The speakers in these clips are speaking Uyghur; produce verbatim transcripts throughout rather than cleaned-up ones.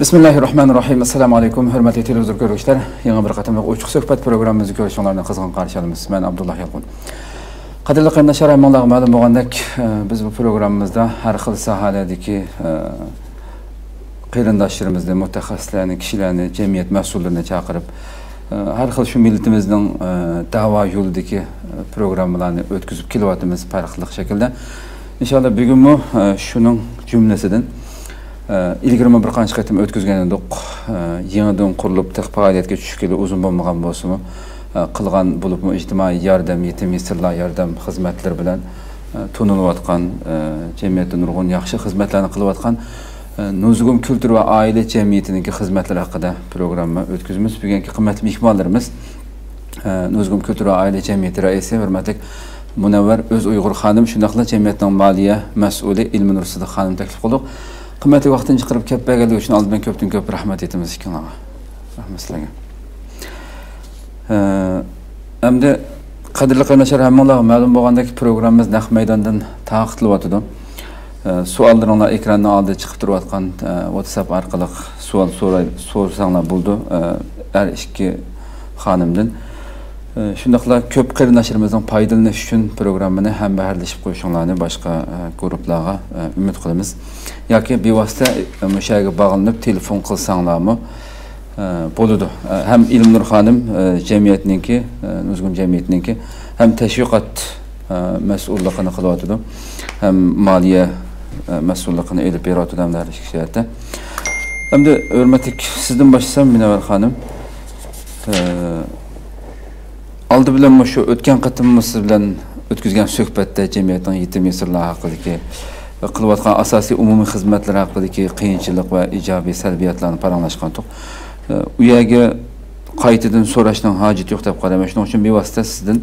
بىسمىللاھىررەھمانىررەھىم. ئەسسالامۇ ئەلەيكۇم، ھۆرمەتلىك تېلېۋىزور كۆرگۈچىلەر. يېڭى بىر قېتىملىق ئوچۇق سۆھبەت پروگراممىمىزنى كۆرۈشۈڭلارنى قىزغىن قارشى ئالىمىز. مەن ئابدۇللا يالقۇن. قەدىرلىك قېرىنداشلار، ھەممىڭلارغا مەلۇم بولغاندەك، ئە، بىز بۇ پروگراممىمىزدا ھەر خىل ساھەلەردىكى، ئە، قېرىنداشلىرىمىزنى، مۇتەخەسسىسلەرنى، كىشىلەرنى، جەمئىيەت مەسئۇللىرىنى چاقىرىپ، ئە، ھەر خىل شۇ مىللىتىمىزنىڭ، ئە، دەۋا يولىدىكى، ئە، پروگراممىلارنى ئۆتكۈزۈپ كېلىۋاتىمىز پەرقلىق شەكىلدە. ئىنشاللا بۈگۈنمۇ، ئە، شۇنىڭ جۈملىسىدىن، ئە، ئىلگىرىمۇ بىر قانچە قېتىم ئۆتكۈزگەن ئىدۇق. ئە، يېڭىدىن قۇرۇلۇپ، تېخى پائالىيەتكە چۈشكىلى ئۇزۇن بولمىغان بولسىمۇ، ئە، قىلغان بولۇپمۇ ئىجتىمائىي ياردەم، يېتىم يېسىرلار ياردەم خىزمەتلىرى بىلەن، ئە، تونۇلۇۋاتقان، ئە، جەمئىيەتتە نۇرغۇن ياخشى خىزمەتلەرنى قىلىۋاتقان، ئە، نۇزۇگۇم كۈلتۈر ۋە ئائىلە جەمئىيىتىنىڭكى خىزمەتلىرى ھەققىدە پروگرامما ئۆتكۈزىمىز. بۈگۈنكى قىممەتلىك مېھمانلىرىمىز، ئە، نۇزۇگۇم كۈلتۈر ۋە ئائىلە جەمئىيىتى رەئىسى، ھۆرمەتلىك مۇنەۋۋەر ئۆزئۇيغۇر خانىم، شۇنداقلا جەمئىيەتنىڭ مالىيە مەسئۇلى ئىلمىنۇر سىدىق خانىم تەكلىپ قىلدۇق. قىممەتلىك ۋاقتىنى چىقىرىپ كەپ بەرگەنلىكى ئۈچۈن ئالدى بىلەن كۆپتىن كۆپ رەھمەت ئېيتىمىز ئىككىڭلارغا. رەھمەت سىلەرگە. ئە، ئەمدى قەدىرلىك قېرىنداشلار، ھەممىڭلارغا مەلۇم بولغاندەك، پروگراممىمىز نەق مەيداندىن تارقىتىلىۋاتىدۇ. ئە، سوئاللىرىڭلار ئېكراننىڭ ئالدىدا چىقىپ تۇرۇۋاتقان، ئە، ۋاتساپ ئارقىلىق سوئال سوراي-، سورىساڭلار بولىدۇ، ئە، ھەر ئىككى خانىمدىن. ئە، شۇنداقلا كۆپ قېرىنداشلىرىمىزنىڭ پايدىلىنىشى ئۈچۈن پروگراممىنى ھەمبەھىرلىشىپ قويۇشۇڭلارنى باشقا، ئە، گۇرۇپلارغا، ئە، ئۈمىد قىلىمىز. ياكى بىۋاسىتە، ئە، مۇشۇ يەرگە باغلىنىپ تېلېفون قىلساڭلارمۇ، ئە، بولىدۇ. ئە، ھەم ئىلمىنۇر خانىم، ئە، جەمئىيەتنىڭكى، ئە، نۇزۇگۇم جەمئىيىتىنىڭكى ھەم تەشۋىقات، ئە، مەسئۇللۇقىنى قىلىۋاتىدۇ، ھەم مالىيە، ئە، مەسئۇللۇقىنى ئېلىپ بېرىۋاتىدۇ، ھەم ھەر ئىككى جەھەتتە. ئەمدى ھۆرمەتلىك سىزدىن باشلىسام، مۇنەۋۋەر خانىم، ئە، ئالدى بىلەن مۇشۇ ئۆتكەن قېتىممۇ سىز بىلەن ئۆتكۈزگەن سۆھبەتتە جەمئىيەتنىڭ يېتىم يېسىرلار ھەققىدىكى، قىلىۋاتقان ئاساسىي ئومۇمىي خىزمەتلىرى ھەققىدىكى قىيىنچىلىق ۋە ئىجابىي سەلبىياتلارنى پاراڭلاشقانتۇق. ئۇ يەرگە قايتىدىن سوراشنىڭ ھاجىتى يوق دەپ قارايمەن. شۇنىڭ ئۈچۈن بىۋاسىتە سىزدىن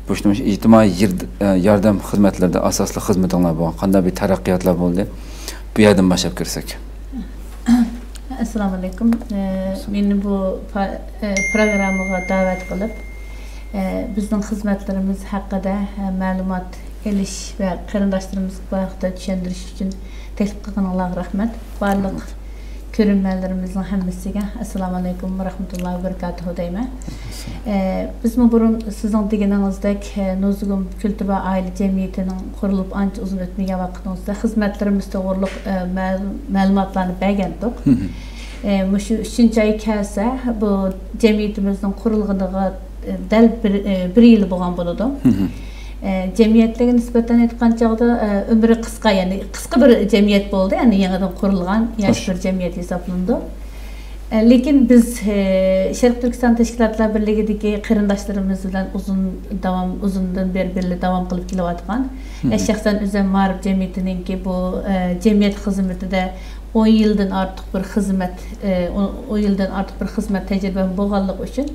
بۇ ئىجتىمائىي يىر-، ياردەم خىزمەتلىرىدە ئاساسلىق خىزمىتىڭلار بولغان قانداق بىر تەرەققىياتلار بولدى؟ بۇ يەردىن باشلاپ كىرسەك. ئەسسالامۇ ئەلەيكۇم. ئە، مېنى بۇ پا-، ئە، پروگراممىغا دەۋەت قىلىپ، ئە، بىزنىڭ خىزمەتلىرىمىز ھەققىدە، ئە، مەلۇمات ئېلىش ۋە قېرىنداشلىرىمىزغا بۇ ھەقتە چۈشەندۈرۈش ئۈچۈن تەكلىپ قىلغىنىڭلارغا رەھمەت. بارلىق كۆرۈرمەنلىرىمىزنىڭ ھەممىسىگە ئەسسالامۇ ئەلەيكۇم ۋە رەھمەتۇللاھى ۋە بەرىكاتۇھۇ دەيمەن. ئە، بىزمۇ بۇرۇن سىزنىڭ دېگىنىڭىزدەك، ئە، نۇزۇگۇم كۈلتۈر ۋە ئائىلە جەمئىيىتىنىڭ قۇرۇلۇپ ئانچە ئۇزۇن ئۆتمىگەن ۋاقىتنىڭ ئۆزىدە خىزمەتلىرىمىز توغرۇلۇق، ئە، مەل-، مەلۇماتلارنى بەرگەنتۇق. ئە، مۇشۇ ئۈچىنچى ئاي كەلسە، بۇ جەمئىيىتىمىزنىڭ قۇرۇلغىنىغا، ئە، دەل بىر، ئە، بىر يىل بولغان بولىدۇ. ئە، جەمئىيەتلەرگە نىسبەتەن ئېيتقان چاغدا، ئە، ئۆمرى قىسقا، يەنى قىسقا بىر جەمئىيەت بولدى، يەنى يېڭىدىن قۇرۇلغان ياش بىر جەمئىيەت ھېسابلىنىدۇ. ئە، لېكىن بىز، ئە، شەرقىي تۈركىستان تەشكىلاتلار بىرلىكىدىكى قېرىنداشلىرىمىز بىلەن ئۇزۇن داۋام، ئۇزۇندىن بېرى بىللە داۋام قىلىپ كېلىۋاتقان. ئە، شەخسەن ئۆزۈم مائارىپ جەمئىيىتىنىڭكى بۇ، ئە، جەمئىيەت خىزمىتىدە ئون يىلدىن ئارتۇق بىر خىزمەت، ئە، ئون، ئون يىلدىن ئارتۇق بىر خىزمەت تەجرىبەم بولغانلىقى ئۈچۈن،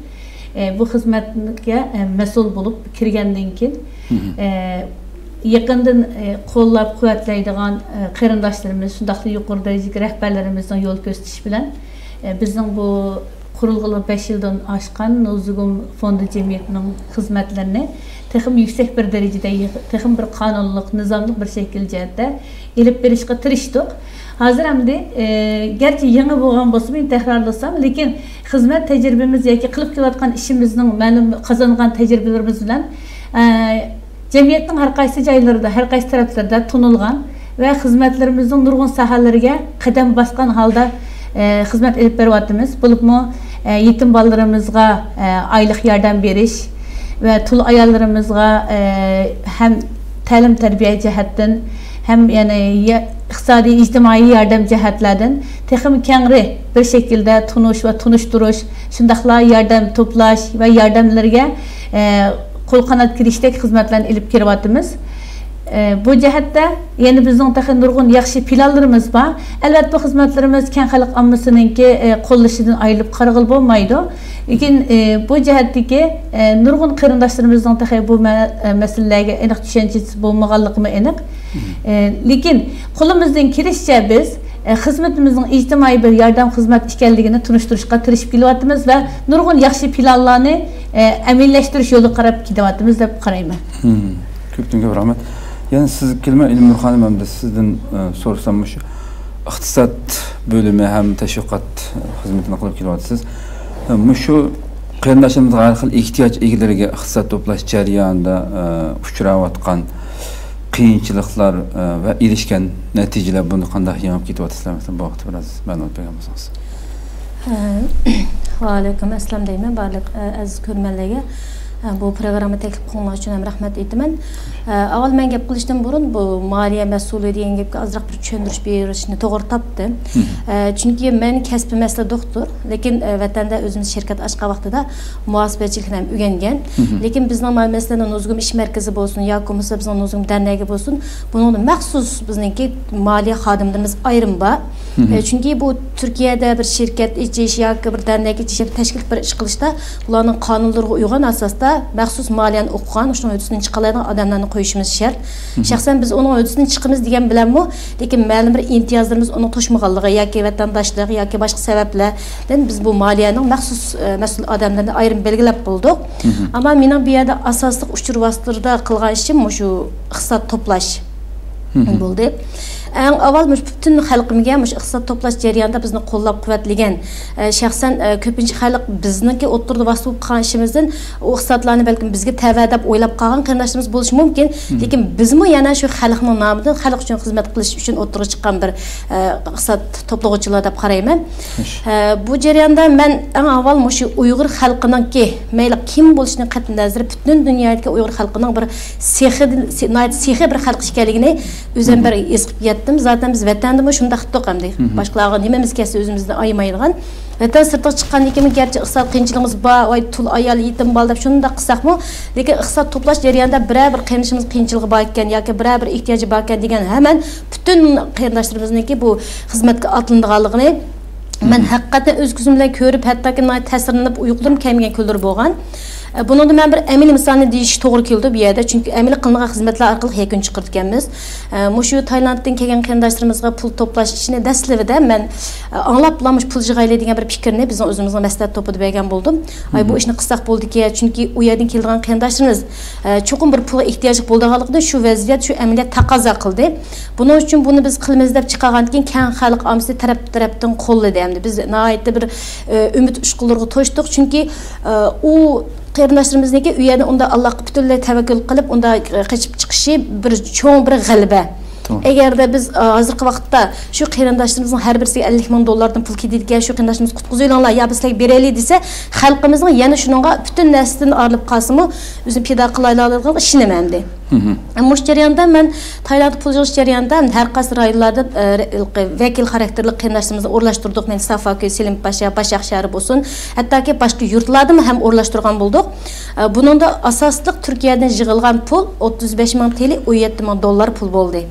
ئە، بۇ خىزمەتكە، ئە، مەسئۇل بولۇپ كىرگەندىن كېيىن، ئە، يېقىندىن، ئە، قوللاپ قۇۋۋەتلەيدىغان، ئە، قېرىنداشلىرىمىز، شۇنداقلا يۇقىرى دەرىجىلىك رەھبەرلىرىمىزنىڭ يول كۆرسىتىشى بىلەن، ئە، بىزنىڭ بۇ قۇرۇلغىلى بەش يىلدىن ئاشقان نۇزۇگۇم فوندى جەمئىيىتىنىڭ خىزمەتلىرىنى تېخىمۇ يۈكسەك بىر دەرىجىدە، تېخىمۇ بىر قانۇنلۇق، نىزاملىق بىر شەكىل جەھەتتە ئېلىپ بېرىشقا تىرىشتۇق. ھازىر ئەمدى، ئە، گەرچە يېڭى بولغان بولسىمۇ، يەنە تەكرارلىسام، لېكىن خىزمەت تەجرىبىمىز ياكى قىلىپ كېلىۋاتقان ئىشىمىزنىڭ مەلۇم قازانغان تەجرىبىلىرىمىز بىلەن، ئە، جەمئىيەتنىڭ ھەر قايسى جايلىرىدا، ھەر قايسى تەرەپلىرىدە تونۇلغان ۋە خىزمەتلىرىمىزنىڭ نۇرغۇن ساھەلىرىگە قەدەم باسقان ھالدا، ئە، خىزمەت ئېلىپ بېرىۋاتىمىز. بولۇپمۇ، ئە، يېتىم بالىلىرىمىزغا، ئە، ئايلىق ياردەم بېرىش ۋە تۇل ئاياللىرىمىزغا، ئە، ھەم تەلىم-تەربىيە جەھەتتىن، ھەم يەنە يە-، ئىقتىسادىي، ئىجتىمائىي ياردەم جەھەتلەردىن تېخىمۇ كەڭرى بىر شەكىلدە تونۇش ۋە تونۇشتۇرۇش، شۇنداقلا ياردەم توپلاش ۋە ياردەملەرگە، ئە، قول قانات كېرىشتەك خىزمەتلەرنى ئېلىپ كېلىۋاتىمىز. ئە، بۇ جەھەتتە يەنە بىزنىڭ تېخى نۇرغۇن ياخشى پىلانلىرىمىز بار. ئەلۋەتتە، بۇ خىزمەتلىرىمىز كەڭ خەلق ئاممىسىنىڭكى، ئە، قوللىشىدىن ئايرىلىپ قارىغىلى بولمايدۇ. لېكىن، ئە، بۇ جەھەتتىكى، ئە، نۇرغۇن قېرىنداشلىرىمىزنىڭ تېخى بۇ مە-، ئە، مەسىلىلەرگە ئېنىق چۈشەنچىسى بولمىغانلىقىمۇ ئېنىق. ئە، لېكىن قولىمىزدىن كېلىشىچە بىز، ئە، خىزمىتىمىزنىڭ ئىجتىمائىي بىر ياردەم خىزمەت ئىكەنلىكىنى تونۇشتۇرۇشقا تىرىشىپ كېلىۋاتىمىز ۋە نۇرغۇن ياخشى پىلانلارنى، ئە، ئەمەلىيلەشتۈرۈش يولىغا قاراپ كېتىۋاتىمىز دەپ قارايمەن. كۆپتىن كۆپ رەھمەت. يەنە سىزگە كېلىمەن، ئىلمىنۇر خانىم، ئەمدى سىزدىن، ئە، سورىسام مۇشۇ. ئىقتىساد بۆلۈمى ھەم تەشۋىقات خىزمىتىنى قىلىپ كېلىۋاتىسىز. مۇشۇ قېرىنداشلىرىمىزغا ھەر خىل ئېھتىياج ئىگىلىرىگە ئىقتىساد توپلاش جەريانىدا، ئە، ئۇچراۋاتقان قىيىنچىلىقلار، ئە، ۋە ئېرىشكەن نەتىجىلەر، بۇنى قانداق يېڭىپ كېتىۋاتىسىلەر؟ مەسىلەن، بۇ ھەقتە بىراز مەلۇمات بەرگەن بولسىڭىز. ئە، ۋەئەلەيكۇم ئەسسالام دەيمەن بارلىق، ئە، ئەزىز كۆرۈرمەنلەرگە. ئە، بۇ پروگرامما تەكلىپ قىلغىنىڭلار ئۈچۈن ھەم رەھمەت ئېيتىمەن. ئە، ئاۋۋال مەن گەپ قىلىشتىن بۇرۇن بۇ مالىيە مەسئۇلى دېگەن گەپكە ئازراق بىر چۈشەندۈرۈش بېرىشنى توغرا تاپتىم. ئە، چۈنكى مەن كەسپىم ئەسلى دوختۇر، لېكىن، ئە، ۋەتەندە ئۆزىمىز شىركەت ئاچقان ۋاقتىدا مۇھاسىبەتچىلىكنى ھەم ئۆگەنگەن. لېكىن بىزنىڭ مانا مەسىلەن، نۇزۇگۇم ئىش مەركىزى بولسۇن ياكى بولمىسا بىزنىڭ نۇزۇگۇم دەرنەكى بولسۇن، بۇنىڭدا مەخسۇس بىزنىڭكى مالىيە خادىملىرىمىز ئايرىم بار. ئە، چۈنكى بۇ تۈركىيەدە بىر شىركەت ئېچىش ياكى بىر دەرنەك ئېچىش ياكى تەشكىل بىر ئىش قىلىشتا بۇلارنىڭ قانۇنلىرىغا ئۇيغان ئاساستا مەخسۇس مالىيەنى ئوقۇغان، شۇنىڭ ھۆددىسىدىن چىقالايدىغان ئادەملەرنى قويۇشىمىز شەرت. شەخسەن بىز ئۇنىڭ ھۆددىسىدىن چىقىمىز دېگەن بىلەنمۇ، لېكىن مەلۇم بىر ئىمتىيازلىرىمىز ئۇنىڭ توشمىغانلىقى ياكى ۋەتەنداشلىق ياكى باشقا سەۋەبلەردىن بىز بۇ مالىيەنىڭ مەخسۇس، ئە، مەسئۇل ئادەملىرىنى ئايرىم بەلگىلەپ بولدۇق. ئەمما مېنىڭ بۇ يەردە ئاساسلىق ئۇچۇر ۋاسىتىلىرىدا قىلغان ئىشىم مۇشۇ ئىقتىساد توپلاش بولدى. ئەڭ ئاۋۋال مۇشۇ پۈتۈن خەلقىمگە مۇشۇ ئىقتىساد توپلاش جەريانىدا بىزنى قوللاپ-قۇۋۋەتلىگەن، ئە، شەخسەن، ئە، كۆپىنچە خەلق بىزنىڭكى ئوتتۇرىدا ۋاسىتە بولۇپ قالغان ئىشىمىزدىن ئۇ ئىقتىسادلارنى بەلكىم بىزگە تەۋە دەپ ئويلاپ قالغان قېرىنداشلىرىمىز بولۇشى مۇمكىن. لېكىن بىزمۇ يەنە شۇ خەلقنىڭ نامىدىن خەلق ئۈچۈن خىزمەت قىلىش ئۈچۈن ئوتتۇرىغا چىققان بىر، ئە، ئىقتىساد توپلىغۇچىلار دەپ قارايمەن. ئە، بۇ جەرياندا مەن ئەڭ ئاۋۋال مۇشۇ ئۇيغۇر خەلقىنىڭكى، مەيلى كىم بولۇشىدىن قەتئىينەزەر، پۈتۈن دۇنيادىكى ئۇيغۇر خەلقىنىڭ بىر سېخىدىن، سې-، ناھايىتى سېخىي بىر خەلق ئىكەنلىكىنى ئۆزۈم بىر ھېس قىلىپ يەتتىم. زاتەن بىز ۋەتەندىمۇ شۇنداق ئىدۇق ئەمدى. باشقىلارغا نېمىمىز كەلسە ئۆزىمىزنى ئايىمايدىغان. ۋەتەن سىرتىغا چىققاندىن كېيىن گەرچە ئىقتىساد قىيىنچىلىقىمىز بار، ۋاي تۇل ئايال، يېتىم بالا دەپ شۇنداق قىلساقمۇ، لېكىن ئىقتىساد توپلاش جەريانىدا بىرەر بىر قېرىندىشىمىز قىيىنچىلىقى بار ئىكەن ياكى بىرەر بىر ئېھتىياجى بار ئىكەن دېگەن ھەمەن پۈتۈن قېرىنداشلىرىمىزنىڭكى بۇ خىزمەتكە ئاتلىنىدىغانلىقىنى مەن ھەقىقەتەن ئۆز كۆزۈم بىلەن كۆرۈپ، ھەتتاكى ناھايىتى تەسىرلىنىپ، ئۇيقۇلىرىم كەلمىگەن كۈنلىرى بولغان. ئە، بۇنىڭدا مەن بىر ئەمەلىي مىسالنى دېيىش توغرا كېلىدۇ بۇ يەردە، چۈنكى ئەمەلىي قىلىنغان خىزمەتلەر ئارقىلىق يەكۈن چىقىرىدىكەنمىز. ئە، مۇشۇ تايلاندتىن كەلگەن قېرىنداشلىرىمىزغا پۇل توپلاش ئىشىنى دەسلىپىدە مەن، ئە، ئاڭلاپلا مۇشۇ پۇل يىغايلى دېگەن بىر پىكىرنى بىزنىڭ ئۆزىمىزنىڭ مەسلىھەت توپىدا بەرگەن بولدۇم. ئاي، بۇ ئىشنى قىلساق بولىدىكەن، چۈنكى ئۇ يەردىن كېلىدىغان قېرىنداشلىرىمىز، ئە، چوقۇم بىر پۇلغا ئېھتىياجلىق بولىدىغانلىقىنى شۇ ۋەزىيەت، شۇ ئەمەلىيەت تەقەززا قىلدى. بۇنىڭ ئۈچۈن بۇنى بىز قىلىمىز دەپ چىقارغاندىكىن كەڭ خەلق ئاممىسى تەرەپ-تەرەپتىن قوللىدى. ئەمدى بىز ناھايىتى بىر، ئە، ئۈمىد ئۇچقۇنلىرىغا توشتۇق، چۈنكى، ئە، ئۇ قېرىنداشلىرىمىزنىڭكى ئۇ يەردە ئۇنداق ئاللاغا پۈتۈنلەي تەۋەككۈل قىلىپ، ئۇنداق، ئە، قېچىپ چىقىشى بىر چوڭ بىر غەلىبە. ئەگەردە بىز، ئە، ھازىرقى ۋاقىتتا شۇ قېرىنداشلىرىمىزنىڭ ھەر بىرسىگە ئەللىك مىڭ دوللاردىن پۇل كېتىدىكەن، شۇ قېرىنداشلىرىمىزنى قۇتقۇزۇۋېلىڭلار يا بىز سىلەرگە بېرەيلى دېسە، خەلقىمىزنىڭ يەنە شۇنىڭغا پۈتۈن نەرسىدىن ئايرىلىپ قالسىمۇ، ئۆزىنى پىدا قىلالايدىغانلىقىغا ئىشىنىمەن ئەمدى. مۇشۇ جەرياندا مەن تايلانددا پۇل يىغىش جەريانىدا ھەر قايسى رايونلاردا، ئە، ۋەكىل خاراكتېرلىك قېرىنداشلىرىمىزنى ئورۇنلاشتۇردۇق. مەن سافاكۆي، سېلىمباشا، باشاق شەھىرى بولسۇن، ھەتتاكى باشقا يۇرتلاردىمۇ ھەم ئورۇنلاشتۇرغان بولدۇق. ئە، بۇنىڭدا ئاساسلىق تۈركىيەدىن يىغىلغان پۇل ئوتتۇز بەش مىڭ تىلى، ئون يەتتە مىڭ دوللار پۇل بولدى.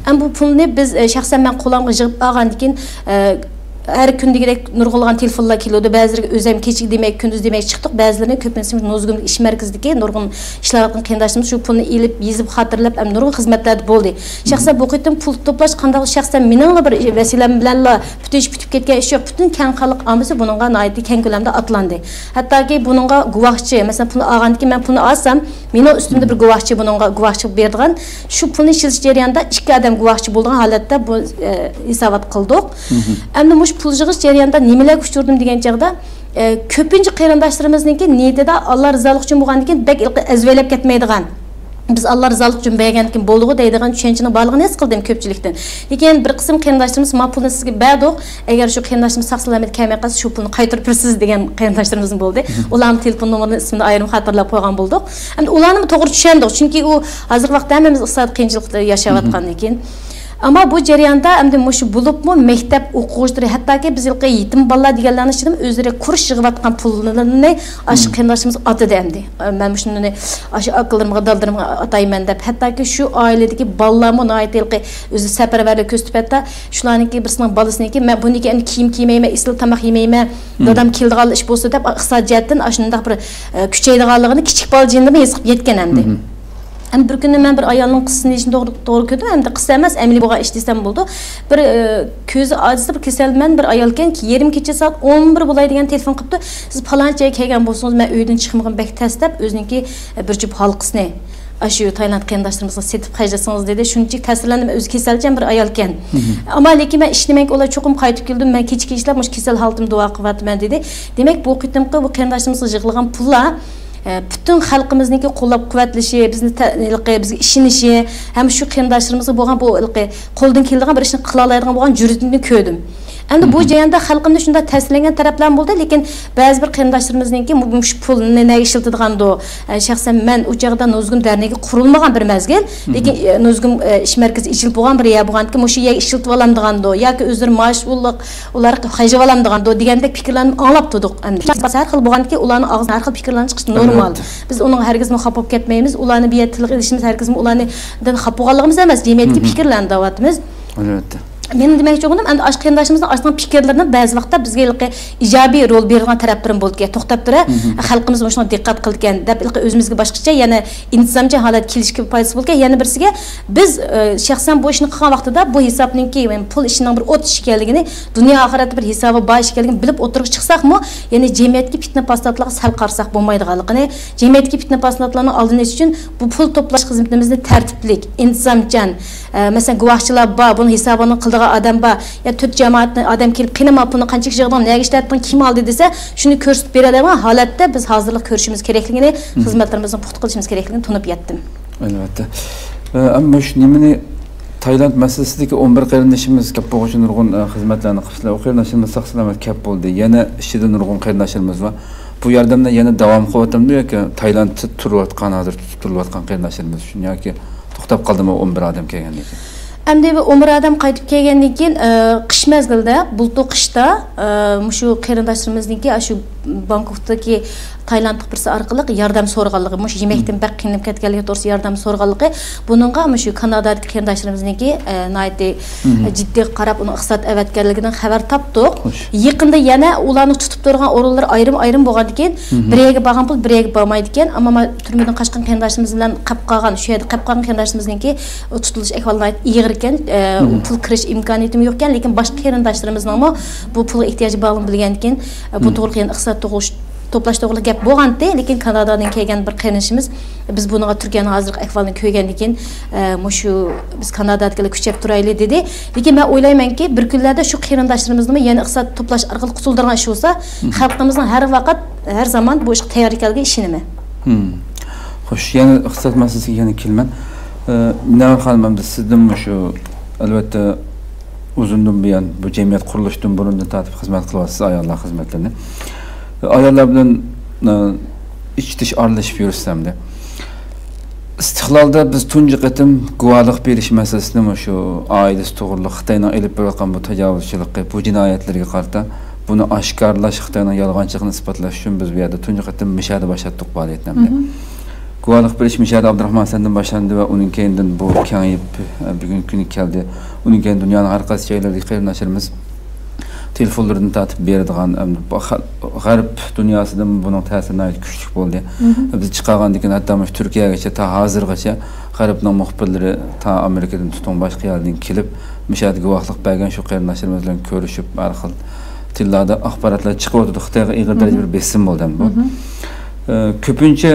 ئەمما بۇ پۇلنى بىز، ئە، شەخسەن مەن قولامغا يىغىپ ئالغاندىن كېيىن، ئە، ھەر كۈن دېگۈدەك نۇرغۇنلىغان تېلېفونلار كېلىدۇ. بەزىلىرىگە ئۆزەم كېچىگە دېمەي، كۈندۈز دېمەي چىقتۇق. بەزىلىرىنى كۆپىنچىسى نۇزۇگۇم ئىش مەركىزىدىكى نۇرغۇن ئىشلەۋاتقان قېرىنداشلىرىمىز شۇ پۇلنى ئېلىپ، يېزىپ، خاتىرىلەپ، ھەم نۇرغۇن خىزمەتلەردە بولدى. شەخسەن بۇ قېتىم پۇل توپلاش قانداق شەخسەن مېنىڭلا بىر ۋەسىلەم بىلەنلا پۈتۈن ئىش پۈتۈپ كەتكەن ئىش يوق. پۈتۈن كەڭ خەلق ئاممىسى بۇنىڭغا ناھايىتى كەڭ كۆلەمدە ئاتلاندى. ھەتتاكى بۇنىڭغا گۇۋاھچى، مەسىلەن، پۇلنى ئالغاندىن كېيىن مەن پۇلنى ئالسام، مېنىڭ ئۈستۈمدە بىر گۇۋاھچى بۇنىڭغا گۇۋاھچىلىق بېرىدىغان، شۇ پۇلنى ئىشلىتىش جەريانىدا ئىككى ئادەم گۇۋاھچى بولىدىغان ھالەتتە بۇ، ئە، ھېسابات قىلدۇق. ئەمدى مۇشۇ پۇل يىغىش جەريانىدا نېمىلەرگە ئۇچرىدىم دېگەن چاغدا، ئە، كۆپىنچە قېرىنداشلىرىمىزنىڭكى نىيىتىدا ئاللا رىزالىقى ئۈچۈن بولغاندىن كېيىن بەك ھېلىقى ئەزۋەيلەپ كەتمەيدىغان، بىز ئاللا رىزالىقى ئۈچۈن بەرگەندىن كېيىن بولدىغۇ دەيدىغان چۈشەنچىنىڭ بارلىقىنى ھېس قىلدىم كۆپچىلىكتىن. لېكىن بىر قىسىم قېرىنداشلىرىمىز، ما پۇلنى سىزگە بەردۇق، ئەگەر شۇ قېرىنداشىمىز ساق سالامەت كەلمەي قالسا، شۇ پۇلنى قايتۇرۇپ بېرىسىز دېگەن قېرىنداشلىرىمىزمۇ بولدى. ئۇلارنىڭ تېلېفون نومۇرىنى، ئىسمىنى ئايرىم خاتىرىلەپ قويغان بولدۇق. ئەمدى ئۇلارنىمۇ توغرا چۈشەندۇق، چۈنكى ئۇ ھازىرقى ۋاقىتتا ھەممىمىز ئىقتىسادىي قىيىنچىلىقتا ياشاۋاتقاندىن كېيىن. ئەمما بۇ جەرياندا ئەمدى مۇشۇ بولۇپمۇ مەكتەپ ئوقۇغۇچىلىرى، ھەتتاكى بىز ھېلىقى يېتىم بالىلار دېگەنلەرنىڭ ئىچىدىمۇ ئۆزلىرى كۇرس يىغىۋاتقان پۇللىرىنى ئاشۇ قېرىنداشلىرىمىز ئاتىدى ئەمدى. مەن مۇشۇنى ئاشۇ ئاكىلىرىمغا، دادىلىرىمغا ئاتايمەن دەپ، ھەتتاكى شۇ ئائىلىدىكى بالىلارمۇ ناھايىتى ھېلىقى ئۆزى سەپەرۋەرلىك كۆرسىتىپ، ھەتتا شۇلارنىڭكى بىرسىنىڭ بالىسىنىڭكى، مەن بۇنىڭكى ئەمدى كىيىم كىيمەيمەن، ئىسسىق تاماق يېمەيمەن، دادام كېلىدىغان ئىش بولسا دەپ، ئىقتىساد جەھەتتىن ئاشۇنداق بىر، ئە، كۈچەيدىغانلىقىنى كىچىك بالا جېنىدىمۇ ھېس قىلىپ يەتكەن ئەمدى. ئەمدى بىر كۈنى مەن بىر ئايالنىڭ قىسسىسىنى دېيىشنى توغرا، توغرا كۆردۈم. ئەمدى قىسسا ئەمەس، ئەمەلىي بولغان ئىش دېسەم بولىدۇ. بىر، ئە، كۆزى ئاجىز بىر كېسەلمەن بىر ئايالكەن، يېرىم كېچە سائەت ئون بىر بولاي دېگەن تېلېفون قىپتۇ. سىز پالانچە يەرگە كەلگەن بولسىڭىز، مەن ئۆيدىن چىقمىغىن بەك تەس دەپ، ئۆزىنىڭكى، ئە، بىر جۈپ ھالقىسىنى ئاشۇ تايلاند قېرىنداشلىرىمىزغا سېتىپ خەجلىسىڭىز، دېدى. شۇنچىلىك تەسىرلەندىم، ئۆزى كېسەلچان بىر ئايالكەن. ئەمما لېكىن مەن ئىشىنىمەنكى، ئۇلار چوقۇم قايتىپ كېلىدۇ، مەن كېچە-كېچىلەپ مۇشۇ كېسەل ھالىتىمنى دۇئا قىلىۋاتىمەن، دېدى. دېمەك، بۇ قېتىمقى بۇ قېرىنداشلىرىمىزغا يىغلىغان پۇللار، ئە، پۈتۈن خەلقىمىزنىڭكى قوللاپ-قۇۋۋەتلىشى، بىزنى تە-، ھېلىقى بىزگە ئىشىنىشى، ھەم شۇ قېرىنداشلىرىمىزغا بولغان بۇ ھېلىقى قولدىن كېلىدىغان بىر ئىشنى قىلالايدىغان بولغان جۈرئىتىنى كۆردۈم. ئەمدى بۇ جەرياندا خەلقىمدە شۇنداق تەسىرلەنگەن تەرەپلەرمۇ بولدى، لېكىن بەزى بىر قېرىنداشلىرىمىزنىڭكى مۇ-، مۇشۇ پۇلنى نەگە ئىشلىتىدىغاندۇ؟ ئە، شەخسەن مەن ئۇ چاغدا نۇزۇگۇم دەرنىكى قۇرۇلمىغان بىر مەزگىل، لېكىن، ئە، نۇزۇگۇم، ئە، ئىش مەركىزى ئېچىلىپ بولغان بىر يەر بولغانكى، مۇشۇ يەرگە ئىشلىتىۋالامدىغاندۇ ياكى ئۆزلىرى مائاش ئۇللۇق، ئۇلارغا خەجلىۋالامدىغاندۇ دېگەندەك پىكىرلەرنى ئاڭلاپ تۇردۇق. ئەمدى ھەر خىل بولغانكى، ئۇلارنىڭ ئاغزىدىن ھەر خىل پىكىرلەرنى چىقىشى نورمال. ئەلۋەتتە. بىز ئۇنىڭغا ھەرگىزمۇ خاپا بولۇپ كەتمەيمىز. ئۇلارنى بۇ يەردە تىلغا ئېلىشىمىز ھەرگىزمۇ ئۇلارنىڭدىن خاپا بولغانلىقىمىز ئەمەس. جەمئىيەتكە پىكىرلەرنى دەۋاتىمىز. ئەلۋەتتە. مېنىڭ دېمەكچى بولغىنىم، ئەمدى ئاشۇ قېرىنداشلىرىمىزنىڭ ئاشۇنداق پىكىرلىرىنىڭ بەزى ۋاقىتتا بىزگە ھېلىقى ئىجابىي رول بېرىدىغان تەرەپلىرىمۇ بولىدىكەن. توختاپ تۇرە، خەلقىمىز مۇشۇنىڭغا دىققەت قىلىدىكەن دەپ، ھېلىقى ئۆزىمىزگە باشقىچە، يەنە ئىنتىزامچان ھالەتكە كېلىشكە پايدىسى بولىدىكەن. يەنە بىرسىگە، بىز، ئە، شەخسەن بۇ ئىشنى قىلغان ۋاقتىدا بۇ ھېسابنىڭكى، يەنى پۇل ئىشىنىڭ بىر ئوت ئىش ئىكەنلىكىنى، دۇنيا ئاخىرەتتە بىر ھېسابى بار ئىش ئىكەنلىكىنى بىلىپ ئوتتۇرىغا چىقساقمۇ، يەنى جەمئىيەتكە پىتنە-پاساتلارغا سەل قارىساق بولمايدىغانلىقىنى، جەمئىيەتتىكى پىتنە-پاساتلارنىڭ ئالدىنى ئېلىش ئۈچۈن بۇ پۇل توپلاش خىزمىتىمىزنى تەرتىپلىك، ئىنتىزامچان، ئە، مەسىلەن، گۇۋاھچىلار بار، بۇنى ھېسابىنى قىلىدىغان ئادەم بار، يا تۆت جامائەتتىن ئادەم كېلىپ، قېنى ما پۇلنى قانچىلىك يىغدىڭ، نەگە ئىشلەتتىڭ، كىم ئالدى دېسە، شۇنى كۆرسىتىپ بېرەلەيدىغان ھالەتتە بىز ھازىرلىق كۆرۈشىمىز كېرەكلىكىنى، خىزمەتلىرىمىزنى پۇختا قىلىشىمىز كېرەكلىكىنى تونۇپ يەتتىم. ئەلۋەتتە. ئە، ئەمما مۇشۇ نېمىنى، تايلاند مەسىلىسىدىكى ئون بىر قېرىندىشىمىز كەپ بولغۇچە نۇرغۇن، ئە، خىزمەتلەرنى قىپسىلەر. ئۇ قېرىنداشلىرىمىز ساق-سالامەت كەپ بولدى. يەنە ئىچىدە نۇرغۇن قېرىنداشلىرىمىز بار. بۇ ياردەملەر يەنە داۋام قىلىۋاتامدۇ ياكى تايلاندتا تۇرۇۋاتقان، ھازىر تۇتۇپ تۇرۇۋاتقان قېرىنداشلىرىمىز ئۈچۈن ياكى توختاپ قالدىمۇ ئون بىر ئادەم كەلگەندىن كېيىن؟ ئەمدى بۇ ئون بىر ئادەم قايتىپ كەلگەندىن كېيىن، ئە، قىش مەزگىلىدە، بۇلتۇر قىشتا، ئە، مۇشۇ قېرىنداشلىرىمىزنىڭكى ئاشۇ بانكوكتىكى تايلاندلىق بىرسى ئارقىلىق ياردەم سورىغانلىقى، مۇشۇ يېمەكتىن بەك قىينىلىپ كەتكەنلىكى توغرىسىدا ياردەم سورىغانلىقى، بۇنىڭغا مۇشۇ كانادادىكى قېرىنداشلىرىمىزنىڭكى، ئە، ناھايىتى، ئە، جىددىي قاراپ، ئۇنىڭ ئىقتىساد ئەۋەتكەنلىكىدىن خەۋەر تاپتۇق. خوش. يېقىندا يەنە ئۇلارنى تۇتۇپ تۇرغان ئورۇنلىرى ئايرىم-ئايرىم بولغاندىكىن، بىر يەرگە بارغان پۇل بىر يەرگە بارمايدىكەن. ئەمما ما-، تۈرمىدىن قاچقان قېرىنداشلىرىمىز بىلەن قاپ قالغان، شۇ يەردە قاپ قالغان قېرىنداشلىرىمىزنىڭكى تۇتۇلۇش ئەھۋالى ناھايىتى ئېغىركەن. ئە، پۇل كىرىش ئىمكانىيىتىمۇ يوقكەن، لېكىن باشقا قېرىنداشلىرىمىزنىڭمۇ بۇ پۇلغا ئېھتىياجى بارلىقىنى بىلگەندىكىن، ئە، بۇ توغرىلىق يەنە ئىقتىساد توغرۇلۇش-، توپلاش توغرىلىق گەپ بولغانتى، لېكىن كانادادىن كەلگەن بىر قېرىندىشىمىز، بىز بۇنىڭغا تۈركىيەنىڭ ھازىرقى ئەھۋالىنى كۆرگەندىن كېيىن، ئە، مۇشۇ بىز كانادادىكىلەر كۈچەپ تۇرايلى دېدى. لېكىن مەن ئويلايمەنكى، بىر كۈنلەردە شۇ قېرىنداشلىرىمىزنىمۇ يەنە ئىقتىساد توپلاش ئارقىلىق قۇتۇلدۇرغان ئىش بولسا، خەلقىمىزنىڭ ھەر ۋاقىت، ھەر زامان بۇ ئىشقا تەييار ئىكەنلىكىگە ئىشىنىمەن. خوش، يەنە ئىقتىساد مەسىلىسىگە يەنە كېلىمەن. ئە، مۇنەۋۋەر خانىم، ئەمدى سىزدىنمۇ شۇ، ئەلۋەتتە، ئۇزۇندىن بۇيان، بۇ جەمئىيەت قۇرۇلۇشتىن بۇرۇندىن تارتىپ خىزمەت قىلىۋاتىسىز، ئاياللار خىزمەتلىرىنى. ئاياللار بىلەن، ئە، ئىچ تىش ئارىلىشىپ يۈرسەمدە، ئىستىقلالدا بىز تۇنجى قېتىم گۇۋاھلىق بېرىش مەسىلىسىنى مۇشۇ ئائىلىسى توغرۇلۇق خىتاينىڭ ئېلىپ بېرىۋاتقان بۇ تاجاۋۇزچىلىقى، بۇ جىنايەتلىرىگە قارىتا بۇنى ئاشكارىلاش، خىتاينىڭ يالغانچىلىقىنى ئىسپاتلاش ئۈچۈن بىز بۇ يەردە تۇنجى قېتىم مىشەدە باشلاتتۇق پائالىيەتنى ئەمدى. گۇۋاھلىق بېرىش مىشەدە ئابدۇراخمان ھەسەندىن باشلاندى ۋە ئۇنىڭ كەينىدىن بۇ كېڭىيىپ، ئە، بۈگۈنكى كۈنگە كەلدى. ئۇنىڭ كەينىدىن دۇنيانىڭ ھەر قايسى جايلىرىدىكى قېرىنداشلىرىمىز تېلېفونلىرىدىن تارتىپ بېرىدىغان، ئەمدى بۇ خە-، غەرب دۇنياسىدىمۇ بۇنىڭ تەسىرى ناھايىتى كۈچلۈك بولدى. بىز چىقارغاندىن كېيىن ھەتتا مۇشۇ تۈركىيەگىچە تا ھازىرغىچە غەربنىڭ مۇخبىرلىرى تا ئامېرىكىدىن تۇتۇڭ باشقا يەردىن كېلىپ، مۇشۇ يەردە گۇۋاھلىق بەرگەن شۇ قېرىنداشلىرىمىز بىلەن كۆرۈشۈپ، ھەر خىل تىللاردا ئاخباراتلار چىقىۋاتىدۇ. خىتايغا ئېغىر دەرىجىدە بىر بېسىم بولدى ئەمدى بۇ. ئە، كۆپىنچە،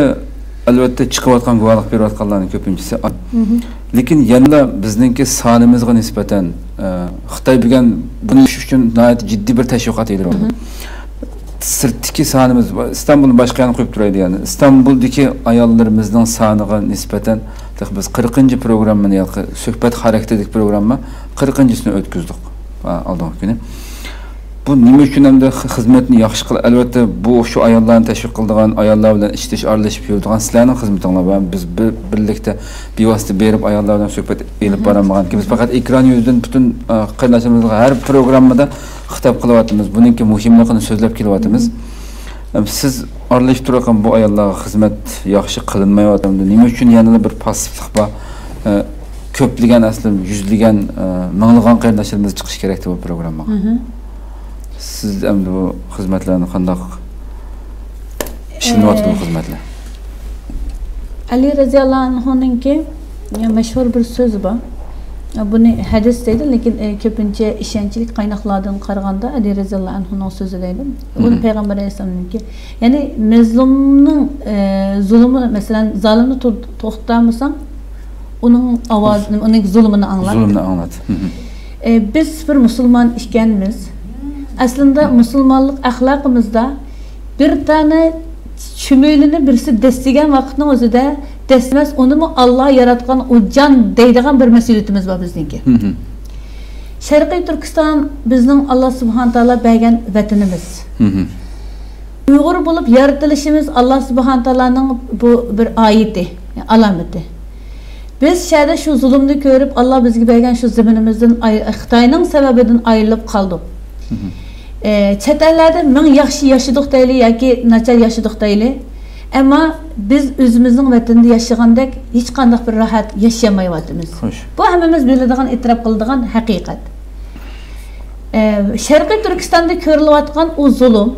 ئەلۋەتتە، چىقىۋاتقان، گۇۋاھلىق بېرىۋاتقانلارنىڭ كۆپىنچىسى ئايال. لېكىن يەنىلا بىزنىڭكى سانىمىزغا نىسبەتەن، ئە، خىتاي بۈگۈن بۇنى يوشۇرۇش ئۈچۈن ناھايىتى جىددىي بىر تەشۋىقات ئېلىپ بارىدۇ. سىرتتىكى سانىمىز، ئىستانبۇلنى باشقا يەرگە قويۇپ تۇرايلى، يەنى ئىستانبۇلدىكى ئاياللىرىمىزنىڭ سانىغا نىسبەتەن تېخى بىز قىرىقىنچى پروگراممىنى، ياكى سۆھبەت خاراكتېرىدىكى پروگرامما قىرىقىنچىسىنى ئۆتكۈزدۇق، ئا، ئالدىنقى كۈنى. بۇ نېمە ئۈچۈن ئەمدى خىزمەتنى ياخشى قىل-، ئەلۋەتتە، بۇ شۇ ئاياللارنى تەشۋىق قىلىدىغان، ئاياللار بىلەن ئىچ تىش ئارىلىشىپ يۈرىدىغان سىلەرنىڭ خىزمىتىڭلار بار. بىز بىر، بىرلىكتە بىۋاسىتە بېرىپ ئاياللار بىلەن سۆھبەت ئېلىپ بارالمىغانىكەن. بىز پەقەت ئېكران يۈزىدىن پۈتۈن، ئا، قېرىنداشلىرىمىزغا ھەر پروگراممىدا خىتاب قىلىۋاتىمىز. بۇنىڭكى مۇھىملىقىنى سۆزلەپ كېلىۋاتىمىز. ئەم، سىز ئارىلىشىپ تۇرۇۋاتقان بۇ ئاياللارغا خىزمەت ياخشى قىلىنمايۋاتامدۇ؟ نېمە ئۈچۈن يەنىلا بىر پاسسىپلىق بار؟ ئە، كۆپلىگەن، ئەسلى يۈزلىگەن، ئە، مىڭلىغان قېرىنداشلىرىمىز چىقىشى كېرەكتى بۇ پروگراممىغا. سىز ئەمدى بۇ خىزمەتلەرنى قانداق ئىشلىنىۋاتىدۇ بۇ خىزمەتلەر؟ ئەلى رەزىياللاھۇ ئەنھۇنىڭكى مەشھۇر بىر سۆزى بار. بۇنى ھەدىس دەيدۇ، لېكىن، ئە، كۆپىنچە ئىشەنچلىك قايناقلاردىن قارىغاندا، ئەلى رەزىياللاھۇ ئەنھۇنىڭ سۆزى دەيدۇ. بۇنى پەيغەمبەر ئەلەيھىسسالامنىڭكى. يەنى مەزلۇمنىڭ، ئە، زۇلۇمى، مەسىلەن، زالىمنى تو-، توختىتالمىساڭ، ئۇنىڭ ئاۋازىنى، ئۇنىڭ زۇلۇمىنى ئاڭلات. زۇلۇمنى ئاڭلات. ئە، بىز بىر مۇسۇلمان ئىكەنمىز. ئەسلىندە مۇسۇلمانلىق ئەخلاقىمىزدا بىر دانە چۈمۈلىنى بىرسى دەسسىگەن ۋاقىتنىڭ ئۆزىدە دەسسىمەس، ئۇنىمۇ ئاللا ياراتقان ئۇ جان دەيدىغان بىر مەسئۇلىيىتىمىز بار بىزنىڭكى. شەرقىي تۈركىستان بىزنىڭ ئاللا سۇبھانە تائالا بەرگەن ۋەتىنىمىز. ئۇيغۇر بولۇپ يارىتىلىشىمىز ئاللا سۇبھانە تائالانىڭ بۇ بىر ئايىتى، ئالامىتى. بىز شەدە شۇ زۇلۇمنى كۆرۈپ، ئاللا بىزگە بەرگەن شۇ زېمىنىمىزدىن ئاي-، خىتاينىڭ سەۋەبىدىن ئايرىلىپ قالدۇق. ئە، چەت ئەللەردە مىڭ ياخشى ياشىدۇق دەيلى ياكى ناچار ياشىدۇق دەيلى، ئەمما بىز ئۆزىمىزنىڭ ۋەتىنىدە ياشىغاندەك ھېچقانداق بىر راھەت ياشىيالمايۋاتىمىز. خوش. بۇ ھەممىمىز بىلىدىغان، ئېتىراپ قىلىدىغان ھەقىقەت. ئە، شەرقىي تۈركىستاندا كۆرۈلۈۋاتقان ئۇ زۇلۇم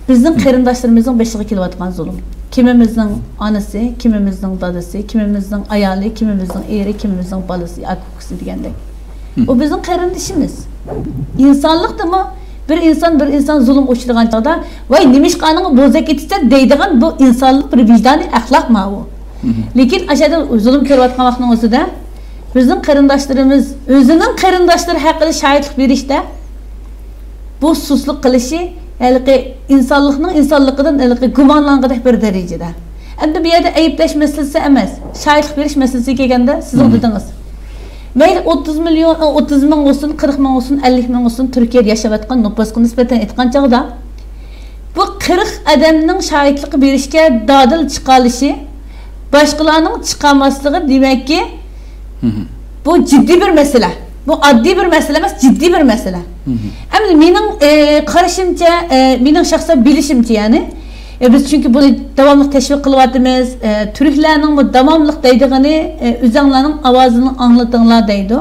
بىزنىڭ قېرىنداشلىرىمىزنىڭ بېشىغا كېلىۋاتقان زۇلۇم. كىمىمىزنىڭ ئانىسى، كىمىمىزنىڭ دادىسى، كىمىمىزنىڭ ئايالى، كىمىمىزنىڭ ئېرى، كىمىمىزنىڭ بالىسى ياكى ئۇكىسى دېگەندەك. ئۇ بىزنىڭ قېرىندىشىمىز. ئىنسانلىقتىمۇ بىر ئىنسان، بىر ئىنسان زۇلۇمغا ئۇچرىغان چاغدا، ۋاي، نېمىشقا ئانىڭغا بوزەك ئېتىسەن دەيدىغان بۇ ئىنسانلىق بىر ۋىجدانىي ئەخلاق ماۋۇ. لېكىن ئاشۇ يەردە زۇلۇم كۆرۈۋاتقان ۋاقىتنىڭ ئۆزىدە بىزنىڭ قېرىنداشلىرىمىز ئۆزىنىڭ قېرىنداشلىرى ھەققىدە شاھىتلىق بېرىشتە بۇ سۇسلۇق قىلىشى ھېلىقى ئىنسانلىقنىڭ ئىنسانلىقىدىن ھېلىقى گۇمانلانغۇدەك بىر دەرىجىدە. ئەمدى بۇ يەردە ئەيىبلەش مەسىلىسى ئەمەس، شاھىتلىق بېرىش مەسىلىسىگە كەلگەندە، سىزنىڭ دېدىڭىز. مەيلى ئوتتۇز مىليون، ئوتتۇز مىڭ بولسۇن، قىرىق مىڭ بولسۇن، ئەللىك مىڭ بولسۇن، تۈركىيەدە ياشاۋاتقان نوپۇسقا نىسبەتەن ئېيتقان چاغدا، بۇ قىرىق ئادەمنىڭ شاھىتلىق بېرىشكە دادىل چىقالىشى، باشقىلارنىڭ چىقالماسلىقى، دېمەككى، بۇ جىددىي بىر مەسىلە. بۇ ئاددىي بىر مەسىلە ئەمەس، جىددىي بىر مەسىلە. ئەمدى مېنىڭ، ئە، قارىشىمچە، ئە، مېنىڭ شەخسەن بىلىشىمچە، يەنى، ئە، بىز چۈنكى بۇنى داۋاملىق تەشۋىق قىلىۋاتىمىز. ئە، تۈركلەرنىڭمۇ داۋاملىق دەيدىغىنى، ئە، ئۆزەڭلارنىڭ ئاۋازىنى ئاڭلىتىڭلار دەيدۇ.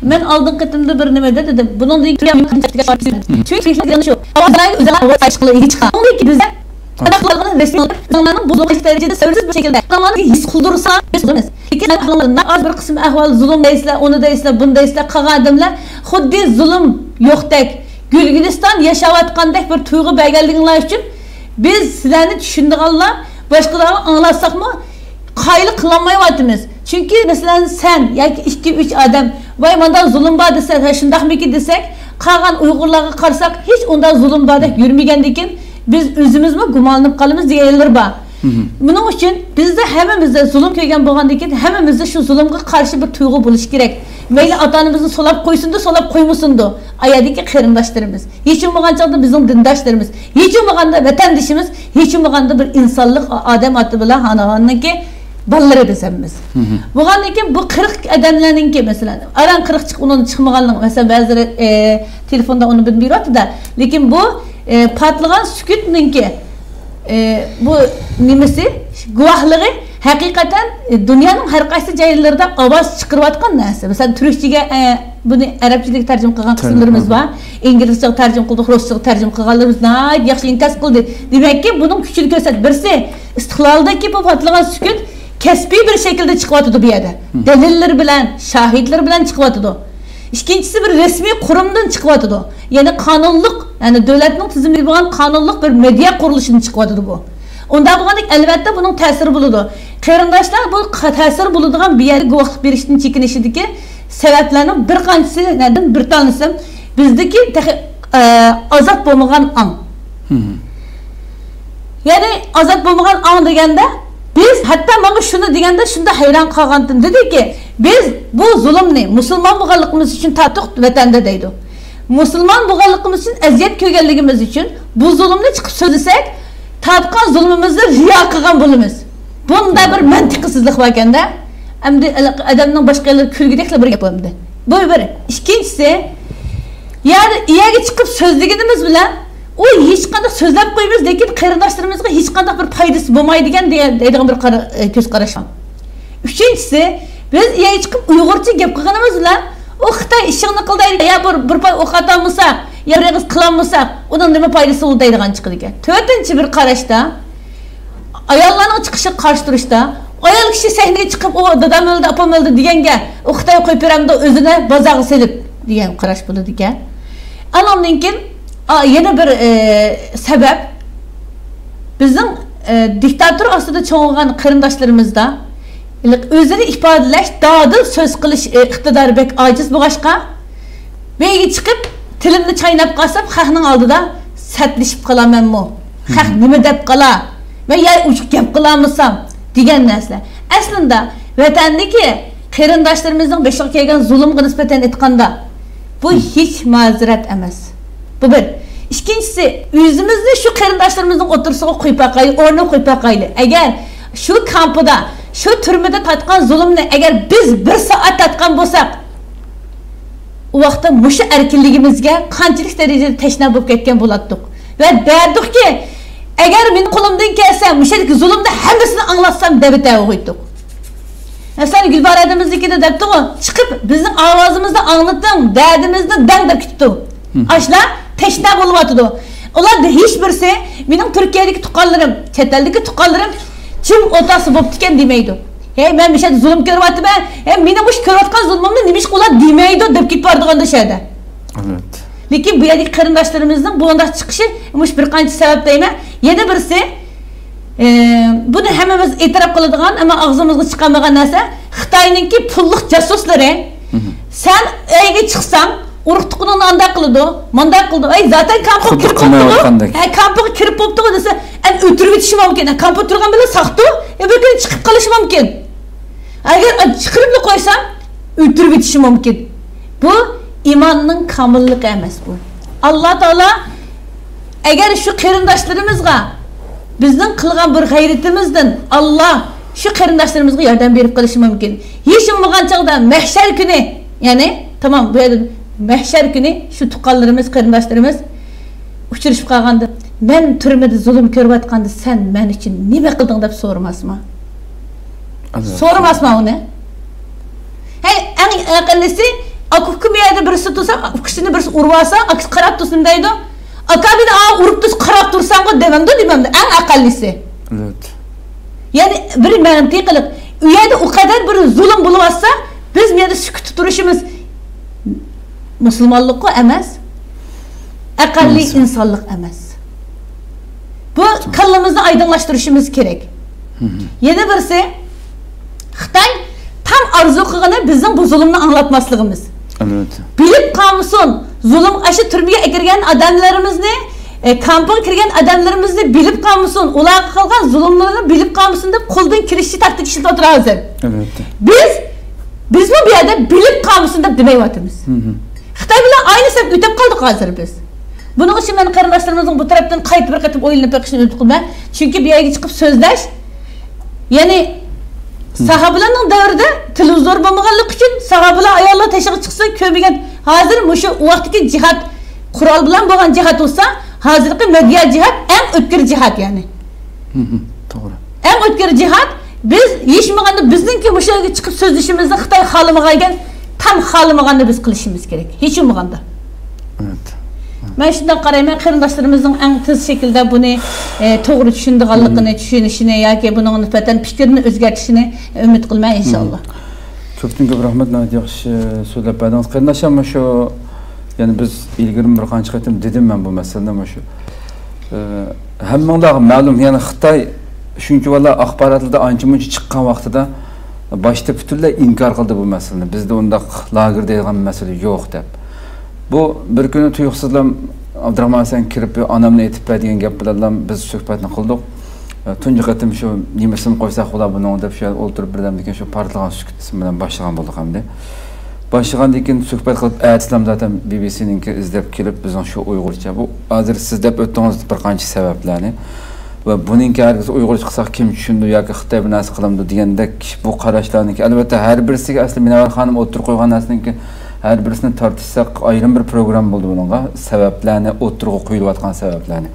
مەن ئالدىنقى قېتىمدا بىر نېمىدە دېدىم، بۇنىڭدىن كېيىن چۈنكى تۈركلەر ئۆزىنىڭ ئاۋازىنى ئىگە چىققان. ئۇنىڭدىن كېيىن بىزدە قانداق قىلغىنى رەسمىي قىلىپ، ئۆزۈڭلارنىڭ بۇ زۇلۇمغا دەرىجىدە سەۋەبسىز بىر شەكىلدە ئۆزۈڭلارنى ھېس قىلدۇرسا، بىز بولىمىز. لېكىن ئەھۋاللار ناھايىتى بىر قىسىم ئەھۋال زۇلۇم دەيسىلەر، ئۇنى دەيسىلەر، بۇنى دەيسىلەر، قالغان ئادەملەر خۇددى زۇلۇم يوقتەك، گۈلگۈلىستان ياشاۋاتقاندەك بىر تۇيغۇ بەرگەنلىكىڭلار ئۈچۈن بىز سىلەرنى چۈشىنىدىغانلار، باشقىلارغا ئاڭلاتساقمۇ قايىل قىلالمايۋاتىمىز. چۈنكى، مەسىلەن، سەن ياكى ئىككى، ئۈچ ئادەم، ۋاي، ماندا زۇلۇم بار دېسە، ھە، شۇنداقمىكىن دېسەك، قالغان ئۇيغۇرلارغا قارىساق، ھېچ ئۇنداق زۇلۇم باردەك يۈرمىگەندىكىن، بىز ئۆزىمىزمۇ گۇمانلىنىپ قالىمىز دېگەنلىرى بار. مۇنىڭ ئۈچۈن بىزدە ھەممىمىزدە زۇلۇم كۆرگەن بولغاندىكىن، ھەممىمىزدە شۇ زۇلۇمغا قارشى بىر تۇيغۇ بولۇشى كېرەك. مەيلى ئاتا-ئانىمىزنى سولاپ قويسۇندۇ، سولاپ قويمىسۇندۇ، ئايەردىكى قېرىنداشلىرىمىز، ھېچ بولمىغان چاغدا بىزنىڭ دىنداشلىرىمىز، ھېچ بولمىغاندا ۋەتەندىشىمىز، ھېچ بولمىغاندا بىر ئىنسانلىق ئادەم ئاتا بىلەن ئانىنىڭكى بالىلىرى بىز ھەممىمىز. بولغاندىن كېيىن بۇ قىرىق ئادەملەرنىڭكى، مەسىلەن، ئاران قىرىق چىقىپ، ئۇنىڭ چىقمىغانلىقى، مەسىلەن، بەزىلىرى، ئە، تېلېفوندا ئۇنى بىلدۈرۈۋاتىدۇ. لېكىن بۇ، ئە، پارتلىغان سۈكۈتنىڭكى، ئە، بۇ نېمىسى، گۇۋاھلىقى ھەقىقەتەن، ئە، دۇنيانىڭ ھەر قايسى جايلىرىدا ئاۋاز چىقىرىۋاتقان نەرسە. مەسىلەن، تۈركچىگە، ئە، بۇنى ئەرەبچىگە تەرجىمە قىلغان قىسىملىرىمىز بار. ئىنگلىزچىگە تەرجىمە قىلدۇق، رۇسچىغا تەرجىمە قىلغانلىرىمىز ناھايىتى ياخشى ئىنكاس قىلدى. دېمەككى، بۇنىڭ كۈچىنى كۆرسەت. بىرسى، ئىستىقلالدىكى بۇ پارتلىغان سۈكۈت كەسپىي بىر شەكىلدە چىقىۋاتىدۇ بۇ يەردە. دەلىللىرى بىلەن، شاھىتلىرى بىلەن چىقىۋاتىدۇ. ئىككىنچىسى، بىر رەسمىي قۇرۇمدىن چىقىۋاتىدۇ. يەنى قانۇنلۇق، يەنى دۆلەتنىڭ تىزىملىكى بولغان قانۇنلۇق بىر مېدىيا قۇرۇلۇشىدىن چىقىۋاتىدۇ بۇ. ئۇنداق بولغاندىكىن، ئەلۋەتتە، بۇنىڭ تەسىرى بولىدۇ. قېرىنداشلار، بۇ قا-، تەسىر بولىدىغان بۇ يەردە گۇۋاھلىق بېرىشتىن چېكىنىشىدىكى سەۋەبلەرنىڭ بىر قانچىسى، نەدىن بىر تانىسى، بىزدىكى تېخى، ئە، ئازاد بولمىغان ئاڭ. يەنى ئازاد بولمىغان ئاڭ دېگەندە، بىز ھەتتا ماڭا شۇنى دېگەندە شۇنداق ھەيران قالغانتىم. دېدىكى، بىز بۇ زۇلۇمنى مۇسۇلمان بولغانلىقىمىز ئۈچۈن تارتتۇق ۋەتەندە دەيدۇ. مۇسۇلمان بولغانلىقىمىز ئۈچۈن ئەزىيەت كۆرگەنلىكىمىز ئۈچۈن بۇ زۇلۇمنى چىقىپ سۆزلىسەك، تارتقان زۇلمىمىزنى رىيا قىلغان بولىمىز. بۇنداق بىر مەنتىقسىزلىق باركەندە، ئەمدى ئادەمنىڭ باشقا يەرلىرى كۈلگۈدەكلا بىر گەپ ئەمدى. بۇ بىر. ئىككىنچىسى، يەنى ئىيەگە چىقىپ سۆزلىگىنىمىز بىلەن ئۇ ھېچقانداق سۆزلەپ قويىمىز، لېكىن قېرىنداشلىرىمىزغا ھېچقانداق بىر پايدىسى بولمايدىكەن دېگەن، دەيدىغان بىر قارا-، ئە، كۆز قاراش بار. ئۈچىنچىسى، بىز ئىيەگە چىقىپ ئۇيغۇرچە گەپ قىلغىنىمىز بىلەن ئۇ خىتاي ئىشىڭنى قىل دەيدىكەن، يا بىر، بىر پاي ئوق ئاتالمىساق، يا بىر ئېغىز قىلالمىساق، ئۇنىڭ نېمە پايدىسى بولىدۇ دەيدىغان چىقىدىكەن. تۆتىنچى بىر قاراشتا، ئاياللارنىڭ چىقىشىغا قارشى تۇرۇشتا، ئايال كىشى سەھنىگە چىقىپ، ئۇ دادام ئۆلدى، ئاپام ئۆلدى دېگەنگە، ئۇ خىتاي قويۇپ بېرەمدۇ ئۆزىنى بازارغا سېلىپ دېگەن قاراش بولىدىكەن. ئانىڭدىن كېيىن، ئا، يەنە بىر، ئى، سەۋەب، بىزنىڭ، ئى، دىكتاتور ئاستىدا چوڭىغان قېرىنداشلىرىمىزدا ئۆزىنى ئىپادىلەش، دادىل سۆز قىلىش، ئى، ئىقتىدارى بەك ئاجىز بولغاچقا، بەيگە چىقىپ، تىلىمنى چايناپ قالسام، خەقنىڭ ئالدىدا سەتلىشىپ قالامەنمۇ؟ خەق نېمە دەپ قالا؟ مەن يا ئوچۇق گەپ قىلالمىسام دېگەن نەرسىلەر. ئەسلىندە ۋەتەندىكى قېرىنداشلىرىمىزنىڭ بېشىغا كەلگەن زۇلۇمغا نىسبەتەن ئېيتقاندا، بۇ ھېچ مازېرەت ئەمەس. بۇ بىر. ئىككىنچىسى، ئۆزىمىزنى شۇ قېرىنداشلىرىمىزنىڭ ئوتتۇرىسىغا قويۇپ باقايلى، ئورنىغا قويۇپ باقايلى. ئەگەر شۇ كامپىدا، شۇ تۈرمىدە تارتقان زۇلۇمنى ئەگەر بىز بىر سائەت تارتقان بولساق، ئۇ ۋاقىتتا مۇشۇ ئەركىنلىكىمىزگە قانچىلىك دەرىجىدە تەشنا بولۇپ كەتكەن بولاتتۇق. ۋە دەردۇقكى، ئەگەر مېنىڭ قولۇمدىن كەلسە، مۇشۇ يەردىكى زۇلۇمنى ھەممىسىنى ئاڭلاتسام، دەۋېتەۋوغۇيتتۇق. مەسىلەن، گۈلبارە ھەدىمىزنىڭكىدە دەپتىغۇ، چىقىپ بىزنىڭ ئاۋازىمىزنى ئاڭلىتىڭ، دەردىمىزنى دەڭ دەپ كېتىپتۇ. ئاشۇلار تەشنا بولۇۋاتىدۇ. ئۇلار ھېچ بىرسى، مېنىڭ تۈركىيەدىكى تۇغقانلىرىم، چەت ئەلدىكى تۇغقانلىرىم جىم ئولتۇرسا بوپتىكەن دېمەيدۇ. ھەي، مەن مۇشۇ يەردە زۇلۇم كۆرۈۋاتىمەن، ھەي، مېنىڭ مۇشۇ كۆرۈۋاتقان زۇلمۇمنى نېمىشقا ئۇلار دېمەيدۇ دەپ كېتىپ بارىدىغان شۇ يەردە. ئەلۋەتتە. لېكىن بۇ يەردىكى قېرىنداشلىرىمىزنىڭ بۇنداق چىقىشى مۇشۇ بىر قانچە سەۋەب دەيمەن. يەنە بىرسى، ئى، بۇنى ھەممىمىز ئېتىراپ قىلىدىغان، ئەمما ئاغزىمىزغا چىقارمىغان نەرسە، خىتاينىڭكى پۇللۇق جاسۇسلىرى. سەن ئۆيگە چىقساڭ، ئۇرۇق تۇغقىنىڭنى ئانداق قىلىدۇ، مانداق قىلىدۇ. ئەي، زاتەن كامپىغا كىرىپ بوپتىغۇ. ھە، كامپىغا كىرىپ بوپتىغۇ دېسە، ئەن ئۆلتۈرۈۋېتىشى مۇمكىن. ھە، كامپىغا تۇرغان بىلەن ساقتۇ، ئە، بىر كۈنى چىقىپ قېلىشى مۇمكىن. ئەگەر چىقىرىپلا قويسا، ئۆلتۈرۈۋېتىشى مۇمكىن. بۇ ئىماننىڭ كامىللىقى ئەمەس بۇ. ئاللا تائالا ئەگەر شۇ قېرىنداشلىرىمىزغا بىزنىڭ قىلغان بىر غەيرىتىمىزدىن ئاللا شۇ قېرىنداشلىرىمىزغا ياردەم بېرىپ قېلىشى مۇمكىن. ھېچ بولمىغان چاغدا مەھشەر كۈنى، يەنى، تامام، بۇ يەردە مەھشەر كۈنى شۇ تۇغقانلىرىمىز، قېرىنداشلىرىمىز ئۇچرىشىپ قالغاندا، مەن تۈرمىدە زۇلۇم كۆرۈۋاتقاندا سەن مەن ئۈچۈن نېمە قىلدىڭ دەپ سورىماسمۇ؟ ئەلۋەتتە. سورىماسمۇ ئۇنى؟ ھەي، ئەڭ ئەقەللىسى، ئاكا ئۇكا بۇ يەردە بىرسى تۇرسا، ئۇكىسىنى بىرسى ئۇرۇۋالسا، ئاكىسى قاراپ تۇرسۇن دەيدۇ. ئاكا مېنى ئا ئۇرۇپ تۇرسا قاراپ تۇرساڭغۇ دېمەمدۇ، دېمەمدۇ؟ ئەڭ ئەقەللىسى. ئەلۋەتتە. يەنى بىر مەنتىقىلىق. ئۇ يەردە ئۇ قەدەر بىر زۇلۇم بولۇۋاتسا، بىز بۇ يەردە سۈكۈتتە تۇرۇشىمىز مۇسۇلمانلىققۇ ئەمەس، ئەقەللىي ئىنسانلىق ئەمەس. بۇ كاللىمىزنى ئايدىڭلاشتۇرۇشىمىز كېرەك. يەنە بىرسى، خىتاي تام ئارزۇ قىلغىنى بىزنىڭ بۇ زۇلۇمنى ئاڭلاتماسلىقىمىز. ئەلۋەتتە. بىلىپ قالمىسۇن، زۇلۇم، ئاشۇ تۈرمىگە ئەكىرگەن ئادەملىرىمىزنى، ئە، كامپىغا كىرگەن ئادەملىرىمىزنى بىلىپ قالمىسۇن، ئۇلارغا قىلغان زۇلۇملىرىنى بىلىپ قالمىسۇن دەپ قولىدىن كېلىشىچە تاكتىكا ئىشلىتىۋاتىدۇ ھازىر. ئەلۋەتتە. بىز، بىزمۇ بۇ يەردە بىلىپ قالمىسۇن دەپ دېمەيۋاتىمىز. خىتاي بىلەن ئاينى سەپكە ئۆتۈپ قالدۇق ھازىر بىز. بۇنىڭ ئۈچۈن مەن قېرىنداشلىرىمىزنىڭ بۇ تەرەپتىن قايتا بىر قېتىم ئويلىنىپ بېقىشنى ئۈمىد قىلىمەن. چۈنكى بۇ يەرگە چىقىپ سۆزلەش، يەنى ساھابىلەرنىڭ دەۋرىدە تېلېۋىزور بولمىغانلىقى ئۈچۈن ساھابىلەر ئاياللار تېشىغا چىقسا كۆرمىگەن. ھازىر مۇشۇ ۋاقىتتىكى جىھاد، قورال بىلەن بولغان جىھاد بولسا، ھازىرقى مېدىيا جىھاد ئەڭ ئۆتكۈر جىھاد يەنى. توغرا. ئەڭ ئۆتكۈر جىھاد. بىز ھېچ بولمىغاندا بىزنىڭكى مۇشۇ يەرگە چىقىپ سۆزلىشىمىزنى خىتاي خالىمىغان ئىكەن، تام خالىمىغاندا بىز قىلىشىمىز كېرەك. ھېچ بولمىغاندا. مەن شۇنداق قارايمەن، قېرىنداشلىرىمىزنىڭ ئەڭ تېز شەكىلدە بۇنى، ئە، توغرا چۈشىنىدىغانلىقىنى، چۈشىنىشىنى ياكى بۇنىڭغا نىسبەتەن پىكرىنى ئۆزگەرتىشىنى ئۈمىد قىلىمەن، ئىنشاللا. كۆپتىن كۆپ رەھمەت، ناھايىتى ياخشى سۆزلەپ بەردىڭىز. قېرىنداشلار، مۇشۇ، يەنى بىز ئىلگىرىمۇ بىر قانچە قېتىم دېدىم مەن بۇ مەسىلىنى، مۇشۇ، ئە، ھەممىڭلارغا مەلۇم، يەنى خىتاي شۇنچە ۋالا ئاخباراتلاردا ئانچە مۇنچە چىققان ۋاقتىدا باشتا پۈتۈنلەي ئىنكار قىلدى بۇ مەسىلىنى. بىزدە ئۇنداق لاگېر دەيدىغان مەسىلە يوق دەپ. بۇ بىر كۈنى تۇيۇقسىزلا ئابدۇراخمان ھەسەن كىرىپ، ئانامنى ئېتىپ بەر دېگەن گەپ بىلەنلا بىز سۆھبەتنى قىلدۇق. تۇنجى قېتىم شۇ نېمىسىنى قويساق بولا بۇنىڭ دەپ شۇ يەردە ئولتۇرۇپ بىردەمدىن كېيىن شۇ پارتلىغان سۈكۈت ئىسمى بىلەن باشلىغان بولدۇق ئەمدى. باشلىغاندىن كېيىن سۆھبەت قىلىپ، ئەتىسىلەم زاتەن بى بى سىنىڭكى ئىزدەپ كېلىپ، بىزنىڭ شۇ ئۇيغۇرچە، بۇ ھازىر سىز دەپ ئۆتتىڭىز بىر قانچە سەۋەبلەرنى. ۋە بۇنىڭكى ھەرگىز ئۇيغۇرچە قىلساق كىم چۈشىنىدۇ ياكى خىتاي بىر نەرسە قىلامدۇ دېگەندەك بۇ قاراشلارنىڭكى، ئەلۋەتتە، ھەر بىرسىگە ئەسلى مۇنەۋۋەر خانىم ئوتتۇرىغا قويغان نەرسىنىڭكى ھەر بىرسىنى تارتىشساق ئايرىم بىر پروگرامما بولىدۇ بۇنىڭغا، سەۋەبلەرنى، ئوتتۇرىغا قويۇلۇۋاتقان سەۋەبلەرنى.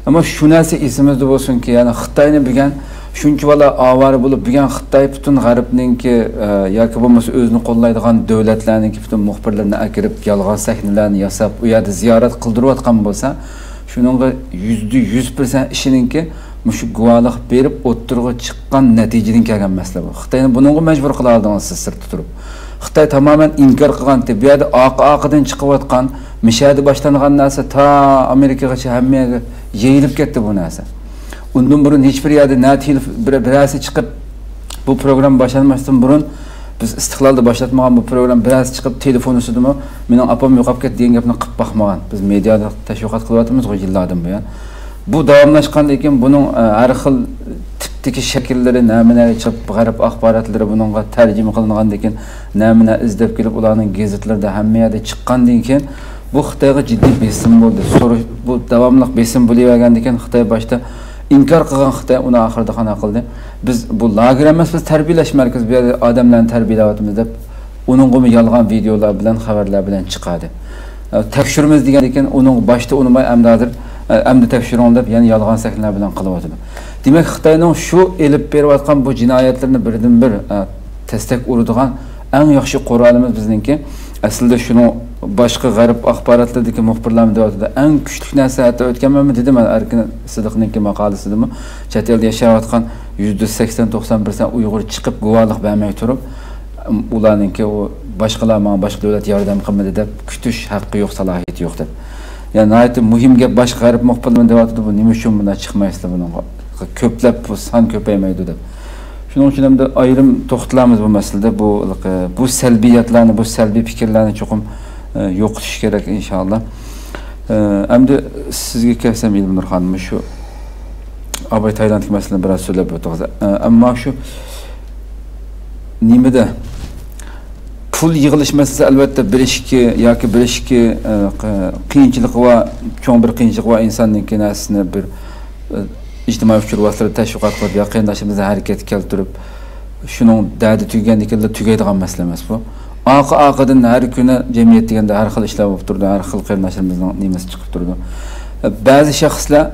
ئەمما شۇ نەرسە ئېسىمىزدە بولسۇنكى، يەنى خىتاينى بىلگەن شۇنچە بالا ئاۋارە بولۇپ، بىلگەن خىتاي پۈتۈن غەربنىڭكى، ئە، ياكى بولمىسا ئۆزىنى قوللايدىغان دۆلەتلەرنىڭكى پۈتۈن مۇخبىرلىرىنى ئەكىرىپ، يالغان سەھنىلەرنى ياساپ، ئۇ يەردە زىيارەت قىلدۇرۇۋاتقان بولسا، شۇنىڭغا يۈزدە يۈز پىرسەنت ئىشىنىڭكى، مۇشۇ گۇۋاھلىق بېرىپ ئوتتۇرىغا چىققان نەتىجىدىن كەلگەن مەسىلە بۇ. خىتاينى بۇنىڭغا مەجبۇر قىلالىدىڭىز سىز سىرتتا تۇرۇپ. خىتاي تامامەن ئىنكار قىلغانتى. بۇ يەردە ئارقا-ئارقىدىن چىقىۋاتقان، مىشەدە باشلانغان نەرسە تا ئامېرىكىغىچە ھەممە يەرگە يېيىلىپ كەتتى بۇ نەرسە. ئۇندىن بۇرۇن ھېچبىر يەردە نە تېلېف-، بىر-، بىرەرسى چىقىپ، بۇ پروگرامما باشلانماستىن بۇرۇن، بىز ئىستىقلالدا باشلاتمىغان بۇ پروگرامما بىرەرسى چىقىپ، تېلېفون ئۈستىدىمۇ مېنىڭ ئاپام يوقاپ كەتتى دېگەن گەپنى قىلىپ باقمىغان. بىز مېدىيادا تەشۋىقات قىلىۋاتىمىزغۇ يىللاردىن بۇيان. بۇ داۋاملاشقاندىن كېيىن بۇنىڭ، ئە، ھەر خىل تىپتىكى شەكىللىرى نەمە-نەگە چىقىپ، غەرب ئاخباراتلىرى بۇنىڭغا تەرجىمە قىلىنغاندىن كېيىن، نەمە-نە ئىزدەپ كېلىپ، ئۇلارنىڭ گېزىتلىرىدە ھەممە يەردە چىققاندىن كېيىن، بۇ خىتايغا جىددىي بېسىم بولدى. سورۇش، بۇ داۋاملىق بېسىم بولۇۋەرگەندىن كېيىن خىتاي باشتا ئىنكار قىلغان، خىتاي ئۇنى ئاخىرىدا قانداق قىلدى؟ بىز بۇ لاگېر ئەمەس، بىز تەربىيەلەش مەركىزى، بۇ يەردە ئادەملەرنى تەربىيەلەۋاتىمىز دەپ، ئۇنىڭغىمۇ يالغان ۋىدېئولار بىلەن، خەۋەرلەر بىلەن چىقاردى. ئە، تەكشۈرىمىز دېگەندىن كېيىن ئۇنىڭ باشتا ئۇنىماي، ئەمدى ھازىر، ئە، ئەمدى تەكشۈرۈڭ دەپ يەنە يالغان سەھنىلەر بىلەن قىلىۋاتىدۇ. دېمەك، خىتاينىڭ شۇ ئېلىپ بېرىۋاتقان بۇ جىنايەتلىرىنى بىردىنبىر، ئە، تەستەك ئۇرىدىغان ئەڭ ياخشى قورالىمىز بىزنىڭكى. ئەسلىدە شۇنىڭ باشقا غەرب ئاخباراتلىرىدىكى مۇخبىرلارمۇ دەۋاتىدۇ. ئەڭ كۈچلۈك نەرسە، ھەتتا ئۆتكەن مەنمۇ دېدىم، ئەركىن سىدىقنىڭكى ماقالىسىدىمۇ، چەت ئەلدە ياشاۋاتقان يۈزدە سەكسەن توقسان پىرسەنت ئۇيغۇر چىقىپ گۇۋاھلىق بەرمەي تۇرۇپ، ئۇلارنىڭكى ئۇ باشقىلار ماڭا باشقا دۆلەت ياردەم قىلمىدى دەپ كۈتۈش ھەققى يوق، سالاھىيىتى يوق دەپ. يەنى ناھايىتى مۇھىم گەپ، باشقا غەرب مۇخبىرلىرىمۇ دەۋاتىدۇ، بۇ نېمە ئۈچۈن بۇنداق چىقمايسىلەر بۇنىڭغا؟ كۆپلەپ بۇ سان كۆپەيمەيدۇ دەپ. شۇنىڭ ئۈچۈن ئەمدى ئايرىم توختىلىمىز بۇ مەسىلىدە. بۇ، بۇ سەلبىيەتلەرنى، بۇ سەلبىي پىكىرلەرنى چوقۇم، ئە، يوقىتىش كېرەك ئىنشاللا. ئە، ئەمدى سىزگە كەلسەم، ئىلمىنۇر خانىم، شۇ ئاباي تايلاندتىكى مەسىلىنى بىراز سۆزلەپ ئۆتتىڭىز. ئە، ئەمما شۇ نېمىدە پۇل يىغىلىش مەسىلىسى، ئەلۋەتتە، بىر ئىككى ياكى بىر ئىككى، ئە، قى-، قىيىنچىلىقى بار، چوڭ بىر قىيىنچىلىقى بار ئىنساننىڭكى نەرسىسىنى بىر، ئە، ئىجتىمائىي ئۇچۇر ۋاسىتىلىرىدە تەشۋىقات قىلىپ يا قېرىنداشلىرىمىزنى ھەرىكەتكە كەلتۈرۈپ، شۇنىڭ دەردى تۈگىگەندىن كېيىنلا تۈگەيدىغان مەسىلە ئەمەس بۇ. ئارقا-ئارقىدىن ھەر كۈنى جەمئىيەت دېگەندە ھەر خىل ئىشلار بولۇپ تۇرىدۇ، ھەر خىل قېرىنداشلىرىمىزنىڭ نېمىسى چىقىپ تۇرىدۇ. بەزى شەخسلەر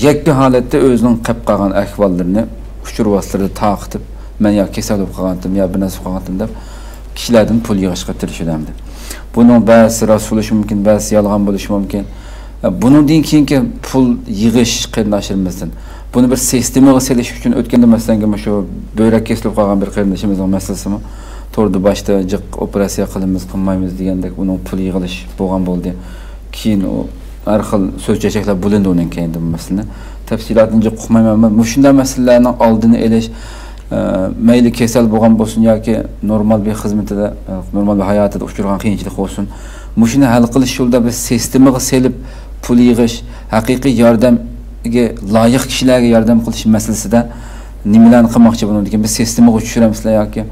يەككە ھالەتتە ئۆزىنىڭ قېلىپ قالغان ئەھۋاللىرىنى ئۇچۇر ۋاسىتىلىرىدە تارقىتىپ، مەن يا كېسەل بولۇپ قالغانتىم، يا بىر نەرسە بولۇپ قالغانتىم دەپ كىشىلەردىن پۇل يىغىشقا تىرىشىدۇ ئەمدى. بۇنىڭ بەزىسى راست بولۇشى مۇمكىن، بەزىسى يالغان بولۇشى مۇمكىن. بۇنىڭدىن كېيىنكى پۇل يىغىش قېرىنداشلىرىمىزدىن، بۇنى بىر سىستېمىغا سېلىش ئۈچۈن، ئۆتكەندە مەسىلەن، مۇشۇ بۆرەك كېسىلىپ قالغان بىر قېرىندىشىمىزنىڭ مەسىلىسىمۇ توردا باشتا جىق ئوپېراتسىيە قىلىمىز، قىلمايمىز دېگەندەك ئۇنىڭ پۇل يىغىلىش بولغان بولدى. كېيىن ئۇ ھەر خىل سۆز چۆچەكلەر بولۇندى ئۇنىڭ كەينىدىن بۇ مەسىلىنى. تەپسىلاتىنى جىق ئۇقمايمەن. مۇشۇنداق مەسىلىلەرنىڭ ئالدىنى ئېلىش، ئە، مەيلى كېسەل بولغان بولسۇن ياكى نورمال بىر خىزمىتىدە، ئە، نورمال بىر ھاياتىدا ئۇچرىغان قىيىنچىلىق بولسۇن، مۇشۇنى ھەل قىلىش يولىدا بىز سىستېمىغا سېلىپ پۇل يىغىش، ھەقىقىي ياردەمگە لايىق كىشىلەرگە ياردەم قىلىش مەسىلىسىدە نېمىلەرنى قىلماقچى بۇنىڭدىن كېيىن؟ بىز سىستېمىغا چۈشۈرەمسىلەر ياكى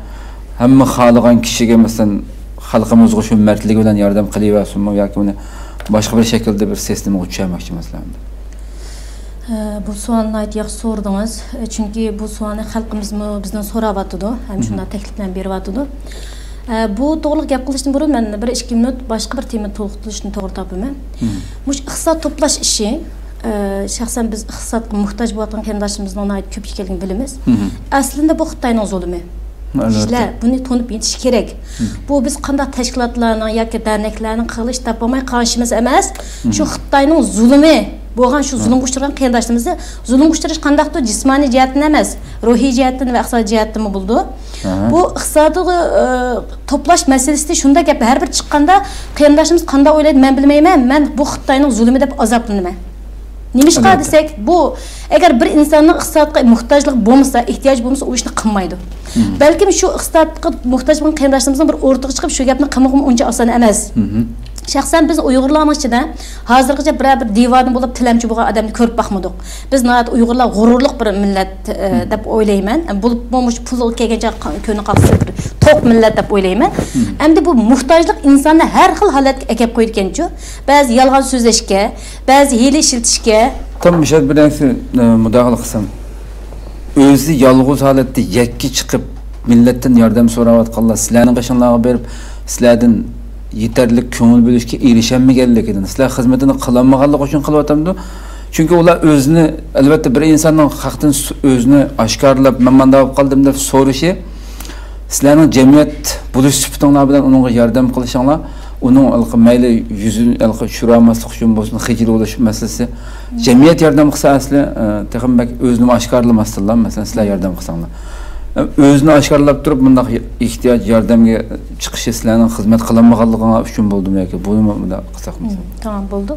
ھەممە خالىغان كىشىگە، مەسىلەن، خەلقىمىزغا شۇ مەردلىكى بىلەن ياردەم قىلىۋەرسۇنمۇ ياكى ئۇنى باشقا بىر شەكىلدە بىر سىستېمىغا چۈشۈرمەكچىمىسىلەر؟ ئە، بۇ سوئالنى ناھايىتى ياخشى سورىدىڭىز. ئە، چۈنكى بۇ سوئالنى خەلقىمىزمۇ بىزدىن سوراۋاتىدۇ، ھەم شۇنداق تەكلىپلەرنى بېرىۋاتىدۇ. ئە، بۇ توغرىلىق گەپ قىلىشتىن بۇرۇن مەن بىر ئىككى مىنۇت باشقا بىر تېمىنى تولۇقلىشنى توغرا تاپىمەن. مۇشۇ ئىقتىساد توپلاش ئىشى، ئە، شەخسەن بىز ئىقتىسادقا موھتاج بولۇۋاتقان قېرىنداشلىرىمىزنىڭ ناھايىتى كۆپ ئىكەنلىكىنى بىلىمىز. ئەسلىندە بۇ خىتاينىڭ زۇلۇمى. ئەلۋەتتە. كىشىلەر بۇنى تونۇپ يېتىشى كېرەك. بۇ بىز قانداق تەشكىلاتلارنىڭ ياكى دەرنەكلەرنىڭ قىلىش تاپالماي قالغان ئىشىمىز ئەمەس. شۇ خىتاينىڭ زۇلۇمى بولغان شۇ زۇلۇمغا ئۇچرىغان قېرىنداشلىرىمىزنى، زۇلۇمغا ئۇچراش قانداقتۇر جىسمانىي جەھەتتىن ئەمەس، روھىي جەھەتتىن ۋە ئىقتىسادىي جەھەتتىنمۇ بولىدۇ. بۇ ئىقتىسادىي، ئى، توپلاش مەسىلىسىدە شۇنداق گەپ، ھەر بىر چىققاندا قېرىنداشلىرىمىز قانداق ئويلايدۇ، مەن بىلمەيمەن، مەن بۇ خىتاينىڭ زۇلۇمى دەپ ئازابلىنىمەن. نېمىشقا دېسەك، بۇ ئەگەر بىر ئىنساننىڭ ئىقتىسادقا موھتاجلىقى بولمىسا، ئېھتىياجى بولمىسا، ئۇ ئىشنى قىلمايدۇ. بەلكىم شۇ ئىقتىسادقا موھتاج بولغان قېرىنداشلىرىمىزنىڭ بىر ئورتىغا چىقىپ شۇ گەپنى قىلمىغىمۇ ئۇنچە ئاسان ئەمەس. شەخسەن بىز ئۇيغۇرلارنىڭ ئىچىدە ھازىرغىچە بىرەر بىر دىۋانە بولۇپ تىلەمچى بولغان ئادەمنى كۆرۈپ باقمىدۇق. بىز ناھايىتى ئۇيغۇرلار غۇرۇرلۇق بىر مىللەت، ئە، دەپ ئويلايمەن. بولۇپمۇ مۇشۇ پۇلغا كەلگەنچە كۆڭلى قالسا بىر توق مىللەت دەپ ئويلايمەن. ئەمدى بۇ موھتاجلىق ئىنساننى ھەر خىل ھالەتكە ئەكەپ قويىدىكەنچۇ. بەزى يالغان سۆزلەشكە، بەزى ھىيلە ئىشلىتىشكە. تام مۇشۇ يەردە بىر نەرسە، ئە، مۇداخىلە قىلسام. ئۆزى يالغۇز ھالەتتە يەككە چىقىپ، مىللەتتىن ياردەم سوراۋاتقانلار سىلەرنىڭ قېشىڭلارغا بېرىپ، سىلەردىن يېتەرلىك كۆڭۈل بۆلۈشكە ئېرىشەلمىگەنلىكىدىن، سىلەر خىزمىتىنى قىلالمىغانلىقى ئۈچۈن قىلىۋاتامدۇ؟ چۈنكى ئۇلار ئۆزىنى، ئەلۋەتتە، بىر ئىنساننىڭ خەقتىن س-، ئۆزىنى ئاشكارىلاپ، مەن مانداق بولۇپ قالدىم دەپ سورىشى، سىلەرنىڭ جەمئىيەت بولۇش سۈپىتىڭلار بىلەن ئۇنىڭغا ياردەم قىلىشىڭلار، ئۇنىڭ ھېلىقى مەيلى يۈزىنى ھېلىقى چۈشۈرەلمەسلىك ئۈچۈن بولسۇن، خىجىل بولۇش مەسىلىسى. جەمئىيەت ياردەم قىلسا ئەسلى، ئە، تېخىمۇ بەك ئۆزىنىمۇ ئاشكارىلىماستىنلا، مەسىلەن، سىلەر ياردەم قىلساڭلار. ئە، ئۆزىنى ئاشكارىلاپ تۇرۇپ، مۇنداق ئېھتىياج ياردەمگە چىقىشى سىلەرنىڭ خىزمەت قىلالمىغانلىقىڭلار ئۈچۈن بولدىمۇ ياكى بۇنىمۇ مۇنداق قىلساق مەسىلەن؟ تامام بولدى.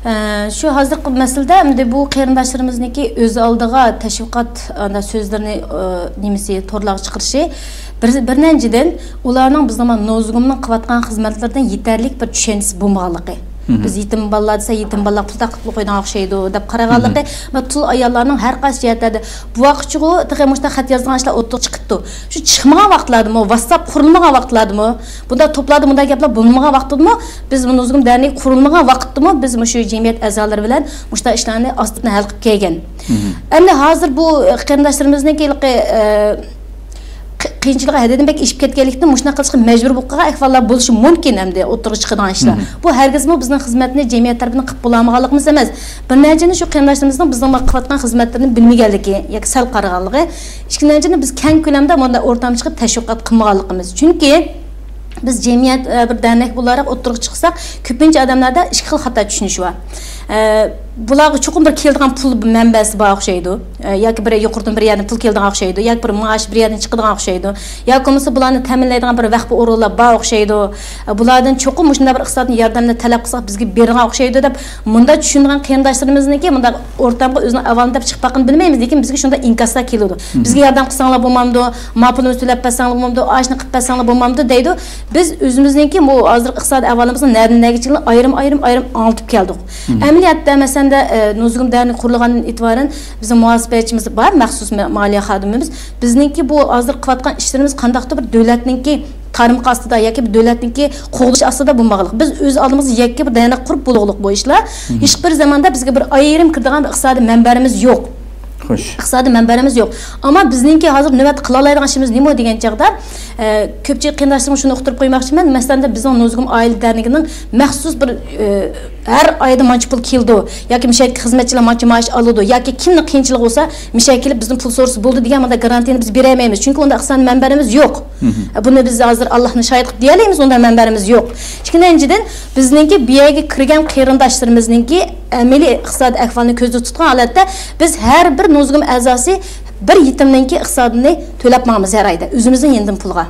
ئە، شۇ ھازىرقى مەسىلىدە ئەمدى بۇ قېرىنداشلىرىمىزنىڭكى ئۆز ئالدىغا تەشۋىقات، ئانا، سۆزلىرىنى، ئە، نېمىسى، تورلارغا چىقىرىشى، بىر، بىرىنچىدىن، ئۇلارنىڭ بىزنىڭ نوزۇگۇمنىڭ قىلىۋاتقان خىزمەتلىرىدىن يېتەرلىك بىر چۈشەنچىسى بولمىغانلىقى. بىز يېتىم بالىلار دېسە، يېتىم بالىلار پۇل تارقىتىپ قويىدىغان ئوخشايدۇ، دەپ قارىغانلىقى. بۇ تۇل ئاياللارنىڭ ھەر قايسى جەھەتلەردە بۇ ۋاقىتچىغۇ تېخى مۇشۇنداق خەت يازىدىغان ئىشلار ئوتتۇرىغا چىقىپتۇ. شۇ چىقمىغان ۋاقىتلاردىمۇ، ۋاتساپ قۇرۇلمىغان ۋاقىتلاردىمۇ، بۇنداق توپلاردا بۇنداق گەپلەر بولمىغان ۋاقىتتىمۇ، بىز بۇ نوزۇگۇم دەرنىكى قۇرۇلمىغان ۋاقىتتىمۇ بىز مۇشۇ جەمئىيەت ئەزالىرى بىلەن مۇشۇنداق ئىشلارنى ئاستا ھەل قىلىپ كەلگەن. ئەمدى ھازىر بۇ قېرىنداشلىرىمىزنىڭكى ھېلىقى، ئە، قى-، قىيىنچىلىقى ھەددىدىن بەك ئېشىپ كەتكەنلىكتىن مۇشۇنداق قىلىشقا مەجبۇر بولۇپ قالغان ئەھۋاللار بولۇشى مۇمكىن ئەمدى ئوتتۇرىغا چىقىدىغان ئىشلار. بۇ ھەرگىزمۇ بىزنىڭ خىزمەتنى جەمئىيەت تەرىپىدىن قىلىپ بولالمىغانلىقىمىز ئەمەس. بىر نەچچىنى شۇ قېرىنداشلىرىمىزنىڭ بىزنىڭ قىلىۋاتقان خىزمەتلىرىنى بىلمىگەنلىكى ياكى سەل قارىغانلىقى. ئىككىنچىنى بىز كەڭ كۆلەمدە مۇنداق ئورتامچىقى تەشۋىقات قىلمىغانلىقىمىز. چۈنكى بىز جەمئىيەت، ئە، بىر دەرنەك بولاراق ئوتتۇرىغا چىقساق، كۆپىنچە ئادەملەردە ئىككى خىل خاتا چۈشىنىش بار. ئە، بۇلارغا چوقۇم بىر كېلىدىغان پۇل مەنبەسى بار ئوخشايدۇ. ئە، ياكى بىر يۇقىرىدىن بىر يەردىن پۇل كېلىدىغان ئوخشايدۇ. ياكى بىر مائاش بىر يەردىن چىقىدىغان ئوخشايدۇ. ياكى بولمىسا بۇلارنى تەمىنلەيدىغان بىر ۋەخپە ئورۇنلار بار ئوخشايدۇ. ئە، بۇلاردىن چوقۇم مۇشۇنداق بىر ئىقتىسادىي ياردەمنى تەلەپ قىلساق بىزگە بېرىدىغان ئوخشايدۇ دەپ مۇنداق چۈشىنىدىغان قېرىنداشلىرىمىزنىڭكى مۇنداق ئورتامغا ئۆزىنىڭ ئەھۋالىنى دەپ چىقىپ باققىنى بىلمەيمىز، لېكىن بىزگە شۇنداق ئىنكاسلار كېلىدۇ. بىزگە ياردەم قىلساڭلار بولمامدۇ، ما پۇلىمىزنى تۆلەپ بەرسەڭلار بولمامدۇ، ئاشۇنى قىلىپ بەرسەڭلار بولمامدۇ دەيدۇ. بىز ئۆزىمىزنىڭكى بۇ ھازىرقى ئىقتىسادىي ئەھۋالىمىزنى نەدىن نەگىچىلىك ئايرىم، ئايرىم، ئايرىم ئاڭلىتىپ كەلدۇق. ئەمەلىيەتتە، مەسىلەن، ئە، نوزۇگۇم دەرنىكى قۇرۇلغاندىن ئېتىبارەن بىزنىڭ مۇھاسىبەتچىمىز بار، مەخسۇس مە-، مالىيە خادىمىمىز. بىزنىڭكى بۇ ھازىر قىلىۋاتقان ئىشلىرىمىز قانداقتۇر بىر دۆلەتنىڭكى تارمىقى ئاستىدا ياكى بىر دۆلەتنىڭكى قوغدىشى ئاستىدا بولمىغانلىق. بىز ئۆز ئالدىمىزغا يەككە بىر دەرنەك قۇرۇپ بولغۇلۇق بۇ ئىشلار. ھېچبىر زاماندا بىزگە بىر ئايرىم كىرىدىغان بىر ئىقتىسادىي مەنبەرىمىز يوق. خوش. ئىقتىسادىي مەنبەرىمىز يوق. ئەمما بىزنىڭكى ھازىر نۆۋەتتە قىلالايدىغان ئىشىمىز نېمە دېگەن چاغدا، ئە، كۆپچىلىك قېرىنداشلىرىمغا شۇنى ئۇقتۇرۇپ قويماقچىمەن. مەسىلەن، بىزنىڭ نوزۇگۇم ئائىلە دەرنىكىنىڭ مەخسۇس بىر، ئە، ھەر ئايدا مانچە پۇل كېلىدۇ ياكى مۇشۇ يەردىكى خىزمەتچىلەر مانچە مائاش ئالىدۇ ياكى كىمنىڭ قىيىنچىلىقى بولسا مۇشۇ يەرگە كېلىپ بىزدىن پۇل سورىسا بولدى دېگەن مۇنداق گارانتىيەنى بىز بېرەلمەيمىز. چۈنكى ئۇنداق ئىقتىسادىي مەنبەرىمىز يوق. بۇنى بىز ھازىر ئاللاھنى شاھىت قىلىپ دېيەلەيمىز، ئۇنداق مەنبەرىمىز يوق. ئىككىنچىدىن، بىزنىڭكى بۇ يەرگە كىرگەن قېرىنداشلىرىمىزنىڭكى ئەمەلىي ئىقتىسادىي ئەھۋالىنى كۆزدە تۇتقان ھالەتتە، بىز ھەر بىر نوزۇگۇم ئەزاسى بىر يېتىمنىڭكى ئىقتىسادىنى تۆلەپ ماڭىمىز ھەر ئايدا، ئۆزىمىزنىڭ يېنىدىن پۇلغا.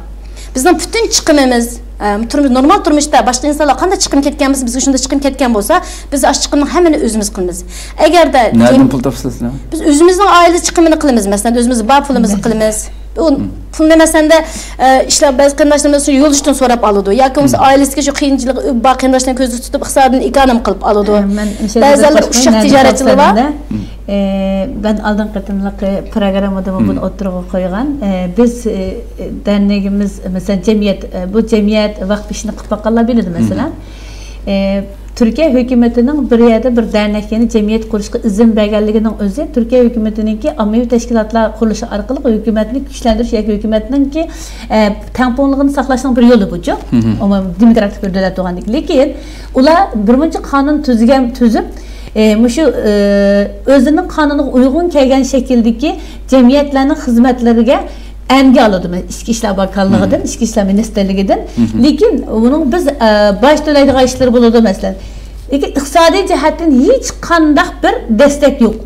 بىزنىڭ پۈتۈن چىقىمىمىز، ئە، تۇرمۇش، نورمال تۇرمۇشتا باشقا ئىنسانلار قانداق چىقىم كەتكەن بولسا، بىزگە شۇنداق چىقىم كەتكەن بولسا، بىز ئاشۇ چىقىمنىڭ ھەممىنى ئۆزىمىز قىلىمىز. ئەگەردە نەدىن پۇل تاپىسىلەر سىلەر؟ بىز ئۆزىمىزنىڭ ئائىلە چىقىمىنى قىلىمىز، مەسىلەن، ئۆزىمىز بار پۇلىمىزنى قىلىمىز. ئۇ پۇلنى، مەسىلەن، ئە، ئىشلار، بەزى قېرىنداشلىرىمىز شۇ يولدىشىدىن سوراپ ئالىدۇ ياكى بولمىسا ئائىلىسىدىكى شۇ قىيىنچىلىقى بار قېرىنداشلارنى كۆزدە تۇتۇپ ئىقتىسادىنى ئېكونوم قىلىپ ئالىدۇ. ئە، مەن ئۆشە بەزىلەر ئۇششاق تىجارەتچىلەر بار. ئە، مەن ئالدىنقى قېتىملىقى پروگراممىدىمۇ بۇنى ئوتتۇرىغا قويغان. ئە، بىز، ئە، دەرنىكىمىز، مەسىلەن، جەمئىيەت، ئە، بۇ جەمئىيەت ۋەقىپ ئىشىنى قىلىپ باققانلار بىلىدۇ، مەسىلەن. ئە، تۈركىيە ھۆكۈمىتىنىڭ بىر يەردە بىر دەرنەك، يەنى جەمئىيەت قۇرۇشقا ئىزىن بەرگەنلىكىنىڭ ئۆزى تۈركىيە ھۆكۈمىتىنىڭكى ئاممىۋى تەشكىلاتلار قۇرۇلۇشى ئارقىلىق ھۆكۈمەتنى كۈچلەندۈرۈش ياكى ھۆكۈمەتنىڭكى، ئە، تەڭپۇڭلۇقىنى ساقلاشنىڭ بىر يولى بۇچۇ. ئومۇمەن دېموكراتىك بىر دۆلەت بولغاندىكىن. لېكىن ئۇلار بىرمۇنچە قانۇن تۈزگەن، تۈزۈپ، ئە، مۇشۇ، ئە، ئۆزىنىڭ قانۇنىغا ئۇيغۇن كەلگەن شەكىلدىكى جەمئىيەتلەرنىڭ خىزمەتلىرىگە ئەنگە ئالىدۇ، مەن ئىچكى ئىشلار باكانلىقىدىن، ئىچكى ئىشلار مىنىستىرلىكىدىن. لېكىن ئۇنىڭ بىز، ئە، باج تۆلەيدىغان ئىشلىرى بولىدۇ، مەسىلەن. لېكىن ئىقتىسادىي جەھەتتىن ھېچقانداق بىر دەستەك يوق.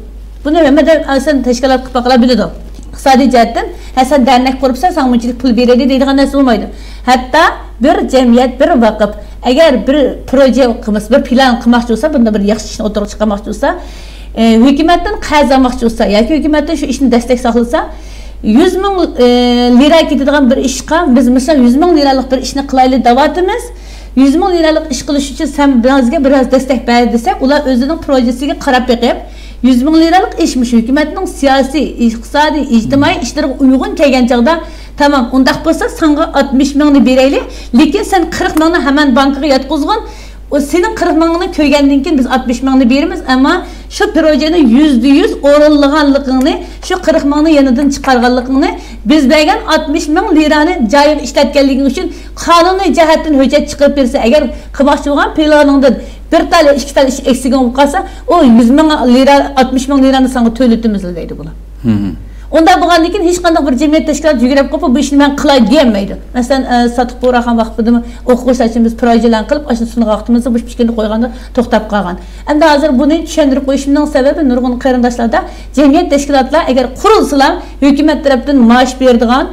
بۇنى ھەممىدىن ئاسان تەشكىلات قىلىپ باققانلار بىلىدۇ. ئىقتىسادىي جەھەتتىن، ھە، سەن دەرنەك قۇرۇپسەن، ساڭا مۇنچىلىك پۇل بېرەيلى دەيدىغان نەرسە بولمايدۇ. ھەتتا بىر جەمئىيەت، بىر ۋاقىپ، ئەگەر بىر پروژە قىلماس، بىر پىلان قىلماقچى بولسا، بۇنداق بىر ياخشى ئىشنى ئوتتۇرىغا چىقارماقچى بولسا، ئە، ھۆكۈمەتتىن قەرز ئالماقچى بولسا ياكى ھۆكۈمەتتىن شۇ ئىشنى دەستەك ساقلىسا، يۈز مىڭ، ئى، لىرا كېتىدىغان بىر ئىشقا بىز، مىسال، يۈز مىڭ لىرالىق بىر ئىشنى قىلايلى دەۋاتىمىز. يۈز مىڭ لىرالىق ئىش قىلىش ئۈچۈن سەن بىزگە بىراز دەستەك بەر دېسەك، ئۇلار ئۆزىنىڭ پروژېسىگە قاراپ بېقىپ، يۈز مىڭ لىرالىق ئىش مۇشۇ ھۆكۈمەتنىڭ سىياسىي، ئىقتىسادىي، ئىجتىمائىي ئىشلىرىغا ئۇيغۇن كەلگەن چاغدا، تامام، ئۇنداق بولسا ساڭا ئاتمىش مىڭنى بېرەيلى، لېكىن سەن قىرىق مىڭنى ھامان بانكىغا ياتقۇزغىن. ئۇ سېنىڭ قىرىق مىڭىڭنى كۆرگەندىن كېيىن بىز ئاتمىش مىڭنى بېرىمىز، ئەمما شۇ پروژېنى يۈزدە يۈز ئورۇنلىغانلىقىڭنى، شۇ قىرىق مىڭنى يېنىدىن چىقارغانلىقىڭنى، بىز بەرگەن ئاتمىش مىڭ لىرانى جايىغا ئىشلەتكەنلىكىڭ ئۈچۈن قانۇنىي جەھەتتىن ھۆججەت چىقىرىپ بېرىسەن. ئەگەر قىلماقچى بولغان پىلانىڭدىن بىر تال، ئىككى تال ئىش ئەكسىگە بولۇپ قالسا، ئۇ يۈز مىڭ لىرا، ئاتمىش مىڭ لىرانى ساڭا تۆلىتىمىز دەيدۇ بۇلار. ئۇنداق بولغاندىن كېيىن ھېچقانداق بىر جەمئىيەت تەشكىلاتى يۈگرەپ قېلىپ، بۇ ئىشنى مەن قىلاي دېيەلمەيدۇ. مەسىلەن، ئە، ساتۇق بۇغراخان ۋاقتىدىمۇ ئوقۇغۇچىلار ئىچىدە بىز پىرايىجلارنى قىلىپ، ئاشۇ سۇنغان ۋاقتىمىزدا بۇ پىكىرنى قويغاندا توختاپ قالغان. ئەمدى ھازىر بۇنى چۈشەندۈرۈپ قويۇشۇمنىڭ سەۋەبى، نۇرغۇن قېرىنداشلاردا جەمئىيەت تەشكىلاتلار ئەگەر قۇرۇلسىلا، ھۆكۈمەت تەرەپتىن مائاش بېرىدىغان،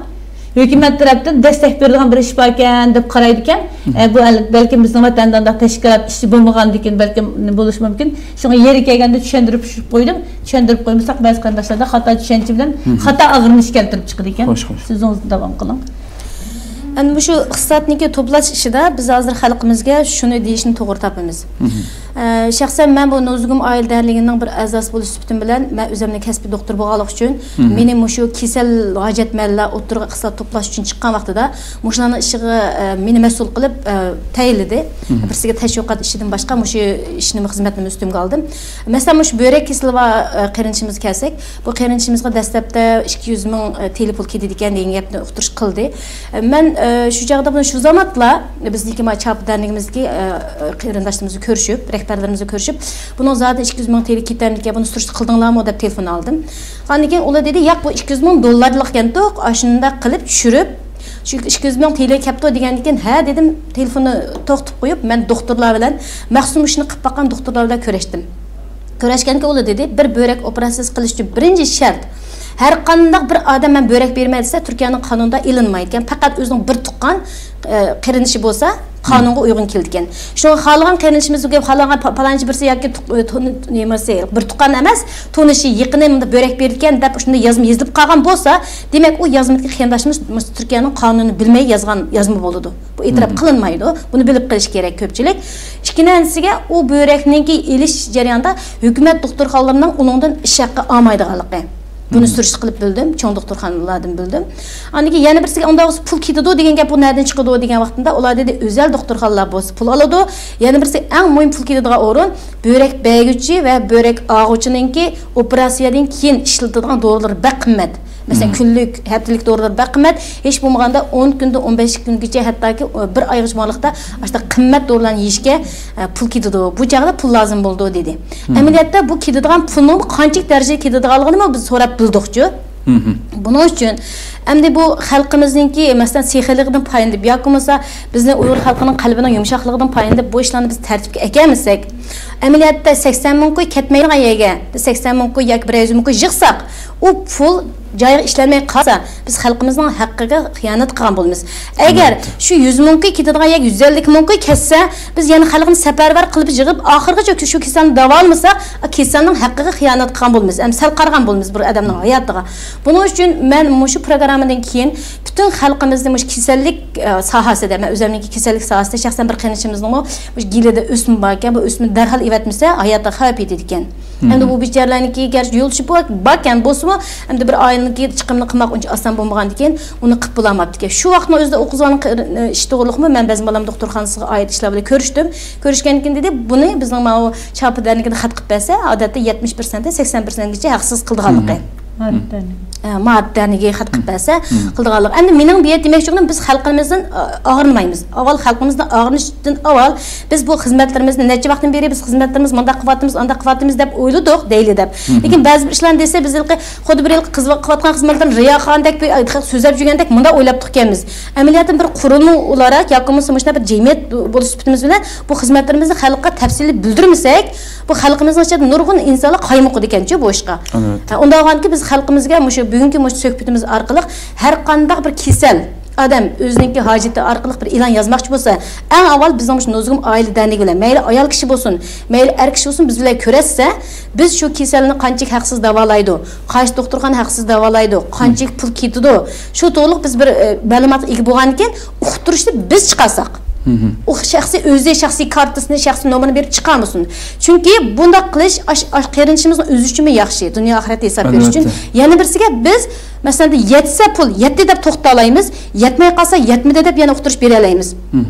ھۆكۈمەت تەرەپتىن دەستەك بېرىدىغان بىر ئىش باركەن دەپ قارايدىكەن. ئە، بۇ ئەل-، بەلكىم بىزنىڭ ۋەتەندە ئۇنداق تەشكىلات ئىشى بولمىغاندىكىن بەلكىم بولۇشى مۇمكىن. شۇڭا يېرى كەلگەندە چۈشەندۈرۈپ قويدۇم. چۈشەندۈرۈپ قويمىساق، بەزى قېرىنداشلاردا خاتا چۈشەنچە بىلەن خاتا ئاغرىنىش كەلتۈرۈپ چىقىدىكەن. خوش، خوش. سۆزىڭىزنى داۋام قىلىڭ. ئەمدى مۇشۇ ئىقتىسادنىڭكى توپلاش ئىشىدا بىز ھازىر خەلقىمىزگە شۇنى دېيىشنى توغرا تاپىمىز. ئە، شەخسەن مەن بۇ نۇزۇگۇم ئائىلە دەرنىكىنىڭ بىر ئەزاسى بولۇش سۈپىتىم بىلەن، مەن ئۆزۈمنىڭ كەسپىي دوختۇر بولغانلىقى ئۈچۈن، مېنى مۇشۇ كېسەل ھاجەتمەنلەر ئوتتۇرىغا ئىقتىساد توپلاش ئۈچۈن چىققان ۋاقتىدا، مۇشۇلارنىڭ ئىشىغا، ئە، مېنى مەسئۇل قىلىپ، ئە، تەيىنلىدى. بىرسىگە تەشۋىقات ئىشىدىن باشقا مۇشۇ ئىشنىمۇ، خىزمەتنىمۇ ئۈستۈمگە ئالدىم. مەسىلەن، مۇشۇ بۆرەك كېسىلى بار، ئە، قېرىندىشىمىزغا كەلسەك، بۇ قېرىندىشىمىزغا دەسلەپتە ئىككى يۈز مىڭ تىيىن پۇل كېتىدىكەن دېگەن گەپنى ئۇقتۇرۇش قىلدى. مەن، ئە، شۇ چاغدا بۇنى شۇ زامانلا بىزنىڭكى ما چاپا دەرنىكىمىزدىكى، ئە، قېرىنداشلىرىمىز بىلەن كۆرۈشۈپ، رەھبەرلىرىمىز بىلەن كۆرۈشۈپ، بۇنىڭ زادى ئىككى يۈز مىڭ تىيىن كېتەمدىكەن، بۇنى سۈرۈشتە قىلدىڭلارمۇ دەپ تېلېفون ئالدىم. ئاندىن كېيىن ئۇلار دېدى، ياق، بۇ ئىككى يۈز مىڭ دوللارلىق ئىكەنتۇق، ئاشۇنداق قىلىپ چۈشۈرۈپ، شۇ ئىككى يۈز مىڭ تىيىن كەپتۇ دېگەندىن كېيىن، ھە دېدىم، تېلېفوننى توختىتىپ قويۇپ، مەن دوختۇرلار بىلەن، مەخسۇس مۇشۇنى قىلىپ باققان دوختۇرلار بىلەن كۆرۈشتۈم. كۆرۈشكەندىكىن ئۇلار دېدى، بىر بۆرەك ئوپېراتسىيىسى قىلىش ئۈچۈن بىرىنچى شەرت، ھەر قانداق بىر ئادەم مەن بۆرەك بېرىمەن دېسە، تۈركىيەنىڭ قانۇنىدا ئېلىنمايدىكەن. پەقەت ئۆزىنىڭ بىر تۇغقان، ئە، قېرىندىشى بولسا، قانۇنغا ئۇيغۇن كېلىدىكەن. شۇڭا خالىغان قېرىندىشىمىز يوق، خالىغان پا-، پالانچى بىرسى ياكى تۇق-، ئە، تون-، نېمىسى، بىر تۇغقان ئەمەس، تونۇشى، يېقىنى مۇنداق بۆرەك بېرىدىكەن دەپ شۇنداق يازما يېزىلىپ قالغان بولسا، دېمەك، ئۇ يازمىدىكى قېرىنداشىمىز مۇشۇ تۈركىيەنىڭ قانۇنىنى بىلمەي يازغان يازما بولىدۇ. بۇ ئېتىراپ قىلىنمايدۇ. بۇنى بىلىپ قېلىش كېرەك كۆپچىلىك. ئىككىنچىسىگە، ئۇ بۆرەكنىڭكى ئېلىش جەريانىدا ھۆكۈمەت دوختۇرخانىلىرىنىڭ ئۇنىڭدىن ئىش ھەققى ئالمايدىغانلىقى. بۇنى سۈرۈشتە قىلىپ بىلدىم، چوڭ دوختۇرخانىلاردىن بىلدىم. ئاندىن كېيىن يەنە بىرسىگە، ئۇنداق بولسا پۇل كېتىدۇ دېگەن گەپ، بۇ نەدىن چىقىدۇ دېگەن ۋاقتىمدا، ئۇلار دېدى، ئۆزەل دوختۇرخانىلار بولسا پۇل ئالىدۇ. يەنە بىرسى، ئەڭ مۇھىم پۇل كېتىدىغان ئورۇن، بۆرەك بەرگۈچى ۋە بۆرەك ئالغۇچىنىڭكى ئوپېراتسىيەدىن كېيىن ئىشلىتىدىغان دورىلىرى بەك قىممەت. مەسىلەن، كۈنلۈك، ھەپتىلىك دورىلار بەك قىممەت. ھېچ بولمىغاندا ئون كۈندىن ئون بەش كۈنگىچە، ھەتتاكى بىر ئايغىچە مۇئەللىقتا ئاشۇنداق قىممەت دورىلارنى يېيىشكە، ئە، پۇل كېتىدۇ. بۇ چاغدا پۇل لازىم بولىدۇ، دېدى. ئەمەلىيەتتە بۇ كېتىدىغان پۇلنىڭ قانچىلىك دەرىجىدە كېتىدىغانلىقىنىمۇ بىز سوراپ بىلدۇقچۇ. بۇنىڭ ئۈچۈن ئەمدى بۇ خەلقىمىزنىڭكى، مەسىلەن، سېخىيلىقىدىن پايدىلىنىپ ياكى بولمىسا بىزنىڭ ئۇيغۇر خەلقىنىڭ قەلبىنىڭ يۇمشاقلىقىدىن پايدىلىنىپ بۇ ئىشلارنى بىز تەرتىپكە ئەكەلمىسەك، ئەمەلىيەتتە سەكسەن مىڭ كوي كەتمەيدىغان يەرگە بىز سەكسەن مىڭ كوي ياكى بىر يۈز مىڭ كوي يىغساق، ئۇ پۇل جايىغا ئىشلەنمەي قالسا، بىز خەلقىمىزنىڭ ھەققىگە خىيانەت قىلغان بولىمىز. ئەگەر شۇ يۈز مىڭ كوي كېتىدىغان يەرگە يۈز ئەللىك مىڭ كوي كەتسە، بىز يەنە خەلقنى سەپەرۋەر قىلىپ يىغىپ، ئاخىرغىچە شۇ كېسەلنى داۋالىمىساق، كېسەلنىڭ ھەققىگە خىيانەت قىلغان بولىمىز. ئەمدى سەل قارىغان بولىمىز بىر ئادەمنىڭ ھاياتىغا. بۇنىڭ ئۈچۈن مەن مۇشۇ پروگراممىدىن كېيىن پۈتۈن خەلقىمىزنى مۇشۇ كېسەللىك، ئە، ساھەسىدە، مەن ئۆزۈمنىڭكى كېسەللىك ساھەسىدە شەخسەن بىر قېرىندىشىمىزنىڭمۇ مۇشۇ گېلىدە ئۆسمە باركەن، بۇ ئۆسمىنى دەرھال ئېۋەتمىسە، ھاياتىغا خەۋپ يېتىدىكەن. ئەمدى بۇ بىچارىلەرنىڭكى گەرچە يول تۇتۇشى بار-، باركەن، بولسىمۇ، ئەمدى بىر ئائىلىنىڭكى چىقىمىنى قىلماق ئۇنچە ئاسان بولمىغاندىكىن، ئۇنى قىلىپ بولالماپتىكەن. شۇ ۋاقىتنىڭ ئۆزىدە ئۇ قىزلارنىڭ قى-، ئىشى توغرۇلۇقمۇ مەن بەزمە بالام دوختۇرخانىسىغا ئائىت ئىشلار بىلەن كۆرۈشتۈم. كۆرۈشكەندىن كېيىن دېدى، بۇنى بىزنىڭ ماۋۇ چاپا دەرنىكىدە خەت قىلىپ بەرسە، ئادەتتە يەتمىش پىرسەنتتىن سەكسەن پىرسەنتكىچە ھەقسىز قىلىدىغانلىقى. ئە، مائارىپ دەرنىكىگە خەت قىلىپ بەرسە، قىلىدىغانلىق. ئەمدى مېنىڭ بۇ يەردە دېمەكچى بولغىنىم، بىز خەلقىمىزدىن، ئا، ئاغرىنمايمىز. ئاۋۋال خەلقىمىزدىن ئاغرىنىشتىن ئاۋۋال، بىز بۇ خىزمەتلىرىمىزنى نەچچە ۋاقىتتىن بېرى بىز خىزمەتلىرىمىز مۇنداق قىلىۋاتىمىز، ئانداق قىلىۋاتىمىز دەپ ئويلىدۇق دەيلى دەپ. لېكىن بەزى بىر ئىشلارنى دېسە، بىز ھېلىقى خۇددى بىر ھېلىقى قىز-، قىلىۋاتقان خىزمەتلەرنى رىياكارانە دەك بىر سۆزلەپ يۈرگەندەك مۇنداق ئويلاپتۇق ئىكەنمىز. ئەمەلىيەتتە بىر قۇرۇلما ئولاراق ياكى بولمىسا مۇشۇنداق بىر جەمئىيەت بولۇش سۈپىتىمىز بىلەن بۇ خىزمەتلىرىمىزنى خەلققە تەپسىلىي بىلدۈرمىسەك، بۇ خەلقىمىزنىڭ ئىچىدە نۇرغۇن ئىنسانلار قايمۇقىدىكەنچۇ بۇ ئىشقا. ئۇنداق بولغاندىكىن بىز خەلقىمىزگە مۇشۇ بۈگۈنكى مۇشۇ سۆھبىتىمىز ئارقىلىق ھەر قانداق بىر كېسەل ئادەم ئۆزىنىڭكى ھاجىتى ئارقىلىق بىر ئېلان يازماقچى بولسا، ئەڭ ئاۋۋال بىزنىڭ مۇشۇ نۇزۇگۇم ئائىلە دەرنىكى بىلەن، مەيلى ئايال كىشى بولسۇن، مەيلى ئەر كىشى بولسۇن، بىز بىلەن كۆرۈشسە، بىز شۇ كېسەلنى قانچىلىك ھەقسىز داۋالايدۇ، قايسى دوختۇرخانا ھەقسىز داۋالايدۇ، قانچىلىك پۇل كېتىدۇ، شۇ توغرۇلۇق بىز بىر، ئە، مەلۇماتقا ئىگە بولغاندىكىن، ئۇقتۇرۇشنى بىز چىقارساق. ئۇ شەخسىي ئۆزى شەخسىي كارتىسىنى، شەخسىي نومۇرىنى بېرىپ چىقارمىسۇن. چۈنكى بۇنداق قىلىش ئاش-، ئاش-، قېرىندىشىمىزنىڭ ئۆزى ئۈچۈنمۇ ياخشى، دۇنيا ئاخىرەت ھېساب بېرىش ئۈچۈن. يەنە بىرسىگە بىز، مەسىلەن، يەتسە پۇل يەتتى دەپ توختالايمىز، يەتمەي قالسا يەتمىدى دەپ يەنە ئۇقتۇرۇش بېرەلەيمىز.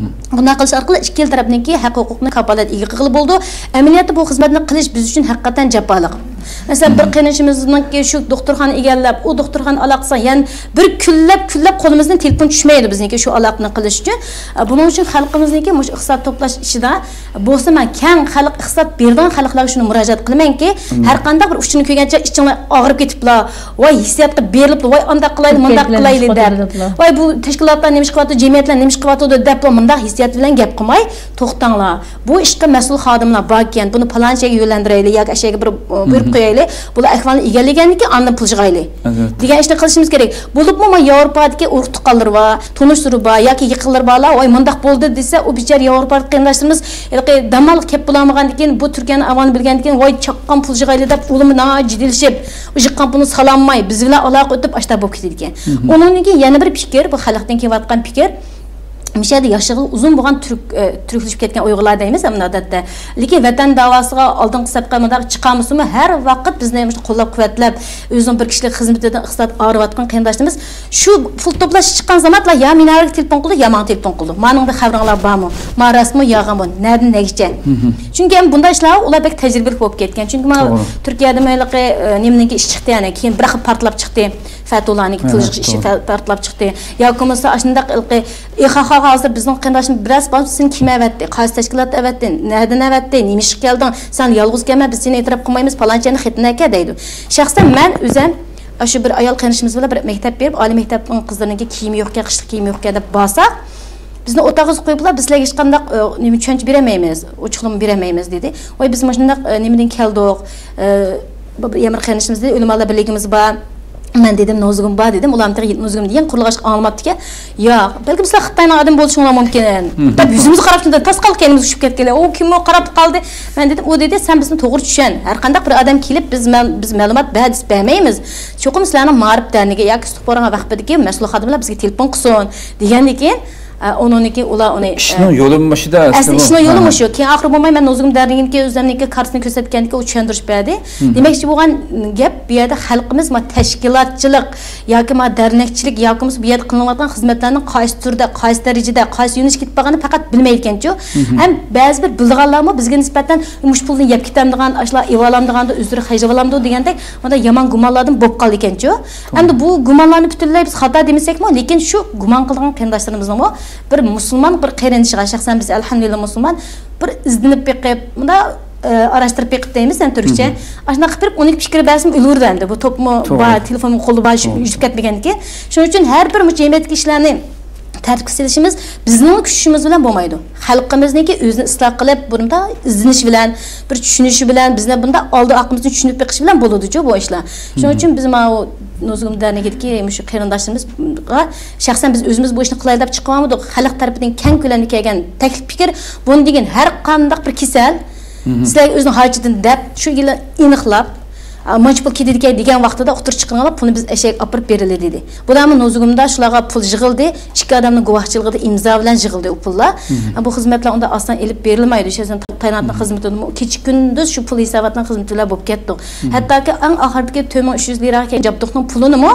بۇنداق قىلىش ئارقىلىق ئىككىلا تەرەپنىڭكى ھەق ھوقۇقىنى كاپالەت ئىگە قىلغىلى بولىدۇ. ئەمەلىيەتتە بۇ خىزمەتنى قىلىش بىز ئۈچۈن ھەقىقەتەن جاپالىق. مەسىلەن، بىر قېرىندىشىمىزنىڭكى شۇ دوختۇرخانا ئىگىلەپ، ئۇ دوختۇرخانا ئالاقىسى يەنە بىر كۈنلەپ، كۈنلەپ قولىمىزدىن تېلېفون چۈشمەيدۇ بىزنىڭكى شۇ ئالاقىنى قىلىش ئۈچۈن. ئە، بۇنىڭ ئۈچۈن خەلقىمىزنىڭكى مۇشۇ ئىقتىساد توپلاش ئىشىدا بولسا، مەن كەڭ خەلق ئىقتىساد بېرىدىغان خەلقلەرگە شۇنى مۇراجىئەت قىلىمەنكى، ھەر قانداق بىر ئۇچۇرنى كۆرگەنچە ئىچىڭلار ئاغرىپ كېتىپلا، ۋاي ھېسسىياتقا بېرىلىپلا، ۋاي ئانداق قىلايلى، مۇنداق قىلايلى دەپ، ۋاي بۇ تەشكىلاتلار نېمە ئىش قىلىۋاتىدۇ، جەمئىيەتلەر نېمە ئىش قىلىۋاتىدۇ دەپلا مۇنداق ھېسسىيات بىلەن گەپ قىلماي، توختاڭلار، بۇ ئىشقا مەسئۇل خادىملار باركەن، بۇنى پالانچى يەرگە يۆنلەندۈرەيلى ياكى ئاشۇ يەرگە بىر، ئۇ، بۇيرۇق قويايلى، بۇلار ئەھۋالنى ئىگىلىگەندىن كېيىن ئاندىن پۇل يىغايلى دېگەن ئىشنى قىلىشىمىز كېرەك. بولۇپمۇ مانا ياۋروپادىكى ئۇرۇق تۇغقانلىرى بار، تونۇشلىرى بار ياكى يېقىنلىرى بارلار، ۋاي مۇنداق بولدى دېسە، ئۇ بىچارە ياۋروپادىكى قېرىنداشلىرىمىز ھېلىقى دامالغا كەپ بولالمىغاندىن كېيىن، بۇ تۈركىيەنىڭ ئەھۋالىنى بىلگەندىن كېيىن، ۋاي چاققان پۇل يىغايلى دەپ، ئۇلارمۇ ناھايىتى جىددىيلىشىپ، ئۇ يىغقان پۇلنى سالالماي، بىز بىلەن ئالاقە ئۆتۈپ، ئاشتا بولۇپ كېتىدىكەن. ئۇنىڭدىن كېيىن يەنە بىر پىكىر، بۇ خەلقتىن كېلىۋاتقان پىكىر. مۇشۇ يەردە ياشىغىلى ئۇزۇن بولغان تۈرك، ئە، تۈركلىشىپ كەتكەن ئۇيغۇرلار دەيمىز ئەمدى ئادەتتە. لېكىن ۋەتەن داۋاسىغا ئالدىنقى سەپقە مۇنداق چىقالمىسىمۇ، ھەر ۋاقىت بىزنى مۇشۇ قوللاپ-قۇۋۋەتلەپ، ئۆزىنىڭ بىر كىشىلىك خىزمىتىدىن ئىقتىساد ئاغرىۋاتقان قېرىنداشلىرىمىز شۇ پۇل توپلاشقا چىققان زامانلا يا مىنارغا تېلېفون قىلىدۇ، يا ماڭا تېلېفون قىلىدۇ. مانىڭدا خەۋىرىڭلار بارمۇ؟ ما راستمۇ، يالغانمۇ؟ نەدىن نەگىچە؟ چۈنكى ئەمدى بۇنداق ئىشلار ئۇلار بەك تەجرىبىلىك بولۇپ كەتكەن. چۈنكى مانا تۈركىيەدىمۇ ھېلىقى، ئە، نېمىنىڭكى ئىشى چىقتى، يەنى كېيىن بىراقلا پارتلاپ چىقتى. فەتۇللانىڭكى پۇل يىغىش ئىشى پارتلاپ چىقتى. ياكى بولمىسا ئاشۇنداق ھېلىقى ئېخاخاغا ھازىر بىزنىڭ قېرىنداشلىرىمىز بىرەرسى بار، سېنى كىم ئەۋەتتى؟ قايسى تەشكىلات ئەۋەتتى؟ نەدىن ئەۋەتتى؟ نېمە ئىشقا كەلدىڭ؟ سەن يالغۇز كەلمە، بىز سېنى ئېتىراپ قىلمايمىز، پالانچى يەرنى خېتىنى ئەكە دەيدۇ. شەخسەن مەن ئۆزەم ئاشۇ بىر ئايال قېرىندىشىمىز بىلەن بىر مەكتەپ بېرىپ، ئالىي مەكتەپنىڭ قىزلىرىنىڭكى كىيىمى يوقكەن، قىشلىق كىيىمى يوقكەن دەپ بارساق، بىزنى ئوتاققا قويۇپلا، بىز سىلەرگە ھېچقانداق، ئە، نېمە، چۈشەنچە بېرەلمەيمىز، ئوچۇقلىما بېرەلمەيمىز دېدى. ۋاي بىز مۇشۇنداق، ئە، نېمىدىن كەلدۇق، ئە، بۇ يەنە بىر قېرىندىشىمىز دېدى، ئۆلىمالار بىرلىكىمىز بار. مەن دېدىم، نوزۇگۇم بار دېدىم. ئۇلار تېخى نوزۇگۇم دېگەن قۇرۇلغاچقا ئاڭلىماپتىكەن. ياق، بەلكىم سىلەر خىتاينىڭ ئادىمى بولۇشۇڭلار مۇمكىن دەپ يۈزىمىزگە قاراپ تۇردى. تاس قالدى، كەينىمىزگە چۈشۈپ كەتكىلى. ئۇ كىممۇ قاراپ قالدى. مەن دېدىم، ئۇ دېدى، سەن بىزنى توغرا چۈشەن. ھەر قانداق بىر ئادەم كېلىپ، بىز مەل-، بىز مەلۇمات بەر دېسە بەرمەيمىز. چوقۇم سىلەرنىڭ مائارىپ دەرنىكى ياكى ئىستىخباراتنىڭ رەھبىرىدىكى مەسئۇل خادىملار بىزگە تېلېفون قىلسۇن دېگەندىن كېيىن، ئە، ئۇنىڭدىن كېيىن ئۇلار ئۇنى، ئە، ئىشنىڭ يولى مۇشۇدا ئەسلى ئەسلى بۇ. ئىشنىڭ يولى مۇشۇ. كېيىن ئاخىرى بولماي مەن نوزۇگۇم دەرنىكىنىڭكى ئۆزلەرنىڭكى كارتىسىنى كۆرسەتكەندىكىن ئۇ چۈشەندۈرۈش بەردى. دېمەكچى بولغان گەپ، بۇ يەردە خەلقىمىز ما تەشكىلاتچىلىق ياكى ما دەرنەكچىلىك ياكى بولمىسا بۇ يەردە قىلىنىۋاتقان خىزمەتلەرنىڭ قايسى تۈردە، قايسى دەرىجىدە، قايسى يۆنىلىشكە كېتىپ بارغانلىقىنى پەقەت بىلمەيدىكەنچۇ. ھەم بەزى بىر بىلىدىغانلارمۇ بىزگە نىسبەتەن مۇشۇ پۇلنى يەپ كېتەمدىغان، ئاشۇلار ئېۋالامدىغاندۇ، ئۆزلىرى خەجلىۋالامدۇ دېگەندەك مۇنداق يامان گۇمانلاردىن بولۇپ قالىدىكەنچۇ. ئەمدى بۇ گۇمانلارنى پۈتۈنلەي بىز خاتا دېمىسەكمۇ، لېكىن شۇ گۇمان قىلىدىغان قېرىنداشلىرىمىزنىڭمۇ بىر مۇسۇلمان بىر قېرىندىشىغا، شەخسەن بىز ئەلھەمدۇلىللا مۇسۇلمان، بىر ئىزدىنىپ بېقىپ، مۇنداق، ئە، ئاراشتۇرۇپ بېقىپ دەيمىز ئەمدى تۈركچە. ئاشۇنداق قىلىپ بېرىپ ئۇنىڭ پىكرى بەرسىمۇ ئۆلۈۋېرىدۇ ئەمدى. بۇ توپمۇ بار، تېلېفونمۇ قولدا بار، يۈزۈپ كەتمىگەندىكىن. شۇنىڭ ئۈچۈن ھەر بىر مۇشۇ جەمئىيەتتىكى ئىشلارنى تەرتىپكە سېلىشىمىز بىزنىڭ كۈچىشىمىز بىلەن بولمايدۇ. خەلقىمىزنىڭكى ئۆزىنى ئىسلاھ قىلىپ، بۇنىڭدا ئىزدىنىش بىلەن، بىر چۈشىنىشى بىلەن، بىزنى بۇنداق ئالدى ئارقىمىزنى چۈشىنىپ بېقىش بىلەن بولىدۇچۇ بۇ ئىشلار. شۇنىڭ ئۈچۈن بىز ماۋۇ نوزۇگۇم دەرنىكىدىكى مۇشۇ قېرىنداشلىرىمىزغا شەخسەن بىز ئۆزىمىز بۇ ئىشنى قىلايلى دەپ چىقىۋالمىدۇق. خەلق تەرىپىدىن كەڭ كۆلەمدە كەلگەن تەكلىپ پىكىر. بۇنى دېگەن ھەر قانداق بىر كېسەل سىلەرگە ئۆزىنىڭ ھاجىتىنى دەپ، شۇ يىلى ئېنىقلاپ، ئا، مانچە پۇل كېتىدىكەن دېگەن ۋاقتىدا ئوتتۇرىغا چىقىرىڭلار، پۇلنى بىز ئەشەگە ئاپىرىپ بېرىلى دېدى. بۇلارمۇ نوزۇگۇمدا شۇلارغا پۇل يىغىلدى، ئىككى ئادەمنىڭ گۇۋاھچىلىقىدا ئىمزا بىلەن يىغىلدى ئۇ پۇللار. ئا، بۇ خىزمەتلەر ئۇنداق ئاسان ئېلىپ بېرىلمەيدۇ. شۇ يۈزدىن تايلاندنىڭ خىزمىتىدىمۇ كېچە كۈندۈز شۇ پۇل ھېساباتنىڭ خىزمىتى بىلەن بولۇپ كەتتۇق. ھەتتاكى ئەڭ ئاخىرىدىكى تۆت مىڭ ئۈچ يۈز لىراغا كەلگەن جابدۇقنىڭ پۇلىنىمۇ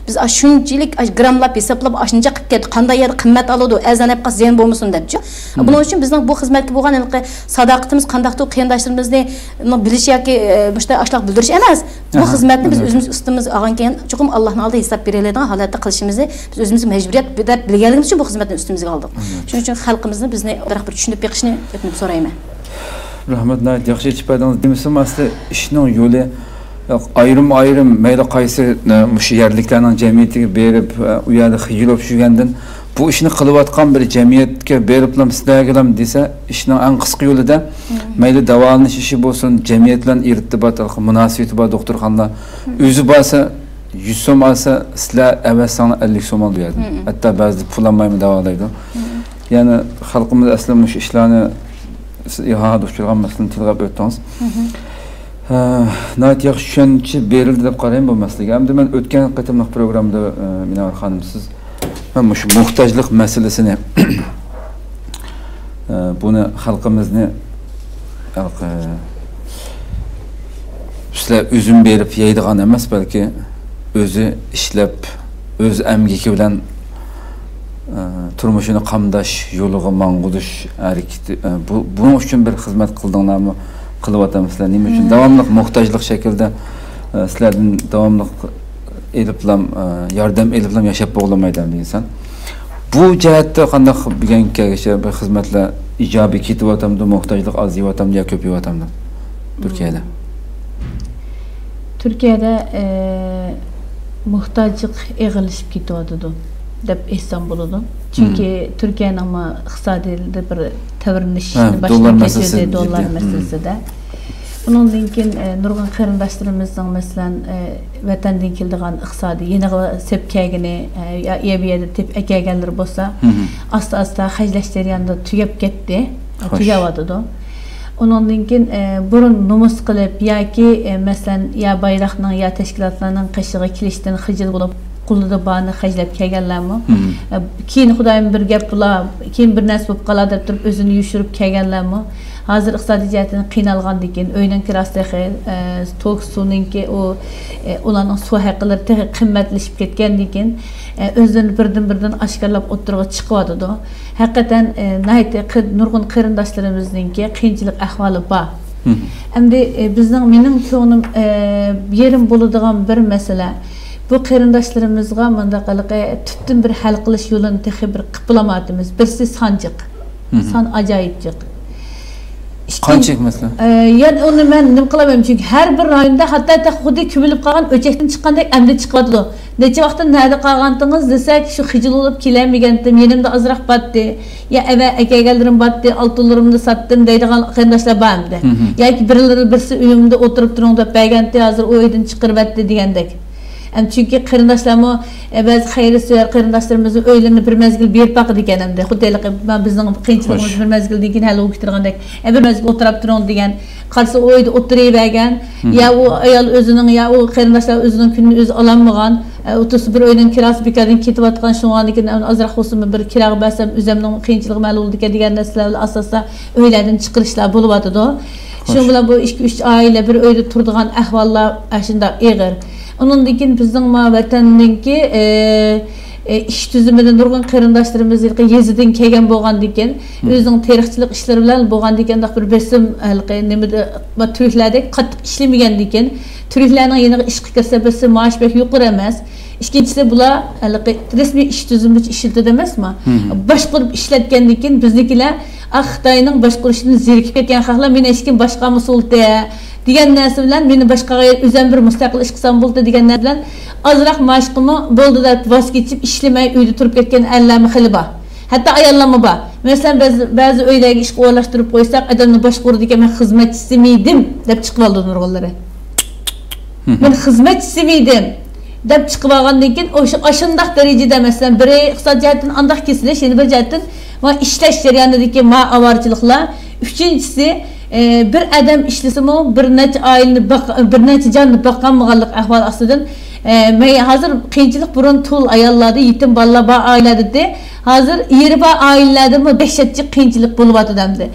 بىز ئاشۇنچىلىك، ئاش-، گراملاپ ھېسابلاپ، ئاشۇنچە قىلىپ كەتتۇق. قانداق يەردە قىممەت ئالىدۇ، ئەرزان ئېلىپ قالسا زىيان بولمىسۇن دەپچۇ. بۇنىڭ ئۈچۈن بىزنىڭ بۇ خىزمەتكە بولغان ھېلىقى ساداقىتىمىز قانداقتۇ، قېرىنداشلىرىمىزنى بىلىش ياكى، ئە، مۇشۇنداق ئاشۇنداق بىلدۈرۈش ئەمەس. بۇ خىزمەتنى بىز ئۆزىمىز ئۈستىمىزگە ئالغان كېيىن، چوقۇم ئاللانىڭ ئالدىدا ھېساب بېرەلەيدىغان ھالەتتە قىلىشىمىزنى بىز ئۆزىمىزگە مەجبۇرىيەت دەپ بىلگەنلىكىمىز ئۈچۈن بۇ خىزمەتنى ئۈستىمىزگە ئالدۇق. شۇنىڭ ئۈچۈن خەلقىمىزنى بىزنى بىراق بىر چۈشىنىپ بېقىشنى ئۆتۈنۈپ سورايمەن. رەھمەت، ناھايىتى ياخشى ئېچىپ بەردىڭىز. دېمىسىمۇ ئەسلى ئىشنىڭ يولى ئايرىم-ئايرىم، مەيلى قايسى، ئە، مۇشۇ يەرلىكلەرنىڭ جەمئىيىتىگە بېرىپ، ئە، ئۇ يەردە خىجىل بولۇپ يۈرگەندىن، بۇ ئىشنى قىلىۋاتقان بىر جەمئىيەتكە بېرىپلا سىلەرگىلا دېسە، ئىشنىڭ ئەڭ قىسقا يولىدا، مەيلى داۋالىنىش ئىشى بولسۇن، جەمئىيەت بىلەن ئىرتىبات، مۇناسىۋىتى بار دوختۇرخانىلار. ئۆزى بارسا، يۈز سوم ئالسا، سىلەر ئەۋەتسەڭلار ئەللىك سوم ئالىدۇ ئۇ يەردىن. ھەتتا بەزىدە پۇل ئالمايمۇ داۋالايدۇ. يەنى خەلقىمىز ئەسلى مۇشۇ ئىشلارنى، سىز ئىھادا ئۇچرىغان مەسىلىنى تىلغا ئۆتتىڭىز. ھە، ناھايىتى ياخشى چۈشەنچە بېرىلدى دەپ قارايمەن بۇ مەسىلىگە. ئەمدى مەن ئۆتكەن قېتىملىق پروگراممىدا، ئە، مىنەۋەر خانىم، سىز مەن مۇشۇ موھتاجلىق مەسىلىسىنى، ئە، بۇنى خەلقىمىزنى، ئە، سىلەر ئۈزۈم بېرىپ يەيدىغان ئەمەس، بەلكى ئۆزى ئىشلەپ، ئۆز ئەمگىكى بىلەن، ئە، تۇرمۇشىنى قامداش يولىغا ماڭغۇزۇش ھەرىكىتى، ئە، بۇ، بۇنىڭ ئۈچۈن بىر خىزمەت قىلدىڭلارمۇ؟ قىلىۋاتامسىلەر؟ نېمە ئۈچۈن داۋاملىق موھتاجلىق شەكلىدە، ئە، سىلەردىن داۋاملىق ئېلىپلام، ئە، ياردەم ئېلىپلام ياشاپ بولالمايدۇ ئەمدى ئىنسان. بۇ جەھەتتە قانداق بۈگۈنگىچە بىر خىزمەتلەر ئىجابىي كېتىۋاتامدۇ، موھتاجلىق ئازىيىۋاتامدۇ يا كۆپىيىۋاتامدۇ تۈركىيەدە؟ تۈركىيەدە، ئە، موھتاجلىق ئېغىرلىشىپ كېتىۋاتىدۇ دەپ ئېيتسام بولىدۇ. چۈنكى تۈركىيەنىڭمۇ ئىقتىسادىيىتىدا بىر تەۋرىنىش ھە، باشلىنىپ دوللار كېتىۋاتىدۇ، مەسىلىسى دوللار جىددىي. مەسىلىسىدە. ئۇنىڭدىن كېيىن، ئە، نۇرغۇن قېرىنداشلىرىمىزنىڭ، مەسىلەن، ئە، ۋەتەندىن كېلىدىغان ئىقتىسادىي يېنىغا سېلىپ كەلگىنى، ئە، يا، يا بۇ يەردە تېپىپ ئەكەلگەنلىرى بولسا، ئاستا-ئاستا خەجلەش جەريانىدا تۈگەپ كەتتى، خوش. تۈگەۋاتىدۇ. ئۇنىڭدىن كېيىن، ئە، بۇرۇن نومۇس قىلىپ ياكى، ئە، مەسىلەن، يا بايراقنىڭ، يا تەشكىلاتلارنىڭ قېشىغا كېلىشتىن خىجىل بولۇپ، قولىدا بارنى خەجلەپ كەلگەنلەرمۇ، ئە، كېيىن خۇدايىم بىر گەپ بولا، كېيىن بىر نەرسە بولۇپ قالا دەپ تۇرۇپ ئۆزىنى يوشۇرۇپ كەلگەنلەرمۇ، ھازىر ئىقتىسادىي جەھەتتىن قىينالغاندىن كېيىن، ئۆينىڭ كىراسى تېخى، ئە، توك سۇنىڭكى ئۇ، ئە، ئۇلارنىڭ سۇ ھەقلىرى تېخى قىممەتلىشىپ كەتكەندىن كېيىن، ئە، ئۆزلىرىنى بىردىن-بىردىن ئاشكارىلاپ ئوتتۇرىغا چىقىۋاتىدۇ. ھەقىقەتەن، ئە، ناھايىتى قى-، نۇرغۇن قېرىنداشلىرىمىزنىڭكى قىيىنچىلىق ئەھۋالى بار. ئەمدى، ئە، بىزنىڭ، مېنىڭ كۆڭلۈم، ئە، يېرىم بولىدىغان بىر مەسىلە. بۇ قېرىنداشلىرىمىزغا مۇنداق ھېلىقى تۈپتىن بىر ھەل قىلىش يولىنى تېخى بىر قىپلىمايۋاتىمىز. بىرسى سان جىق. سان ئاجايىپ جىق. ئىككىنچى، قانچە جىق مەسىلەن؟ ئە، يەنى ئۇنى مەن نېمە قىلالايمەن؟ چۈنكى ھەر بىر رايوندا ھەتتا تېخى خۇددى كۆمۈلۈپ قالغان ئۆچەكتىن چىققاندەك ئەمدى چىقىۋاتىدۇ. نەچچە ۋاقىتتىن نەدە قالغانتىڭىز دېسەك، شۇ خىجىل بولۇپ كېلەلمىگەنتىم، يېنىمدا ئازراق بارتتى. يا ئەۋە ئەكەلگەنلىرىم بارتتى، ئالتۇنلىرىمنى ساتتىم دەيدىغان قېرىنداشلار بار ئەمدى. ياكى بىرلىرى بىرسى ئۆيۈمدە ئولتۇرۇپ تۇرۇڭ دەپ بەرگەنتى، ھازىر ئۇ ئۆيدىن چىقىرىۋەتتى دېگەندەك. ئەم، چۈنكى قېرىنداشلارمۇ، ئە، بەزى خەيرسۆيەر قېرىنداشلىرىمىزنىڭ ئۆيلىرىنى بىر مەزگىل بېرىپ باقىدىكەن ئەمدى. خۇددى ھېلىقى، ما-، بىزنىڭ قىيىنچىلىقىمىز بىر مەزگىلدىن كېيىن ھەل بولۇپ كېتىدىغاندەك. ئە، بىر مەزگىل ئولتۇراپ تۇرۇڭ دېگەن. قارىسا ئۇ ئۆيدە ئولتۇرۇۋەرگەن. يا ئۇ ئايال ئۆزىنىڭ، يا ئۇ قېرىنداشلار ئۆزىنىڭ كۈنىنى ئۆزى ئالالمىغان. ئە، ئولتۇرسا بىر ئۆينىڭ كىراسى بىكاردىن كېتىۋاتقان، شۇڭلارنىڭكىنى ئازراق بولسىمۇ بىر كىراغا بەرسەم ئۆزۈمنىڭ قىيىنچىلىقىم ھەل بولىدىكەن دېگەن نەرسىلەر بىلەن ئاساستا ئۆيلەردىن چىقىرىشلار بولۇۋاتىدۇ. شۇنىڭ بىلەن بۇ ئىككى، ئۈچ ئائىلە بىر ئۆيدە تۇرىدىغان ئەھۋاللار ئاشۇنداق ئېغىر. ئۇنىڭدىن كېيىن بىزنىڭ ما ۋەتەننىڭكى، ئى، ئى، ئىش تۈزۈمىدە نۇرغۇن قېرىنداشلىرىمىز ھېلىقى يېزىدىن كەلگەن بولغاندىكىن، ئۆزىنىڭ تېرىقچىلىق ئىشلىرى بىلەن بولغاندىكىن، بىر بېسىم ھېلىقى نېمىدە، ما تۈركلەردەك قاتتىق ئىشلىمىگەندىكىن، تۈركلەرنىڭ يېنىغا ئىشقا كىرسە، بىرسى مائاش بەك يۇقىرى ئەمەس. ئىككىنچىسى، بۇلار ھېلىقى رەسمىي ئىش تۈزۈمى بويىچە ئىشلىتىدۇ ئەمەسمۇ؟ باشقۇرۇپ ئىشلەتكەندىن كېيىن بىزنىڭكىلەر، ئاھ، خىتاينىڭ باشقۇرۇشىدىن زېرىكىپ كەتكەن خەقلەر، مېنى ھېچكىم باشقۇرمىسا بولدى دېگەن نەرسە بىلەن، مېنى باشقا يەر ئۆزۈم بىر مۇستەقىل ئىش قىلسام بولدى دېگەن نەرسە بىلەن ئازراق مائاشقىمۇ بولدى دەپ ۋاز كېچىپ ئىشلىمەي ئۆيدە تۇرۇپ كەتكەن ئەرلەرمۇ خېلى بار. ھەتتا ئاياللارمۇ بار. مەسىلەن، بەزى، بەزى ئۆيلەرگە ئىشقا ئورۇنلاشتۇرۇپ قويساق، ئادەمنى باشقۇرىدىكەن، مەن خىزمەتچىسىمىدىم دەپ چىقىۋالىدۇ نۇرغۇنلىرى. مەن خىزمەتچىسىمىدىم دەپ چىقىۋالغاندىن كېيىن، ئاشۇ، ئاشۇنداق دەرىجىدە، مەسىلەن، بىرى ئىقتىساد جەھەتتىن ئانداق كېسىلىش، يەنە بىر جەھەتتىن ما ئىشلەش جەريانىدىكى ما ئاۋارىچىلىقلار. ئۈچىنچىسى، ئى، بىر ئادەم ئىشلىسىمۇ، بىر نەچچە ئائىلىنى باق-، بىر نەچچە جاننى باقالمىغانلىق ئەھۋال ئاستىدىن، ئى، مەي-، ھازىر قىيىنچىلىق، بۇرۇن تۇل ئاياللاردا، يېتىم بالىلار بار ئائىلىلەردە، ھازىر ئېرى بار ئائىلىلەردىمۇ دەھشەتچە قىيىنچىلىق بولۇۋاتىدۇ ئەمدى.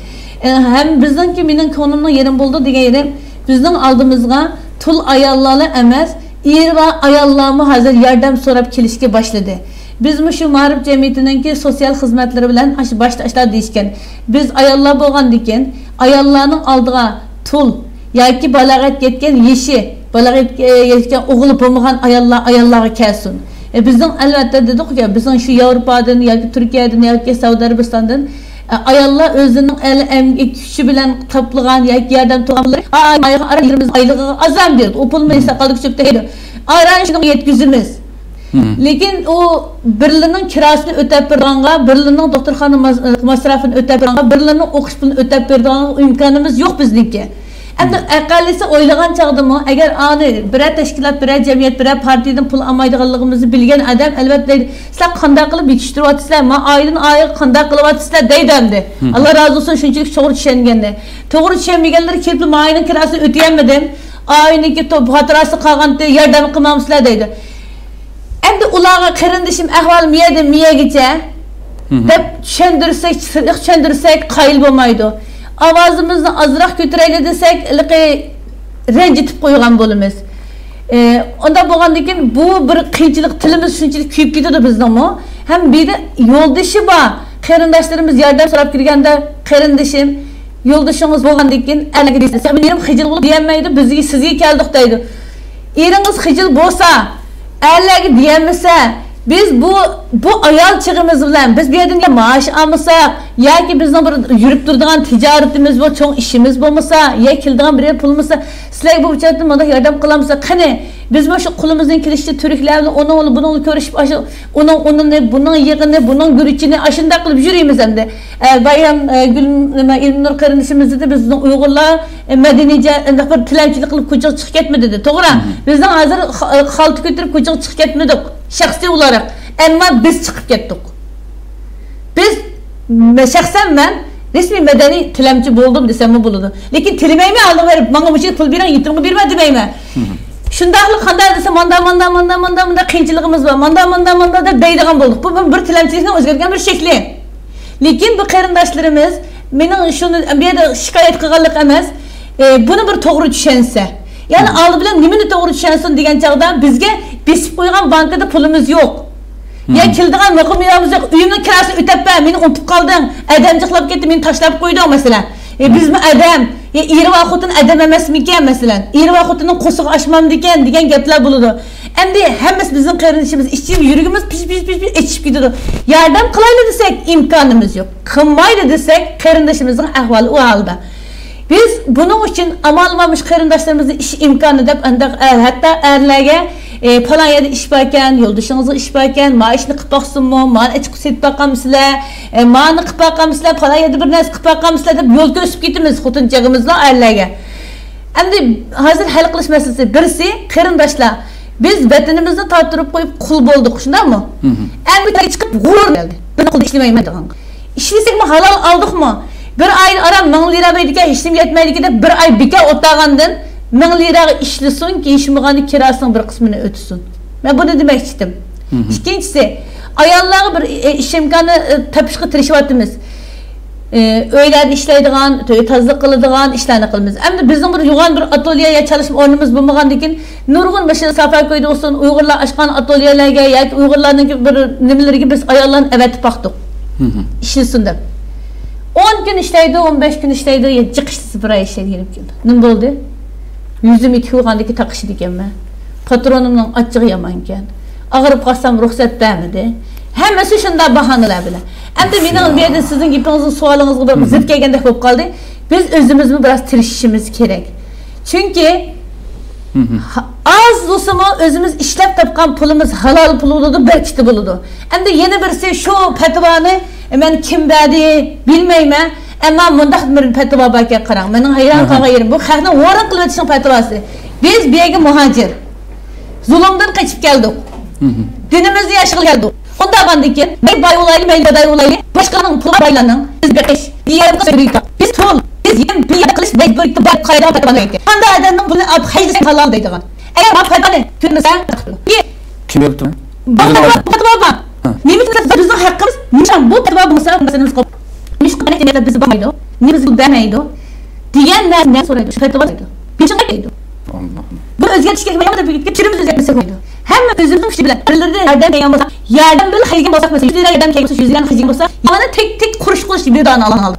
ئى، ھەم بىزنىڭكى، مېنىڭ كۆڭلۈمنىڭ يېرىم بولدى دېگەن يېرىم، بىزنىڭ ئالدىمىزغا تۇل ئاياللارلا ئەمەس، ئېرى بار ئاياللارمۇ ھازىر ياردەم سوراپ كېلىشكە باشلىدى. بىزمۇ شۇ مائارىپ جەمئىيىتىنىڭكى سوتسىيال خىزمەتلىرى بىلەن ئاشۇ باشتا ئاشۇنداق دېيىشكەن. بىز ئاياللار بولغاندىكىن، ئاياللارنىڭ ئالدىغا تۇل ياكى بالاغەتكە يەتكەن يېشى، بالاغەتكە يەتكەن ئوغلى بولمىغان ئاياللار ئاياللارغا كەلسۇن. ئە، بىزنىڭ ئەلۋەتتە دېدۇقكۇ، بىزنىڭ شۇ ياۋروپادىن ياكى تۈركىيەدىن ياكى سەئۇدى ئەرەبىستاندىن، ئە، ئاياللار ئۆزىنىڭ ئەل ئەمگەك كۈچى بىلەن تاپلىغان ياكى ياردەم تاپقانلىرى، ئا، ئا، ئايغا ئارا يېرىمىز ئايلىقىغا ئازام بېرىدۇ، ئۇ پۇلمۇ ھېساب قالدى كۆچۈپ تېخىدۇ. ئاران شۇنىڭغا يەتكۈزىمىز. لېكىن ئۇ بىرلىنىڭ كىراسىنى ئۆتەپ بېرىدىغانغا، بىرلىنىڭ دوختۇرخانا ماس-، مەسرەپىنى ئۆتەپ بېرىدىغانغا، بىرلىنىڭ ئوقۇش پۇلىنى ئۆتەپ بېرىدىغانغا ئىمكانىمىز يوق بىزنىڭكى. ئەمدى ئەقەللىسى ئويلىغان چاغدىمۇ، ئەگەر ئانى بىرەر تەشكىلات، بىرەر جەمئىيەت، بىرەر پارتىيىدىن پۇل ئالمايدىغانلىقىمىزنى بىلگەن ئادەم، ئەلۋەتتە دەيدۇ، سىلەر قانداق قىلىپ يېتىشتۈرۈۋاتىسىلەر، ما ئائىلىدىن ئائىلىگە قانداق قىلىۋاتىسىلەر دەيدۇ ئەمدى. ئاللا رازى بولسۇن، شۇنچىلىك توغرا چۈشەنگەننى. توغرا چۈشەنمىگەنلىرى كېلىپلا، ما ئائىلىنىڭ كىراسىنى ئۆتىيەلمىدىم، ئائىلىنىڭكى توپ خاتىرىسى قالغانتى، ياردەم قىلمامسىلەر دەيدۇ. ئەمدى ئۇلارغا قېرىندىشىم ئەھۋالى مىيەدىن مىيەگىچە دەپ چۈشەندۈرسەك، سىلىق چۈشەندۈرسەك قايىل بولمايدۇ. ئاۋازىمىزنى ئازراق كۆتۈرەيلى دېسەك، ھېلىقى رەنجىتىپ قويغان بولىمىز. ئى، ئۇنداق بولغاندىن كېيىن بۇ بىر قىيىنچىلىق، تىلىمىز شۇنچىلىك كۆيۈپ كېتىدۇ بىزنىڭمۇ. ھەم بىردە يولدىشى بار قېرىنداشلىرىمىز ياردەم سوراپ كىرگەندە، قېرىندىشىم، يولدىشىڭىز بولغاندىن كېيىن ئەرلەرگە دەيسىز، «مېنىڭ خىجىل بولۇپ دېيەلمەيدۇ، بىزگە، سىزگە كەلدۇق» دەيدۇ. ئېرىڭىز خىجىل بولسا، ئەرلەرگە دېيەلمىسە، بىز بۇ، بۇ ئايال چېغىمىز بىلەن بىز بۇ يەردىن يا مائاش ئالمىساق، ياكى بىزنىڭ بىر يۈرۈپ تۇرىدىغان تىجارىتىمىز بار، چوڭ ئىشىمىز بولمىسا، يا كېلىدىغان بىرەر پۇل بولمىسا، سىلەرگە بۇ جەھەتتىن مۇنداق ياردەم قىلالمىساق، قېنى، بىزمۇ شۇ قولىمىزدىن كېلىشىچە تۈركلەر بىلەن ئۇنىڭ بىلەن بۇنىڭ بىلەن كۆرۈشۈپ، ئاشۇ ئۇنىڭ ئۇنىنى، بۇنىڭ يېغىنى، بۇنىڭ گۈرۈچىنى ئاشۇنداق قىلىپ يۈرىمىز ئەمدى. ئە، بايام، ئە، گۈل، نېمە، ئىلمىنۇر قېرىندىشىمىز دېدى، بىزنىڭ ئۇيغۇرلار، ئە، مەدەنىي جە-، ئەنداق بىر تىلەمچىلىك قىلىپ كوچىغا چىقىپ كەتمىدى دېدى. توغرا. مم. بىزنىڭ ھازىر خا-، خالتا كۆتۈرۈپ كوچىغا چىقىپ كەتمىدۇق، شەخسىي ئولاراق. ئەمما بىز چىقىپ كەتتۇق. بىز، مە-، شەخسەن مەن رەسمىي مەدەنىي تىلەمچى بولدۇم دېسەممۇ بولىدۇ. لېكىن تىلىمەيمەن، ئالدىغا بېرىپ، «ماڭا مۇشۇ پۇل بېرىڭ، يېتىمغا بېرىمەن» دېمەيمەن. مم. شۇنداقلا قانداق دېسە، ماندا، ماندا، ماندا، ماندا، ماندا قىيىنچىلىقىمىز بار، ماندا، ماندا، ماندا دەپ دەيدىغان بولدۇق. بۇ بىر تىلەمچىلىكنىڭ ئۆزگەرگەن بىر شەكلى. لېكىن بۇ قېرىنداشلىرىمىز، مېنىڭ شۇنى بۇ يەردە شىكايەت قىلغانلىق ئەمەس، ئە، بۇنى بىر توغرا چۈشەنسە. يەنى مم. ئالدى بىلەن نېمىنى توغرا چۈشەنسۇن دېگەن چاغدا، بىزگە بېسىپ قويغان بانكىدا پۇلىمىز يوق. يا مم. كېلىدىغان مۇقىم يېرىمىز يوق، ئۆيۈمنىڭ كىراسىنى ئۆتەپمەن، مېنى ئۇنتۇپ قالدىڭ، ئادەم جىقلاپ كەتتى، مېنى تاشلاپ قويدۇڭ، مەسىلەن. ئە، بىزمۇ ئادەم، يا ئېرى بار خوتۇن ئادەم ئەمەسمىكەن، مەسىلەن، ئېرى بار خوتۇننىڭ قورسىقى ئاچمامدىكەن دېگەن گەپلەر بولىدۇ. ئەمدى ھەممىسى بىزنىڭ قېرىندىشىمىز، ئىچى يۈرىكىمىز پىژ، پىژ، پىژ، پىژ ئېچىشىپ كېتىدۇ. ياردەم قىلايلى دېسەك، ئىمكانىمىز يوق. قىلمايلى دېسەك، قېرىندىشىمىزنىڭ ئەھۋالى ئۇ ھالدا. بىز بۇنىڭ ئۈچۈن ئامال بار مۇشۇ قېرىنداشلىرىمىزنىڭ ئىش ئىمكانى دەپ، ئانداق، ئە، ھەتتا ئەرلەرگە، ئە، «پالان يەردە ئىش باركەن، يولدىشىڭىزغا ئىش باركەن، ما ئىشنى قىلىپ باقسۇنمۇ، مانى ئېچىپ سېتىپ باقامسىلەر، ئە، مانى قىلىپ باقامسىلەر، پالان يەردە بىر نەرسە قىلىپ باقامسىلەر» دەپ يول كۆرسىتىپ كېتىمىز خوتۇن چېغىمىزلا ئەرلەرگە. ئەمدى ھازىر ھەل قىلىش مەسىلىسى، بىرسى، قېرىنداشلار، بىز ۋەتىنىمىزنى تارتتۇرۇپ قويۇپ قۇل بولدۇق، شۇنداقمۇ؟ مم. ئەمدى چىقىپ غۇرۇر كەلدى. بىرنىڭ قولىدا ئىشلىمەيمەن دېگەن. ئىشلىسەكمۇ ھالال ئالدۇقمۇ؟ بىر ئايدا ئاران مىڭ لىرا بېرىدىكەن، ھېچنېمە يەتمەيدىكەن دەپ بىر ئاي بىكار ئولتۇرغاندىن، مىڭ لىراغا ئىشلىسۇن، ھېچ بولمىغاندا كىراسىنىڭ بىر قىسمىنى ئۆتىسۇن. مەن بۇنى دېمەكچىدىم. مم. ئىككىنچىسى، ئاياللارغا بىر، ئە، ئىش ئىمكانى، ئە، تېپىشقا تىرىشىۋاتىمىز. ئە، ئۆيلەردە ئىشلەيدىغان، ئۆي تازىلىق قىلىدىغان ئىشلارنى قىلىمىز. ئەمدى بىزنىڭ بىر يوغان بىر ئاتوليە يا چالىشما ئورنىمىز بولمىغاندىكىن، نۇرغۇن مۇشۇ سافاكويدا بولسۇن، ئۇيغۇرلار ئاچقان ئاتوليەلەرگە ياكى ئۇيغۇرلارنىڭ بىر نېمىلىرىگە بىز ئاياللارنى ئەۋەتىپ باقتۇق. مم. ئىشلىسۇن دەپ. ئون كۈن ئىشلەيدۇ، ئون بەش كۈن ئىشلەيدۇ، يا جىق ئىشلىسە بىر ئاي ئىشلەيدۇ، يېنىپ كېلىدۇ. نېمە بولدى؟ يۈزۈمگە تۇيغاندىكى تاقىشىدىكەنمەن. پاترونۇمنىڭ ئاچچىقى يامانكەن. ئاغرىپ قالسام رۇخسەت بەرمىدى. ھەممىسى شۇنداق باھانىلەر بىلەن. ئەمدى مېنىڭ بۇ يەردە سىزنىڭ گېپىڭىزنىڭ، سوئالىڭىزغا بىر زىت كەلگەندەك بولۇپ قالدى. بىز ئۆزىمىزمۇ بىراز تىرىشىشىمىز كېرەك. چۈنكى ھا-، ئاز بولسىمۇ ئۆزىمىز ئىشلەپ تاپقان پۇلىمىز ھالال پۇل بولىدۇ، بەرىكىتى بولىدۇ. ئەمدى يەنە بىرسى شۇ پەتىۋانى مەن كىم بەردى بىلمەيمەن. ئەمما مۇنداق بىر پەتىۋا باركەن، قاراڭ. مېنىڭ ھەيران قالغان يېرىم، بۇ خەقنى ۋەيران قىلىۋېتىشنىڭ پەتىۋاسى. بىز بۇ يەرگە مۇھاجىر. زۇلۇمدىن قېچىپ كەلدۇق. دىنىمىزنى ياشىغىلى كەلدۇق. ئۇنداق بولغاندىن كېيىن، مەيلى باي بولايلى، مەيلى گاداي بولايلى، باشقىنىڭ پۇلى بايلارنىڭ، بىز بېقىش، بىر يەردە سۈرۈيتاق. بىز تۇل، بىز يەم، بىر يەردە قىلىش مەجبۇرىيىتى بار قايدا پەتىۋا بەرگەن. قانداق ئادەمنىڭ پۇلىنى ئاپ خەجلىسەك ھالال دەيدىغان. ئەگەر ما پەتىۋانى كۆرمىسە، كىم بېرىپتۇ؟ بۇ پەتىۋا، پەتىۋا بار. ھە. نېمە ئۈچۈن دېسە، بىزنىڭ ھەققىمىز نىشان. بۇ پەتىۋا بولمىسا، مەسىلىمىز قوپ. نېمىشقا بىزگە بەرمەيدۇ؟ نېمە بىزگە بەرمەيدۇ؟ دېگەن نەرسىنى سورايدۇ. شۇ پەتىۋا سورايدۇ. بېشىڭغا كەلمەيدۇ. بۇنى ئۆزگەرتىشكە كېرەك ئەمەس، پىكرىمىزنى ئۆزگەرتمىسەك بولمايدۇ. ھەممە ئۆزىمىزنىڭ كۈچى بىلەن بىرلىرىدىن ياردەم بەرگەن بولساق، ياردەم بىلەن خەجلىگەن بولساق، مەسىلەن، يۈز لىرا ياردەم كەلگەن بولسا، يۈز لىرانى خەجلىگەن بولسا، يەنە تەك تەك قۇرۇش قۇرۇش بىر دانە ئالغان ھالدا.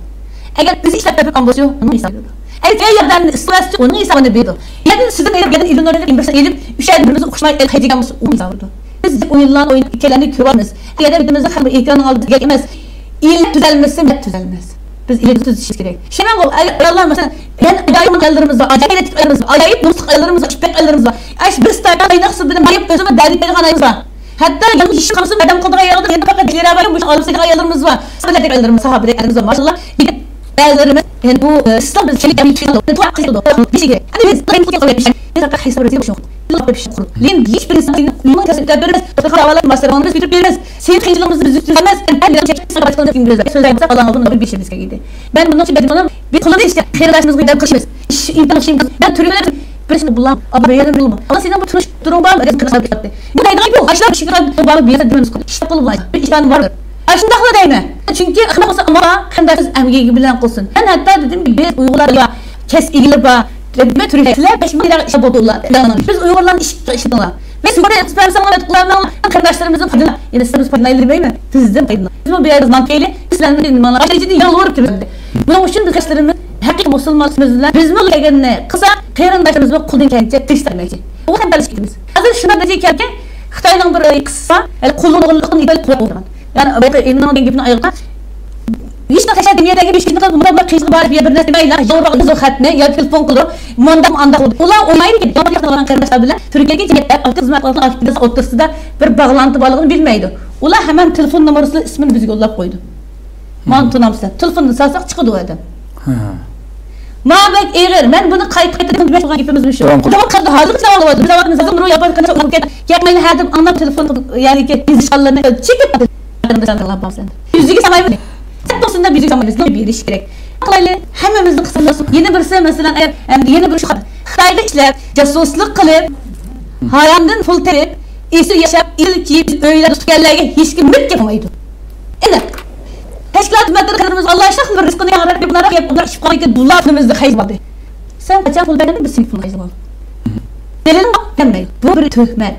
ئەگەر ئۆزى ئىشلەپ تېپىپ ئالغان بولسا، ئۇنىڭ ھېسابى بېرىدۇ. ئەگەر ياردەمنى ئىستىۋەتسە، ئۇنىڭ ھېسابىنى بېرىدۇ. يەنى سىزدىن ئېلىپ، يەنە ئىلىنۇردىن ئېلىپ، بىرسىنى ئېلىپ، ئۈچەيلەن بىر-بىرىمىزنى ئوخشىماي ئېلىپ خەجلىگەن بولسا، ئۇنىڭ ھېسابى بېرىدۇ. بىز جىق ئويۇنلارنى ئويناپ، ئىككىلەننى كۆرۈۋالىمىز. ئەگەر بىتىمىزنى خەلق ئېكراننىڭ ئالدىدا گەپ ئەمەس. ئىللەت تۈزەلمىسە، مىللەت تۈزەلمەس. بىز ئىللەتنى تۈزىتىشىمىز كېرەك. شۇنىڭغا ئاياللار، مەسىلەن، يەنە ئاجايىپ ئاياللىرىمىز بار، ئاجايىپ ئەتىك ئاياللىرىمىز بار، ئاجايىپ نومۇسلۇق ئاياللىرىمىز بار، ئىپپەت ئاياللىرىمىز بار. ئاش بىر ئىستاكان قايناق سۇ بىلەن بايىپ ئۆزىمۇ دەردىن ئايرىلغان ئايالىمىز بار. ھەتتا يەنە يېشى قالمىسا ياردەم قىلىدىغان يەردە يەنە پەقەت لىرا بار، مۇشۇ ئالىم سېتىدىغان ئاياللىرىمىز بار. سابىرلەردەك ئاياللىرىمىز، ساھابىدەك ئايالىرىمىز بار. ماشاللا، يىگىت بەزىلىرىمىز، يەنى بۇ، ئىسلام بىز شەرىئەت بىلەن بىلىشى كېرەك. ئەمدى بىز قايسى بىر رەزىل بولۇشۇڭ. لېكىن ھېچ بىر ئىنسان سېنىڭ ئۆيۈڭنىڭ كەسىپ ئۆتەپ بېرىمىز، باشقا ھاۋالاردا ماسلىرىڭنى بىز كۆتۈرۈپ بېرىمىز. سېنىڭ قىيىنچىلىقىڭنى بىز تۈزەيمىز. سۆزلەيمىز، بالاڭنىڭ بۇنى بىر بېشىمىز كەلگەن. مەن بۇنىڭ ئۈچۈن بەدىنىم بىر قولىمىز يېتىشىچە قېرىنداشىمىزغا ياردەم قىلىشىمىز. ئىش ئىمكان قىلىشىمىز. مەن تۈرگۈنلەر بىر شۇنداق بۇلام، ئابا بەيەردىن بولما. ئابا سېنىڭ بۇ تۇرمۇش تۇرۇڭ بارمۇ؟ ئەگەر قېرىنداش بىلەتتى. بۇ دەيدىغان بۇ، ئاشۇلار بىر شىكار بارمۇ؟ بىر يەردە دېمەمسىز. ئىش تاپقىلى بولمايدۇ. بىر ئىمكانى بار. ئاشۇنداقلا دەيمەن. چۈنكى قانداق بولسا ئاما قېرىنداشىمىز ئەمگىكى بىلەن قىلسۇن. مەن ھەتتا دېدىمكى، بىز ئۇيغۇرلار بار، كەسىپ ئىگىلىرى بار. دېمەك، تۈركلەر بەش مىڭ لىراغا ئىشلەپ بولدى ئۇلار. بىز ئۇيغۇرلارنى ئىشقا ئىشلىتىڭلار. مەن سۈرگۈندە ئىقتىساد بەرسەڭلار، مەدەت قىلالماڭلار. قېرىنداشلىرىمىزدىن پايدىلىنىڭ. يەنە سىلەر بىز پايدىلىنايلى دېمەيمەن. بىزدىن پايدىلىنىڭ. بىزمۇ بۇ يەردە زىيان كېلىپ، سىلەرنى مانا ئاشۇ دەرىجىدە يالۋۇرۇپ تۇرىمىز. بۇنىڭ ئۈچۈن بىز قېرىنداشلىرىمىز ھەقىقىي مۇسۇلمانلىقىمىز بىلەن بىزمۇ كەلگىنىنى قىلسا، قېرىنداشلىرىمىزمۇ قولدىن كەلگىنىچە تىرىشتۇرمايچى. بۇ ھەم بەلگىلىشىپ كېتىمىز. ھازىر شۇنداق دەرىجىگە كەلدىكى، خىتاينىڭ بىر قىسسا، يەنى قوللىنىدىغانلىقىنى ئىپادە قىلىپ قويغان. يەنى بايىقى ئىمىننىڭ دېگەن گېپىنى ئايىغىدا، ھېچ ناخشا دۇنيادىكى بىر ئىشنى قىلىپ، مۇنداق بىر قىيىنچىلىق بار، بۇ يەردە نەرسە دېمەيلا، ياۋروپاغا يېزىپ خەتنى ياكى تېلېفون قىلدۇرۇپ، مۇنداق ئانداق بولدى. ئۇلار ئويلايدىكى، يامان ياخشى قېرىنداشلار بىلەن تۈركىيەدىكى جەمئىيەتتە ئاكتىپ خىزمەت قىلىدىغان ئاكتىپلار ئوتتۇرىسىدا بىر باغلانتى بارلىقىنى بىلمەيدۇ. ئۇلار ھامان تېلېفون نومۇرىسىدا ئىسمىنى بىزگە يوللاپ قويىدۇ. مانا تونامسىلەر. تېلېفوننى سالساق چىقىدۇ ئۇ ئادەم. ھە. ماڭا بەك ئېغىر. مەن بۇنى قايتا قايتا دېمەكچى بولغان گېپىمىز مۇشۇ. داۋام قىلىڭ. داۋام قىلىڭ. ھازىرغىچە داۋام قىلىۋاتىمىز. بىز داۋام قىلىمىز. ھازىر بىر ياپونىيە قانداق ئۇرۇپ كەت-، كەتمەيلى ھە دەپ ئاڭلاپ تېلېفون قىلىپ، يەنى كېلىپ يېزىشقانلىرىنى چېكىپ يۈزىگە سالمايمىز. سەت بولسۇن دەپ يۈزىگە سالمايمىز. بېرىش كېرەك. قىلايلى. ھەممىمىزنىڭ قىسمىتى بولسۇن. يەنە بىرسى، مەسىلەن، ئەگەر، ئەمدى يەنە بىر شۇ خىتايغا ئىشلەپ، جاسۇسلۇق قىلىپ، ھارامدىن پۇل تېپىپ، ئېسىل ياشاپ، ئېسىل كىيىپ، ئۆيلەردە تۇتقانلارغا ھېچكىم مىت گەپ قىلمايدۇ. ئەنە، تەشكىلات خىزمەتلىرى قىلىمىز، ئاللا شۇنداق بىر رىزقىنى ياڭراپ، بۇناراق يەپ، بۇناراق ئىچىپ قالغانكەن، دوللار پۇلىمىزنى خەجلەپ ئالدى. سەن قاچان پۇل بەرگەندىڭ، بىز سېنىڭ پۇلۇڭنى خەجلەپ ئالدۇق. دەلىلىڭ بار دېمەيدۇ. بۇ بىر تۆھمەت.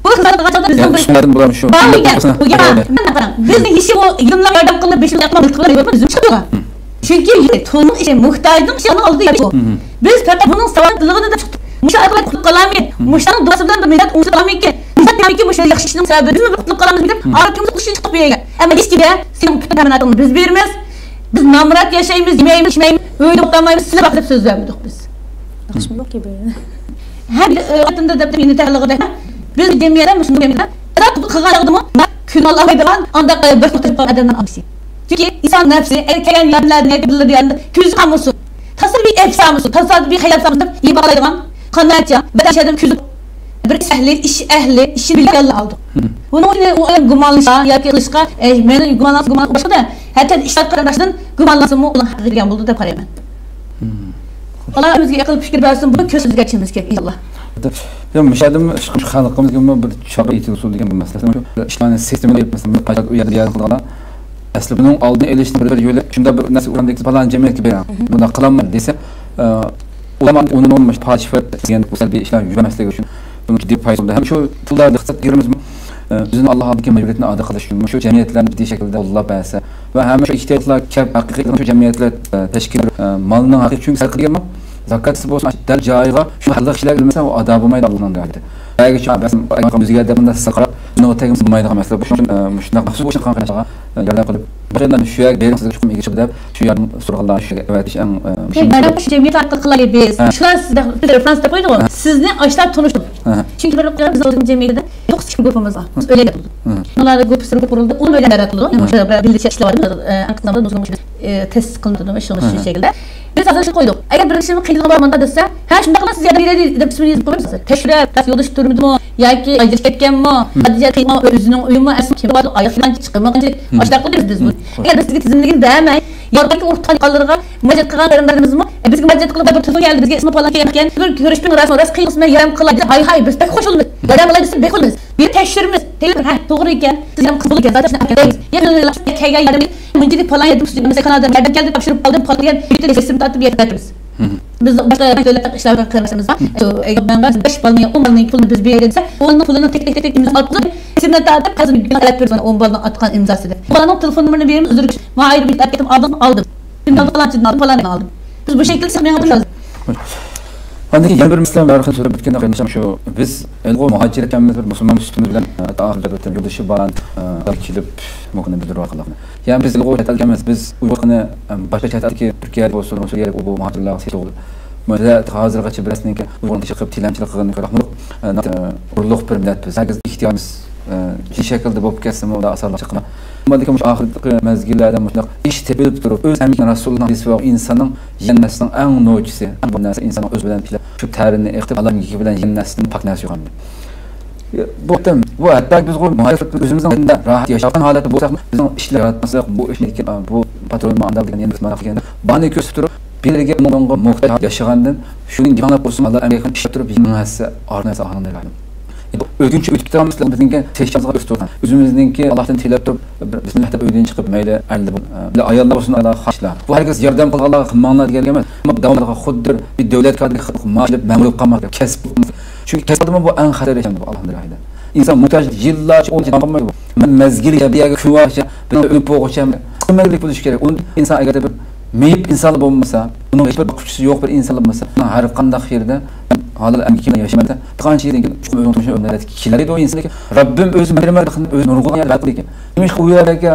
بۇ خىزمەت قىلغان چاغدا بىزنىڭ بىر ئۈستۈنلەردىن بۇلار شۇ بارمىكەن؟ بۇ گەپ، مانا قاراڭ، بىزنى ھېچكىم ئۇ يىللار ياردەم قىلىپ، بەش يىل ياقما مىلتىق بىلەن يۈرۈپ بىزنى چىقىرىدۇ. چۈنكى تۇلنىڭ ئىشى، موھتاجنىڭ ئىشى ئۇنىڭ ئالدىدا يەر يوق. بىز پەقەت بۇنىڭ ساۋاتلىقىنى دەپ چىقتۇق. مۇشۇ ئارقىلىق قۇتۇلۇپ قالامىز، مۇشۇنىڭ دۇئاسى بىلەن بىر مىللەت ئوڭشىلىپ قالامىكىن، مىللەت دېمەككى مۇشۇ ياخشى ئىشنىڭ سەۋەبى بىزمۇ بىر قۇتۇلۇپ قالامىز دەپ ئارقىمىزغا ئوخشاش چىقىپ بېرىگەن. ئەمما ھېچكىمگە سېنىڭ پۈتۈن تەمىناتىڭنى بىز بېرىمىز، بىز نامرات ياشايمىز، يېمەيمىز، ئىچمەيمىز، ئۆيدە ئولتۇرمايمىز، سىلەر بار دەپ سۆز بەرمىدۇق بىز. ياخشىمۇ كېبىر. ھەم، ئە، ئايتىمدا دەپ مېنى تەلىقىدەك، بىز جەمئىيەتتە مۇشۇنداق جەمئىيەتتە ئىرادە قىلغانلىقىمۇ كۈن ئالالمايدىغان ئانداق، ئە، بىر توختىتىپ قالغان ئادەملەرنىڭ ئامىسى. چۈنكى ئىنسان نەپسى، ئەگەر كەلگەن يەرلەردىن ياكى بىللىدە يەردە كۆزى قالمىسۇن، تاسادىپىي ئەپسا بولسۇن، تاسادىپىي خەيال ئەپسا بولسۇن دەپ يېپىپ قالايدىغان قانائەتچان، ۋەتەن شەھىرىدىن كۆزى بىر ئىش ئەھلى، ئىش ئەھلى، ئىشىنى بىلگەن ئالدۇق. بۇنىڭ ئۈچۈن ئۇ ئادەم گۇمانلىنىشقا ياكى قىلىشقا، ئەي، مەن گۇمانلانسا گۇمان باشقىدا، ھەتتا ئىشلار قېرىنداشتىن گۇمانلانسىمۇ ئۇنىڭ ھەققىگە كىرگەن بولىدۇ دەپ قارايمەن. ئاللا ئۆزىگە ئەقىل پىكىر بەرسۇن، بۇ كۆز سۆزگە ئېچىشىمىز كېرەك، ئىنشاللا. يا، مۇشۇ يەردىمۇ شۇ خەلقىمىزگىمۇ بىر چاغ يېتىلسۇن دېگەن بىر مەسىلە. شۇ ئىشلارنى سىستېمىلىق، مەسىلەن، بىر قايتا ئۇ يەردە بىر يەردە قىلىدىغانلار. ئەسلى بۇنىڭ ئالدىنى ئېلىشنىڭ بىر يولى، شۇنداق بىر نەرسە ئۇرغاندىكى پالان جەمئىيەتكە بېرىڭ، بۇنداق قىلالمايدۇ دېسە، ئۇلار ئۇنىمۇ پاچىفەت دېگەن بۇ سەلبىي ئىشلار يۈرمەسلىكى ئۈچۈن بۇنىڭ جىددىي پايدىسى بولىدۇ. ھەم شۇ پۇلدار ئىقتىساد يۈرىمىزمۇ، ئۆزىنىڭ ئاللا ئالدىدىكى مەجبۇرىيىتىنى ئادا قىلىش ئۈچۈن شۇ جەمئىيەتلەرنى جىددىي شەكىلدە قوللاپ بەرسە ۋە ھەممە شۇ ئېھتىياجلار كەپ ھەقىقىي شۇ جەمئىيەتلەر، تەشكىل، مالنىڭ ھەقىقىي چۈنكى سەدىقە دېگەنمۇ زاكاتسى بولسۇن، دەل جايىغا شۇ ھەقلىق كىشىلەرگە ئۆلمىسە، ئۇ ئادا بولمايدۇ ئاللانىڭ دەرىجىدە. ئۆزىگە دەپ مۇنداق سىزغا قاراپ، ئۇنىڭغا تەگمىسە بولمايدىغان مەسىلە. بۇ شۇنىڭ ئۈچۈن، مۇشۇنداق مەخسۇس بۇ ئىشنى قىلغان قېرىنداشلارغا ياردەم قىلىپ، بۇ قېرىنداش شۇ يەرگە بېرىڭ، سىزگە چوقۇم ئىگە چىقىدۇ دەپ، شۇ يەردىن سورىغانلار شۇ يەرگە ئەۋەتىش ئەڭ، مۇھىم. ياردەم قىلىش جەمئىيەت ئارقىلىق قىلايلى بىز. شۇلار سىزدە رېفېرانس دەپ قويدىغۇ، سىزنى ئاشۇلار تونۇشتۇرۇپ. چۈنكى بىر بىزنىڭ جەمئىيىتىدە توققۇز كىشىلىك گۇرۇپپىمىز بار. بىز ئۆيلەردە بولىدۇ. ئۇلاردا گۇرۇپپا سىرى گۇرۇپپا قۇرۇلدى، ئۇنى ئۆيلەردە قىلىدۇ. مۇشۇ بىر بىللە ئىشلەۋاتىمىز. ئەڭ قىسقاندا نۇرغۇن ئىشلار شۇ شەكىلدە. بىز ھازىر شۇ قويدۇق. ئەگەر بىر كىشىنىڭ قىيىنلىقى بار مۇنداق دېسە، ھە، شۇنداق قىلىڭ، سىز ياردەم بېرەيلى دەپ ئىسمىنى يېزىپ قويمايمىز. تەكشۈرۈپ، راست يولدا تۇرمىدىمۇ ياكى ئاجرىشىپ كەتكەنمۇ، ماددىي جەھەتتە قىيىنمۇ، ئۆزىنىڭ ئۆيىمۇ ئەسلى كىم بار، ئاياغ چىقىرمىغان، ئاشۇنداق قىلىمىز بىز بۇنى. ئەگەر بىز سىزگە تىزىملىكىنى بەرمەي، ياردەمگە ئۇرۇق تۇتقانلىرىغا مۇراجىئەت قىلغان قېرىنداشلىرىمىزمۇ، بىزگە مۇراجىئەت قىلىپ، بىر تېلېفون كەلدى، بىزگە ئىسمى پالان كەلگەن، بىر كۆرۈشۈپ راست، راست قىلىڭ، مەن ياردەم قىلاي دېدى. ھاي، ھاي، بىز بەك خۇش بولىمىز. ياردەم قىلاي دېسە بەك خۇش بولىمىز. بىر تەكشۈرىمىز. ھە، توغرا ئىكەن. سىز ياردەم قىلسا بولىدىكەن. زادى شۇنداق ئەمەس. يا، كەلگەن ياردەم، مۇنچىلىك پالان ياردەم، مەسىلەن، كانادادىن ياردەم كەلدى، تاپشۇرۇپ قالدىم، پالان دېگەن بىر رەسىم تارتىپ يەتكۈزىمىز. بىز باشقا دۆلەتلەر ئىشلەپ قېرىنداشلىرىمىز بار. شۇ، ئەگەر مەن بەش بالىنى، ئون بالىنىڭ پۇلىنى بىز بېرەي دېسە، ئۇنىڭ پۇلىنى تەك، تەك، تەك، تەك ئىمزا ئالىپ قويۇپ، رەسىمنى تارتىپ، ھازىر بىر ئەلەپ بېرىمىز، ئون بالىنىڭ ئاتقان ئىمزاسى دەپ. بالىنىڭ تېلېفون نومۇرىنى بېرىمىز، ئۆزلىرى ما ئايدا بىر ئەپ كېتىم ئالدىم، ئالدىم. شۇنداق پالانچىدىن ئالدىم، پالانىدىن ئالدىم. بىز بۇ شەكىلدە مېڭىپ تۇرىمىز. ئاندىن كېيىن يەنە بىر مەسىلە، ھەر خىل سۆزلەپ ئۆتكەندە قېرىنداشلار، شۇ بىز ئۇيغۇر مۇھاجىر ئىكەنمىز، بىر مۇسۇلمان سۈپىتىمىز بىلەن، ئاخىرىدا يولدىشى بار، كېلىپ مۇكىنى بىلدۈرۈۋاتقانلىقىنى. يەنى بىز ئۇيغۇر چەت ئەلگە ئەمەس، بىز ئۇيغۇرنى، باشقا چەت ئەلدىكى تۈركىيەدە بولسۇن، سۈرىيەدە ئۇ مۇھاجىرلارغا سېتىۋالدى. مۇشۇ ھازىرغىچە بىرەرسىنىڭكى ئۇيغۇرنى چىقىپ تىلەمچىلىك قىلغىنى كۆرۈپ، ئۇرۇقلۇق بىر مىللەتپىز. ھەرگىز ئېھتىياجىمىز، نېمە شەكىلدە بولۇپ كەتسىمۇ، ئۇلار ئاسانلا چىقمايدۇ. ئەمما لېكىن مۇشۇ ئاخىرقى مەزگىللەردە مۇشۇنداق ئىش تېپىلىپ تۇرۇپ، ئۆز ئەمگىكىنى رەسۇلۇللاھنىڭ ھەدىسى بار، ئىنساننىڭ يېگەن نەرسىنىڭ ئەڭ نوچىسى، بۇ نەرسە ئىنساننىڭ ئۆزى بىلەن ئىشلەپ، شۇ تەرىنى ئېقىتىپ، ھالال يېگىنى بىلەن يېگەن نەرسىدىن پاك نەرسە يوق ئەمدى. بۇ قېتىم، بۇ ھەتتا بىز بۇ مۇھاجىر ئۆزىمىزنىڭ دىندا راھەت ياشاۋاتقان ھالەتتە بولساقمۇ، بىزنىڭ ئىشلار ياراتماسلىق، بۇ ئىشنى، بۇ پاترون مانداق دېگەن يەنە بىر مانا قىلغان بارنى كۆرسىتىپ تۇرۇپ، بىرگە مۇڭغا موھتاج ياشىغاندىن، شۇنىڭ گېپىڭلار قۇرسۇن، ئاللا ئەمگەكنى ئىشلەپ تۇرۇپ، يېڭى ھەسسە ئارىنى ھەسسە ئاھاڭدا بەردىم. بۇ ئۆتكۈنچى ئۆتۈپ كېتىۋاتمىسىلەر، بىزنىڭكى تىرىشچانلىقىمىز ئۆستۈرۈپ، ئۆزىمىزنىڭكى ئاللاھتىن تىلەپ تۇرۇپ، بىر بىسمىللاھ دەپ ئۆيدىن چىقىپ، مەيلى ئەرلەر بولسۇن، مەيلى ئاياللار بولسۇن، ئاياللارغا خاھىشلار. بۇ ھەرگىز ياردەم قىلغانلارغا قىلماڭلار دېگەنلىك ئەمەس. ئەمما داۋاملىق خۇددى بىر دۆلەت كادىرى مائاش ئېلىپ مەمۇر بولۇپ قالماق كەسىپ. چۈنكى كەسىپتىمۇ بۇ ئەڭ خەتەر ئىش ئەمدى بۇ، ئاللاھنىڭ دەرگاھىدا. ئىنسان موھتاج يىللارچە ئون يىل قالمايدۇ بۇ. مەن مەزگىلى يەر بۇ يەرگە كۆمۈۋالغۇچە، بىر ئۆلۈپ بولغۇچە، كۆمەكلىك بولۇشى كېرەك. ئۇنى ئىنسان ئەگەردە بىر مېيىپ ئىنسانلار بولمىسا، ئۇنىڭ ھېچ بىر باققۇچىسى يوق بىر ئىنسانلار بولمىسا، ھەر قانداق يەردە ھالال ئەمگىكى بىلەن ياشىمايدۇ. بىر قانچە يىلدىن كېيىن چوقۇم ئۆزىنىڭ تۇرمۇشى ئۆمەلەتكە كېلەر ئىدى ئۇ ئىنسان. لېكىن رەببىم ئۆزى مېھرىبان قىلىپ، ئۆزى نۇرغۇن يەردە بەرىكەت. نېمىشقا ئۇ يەرگە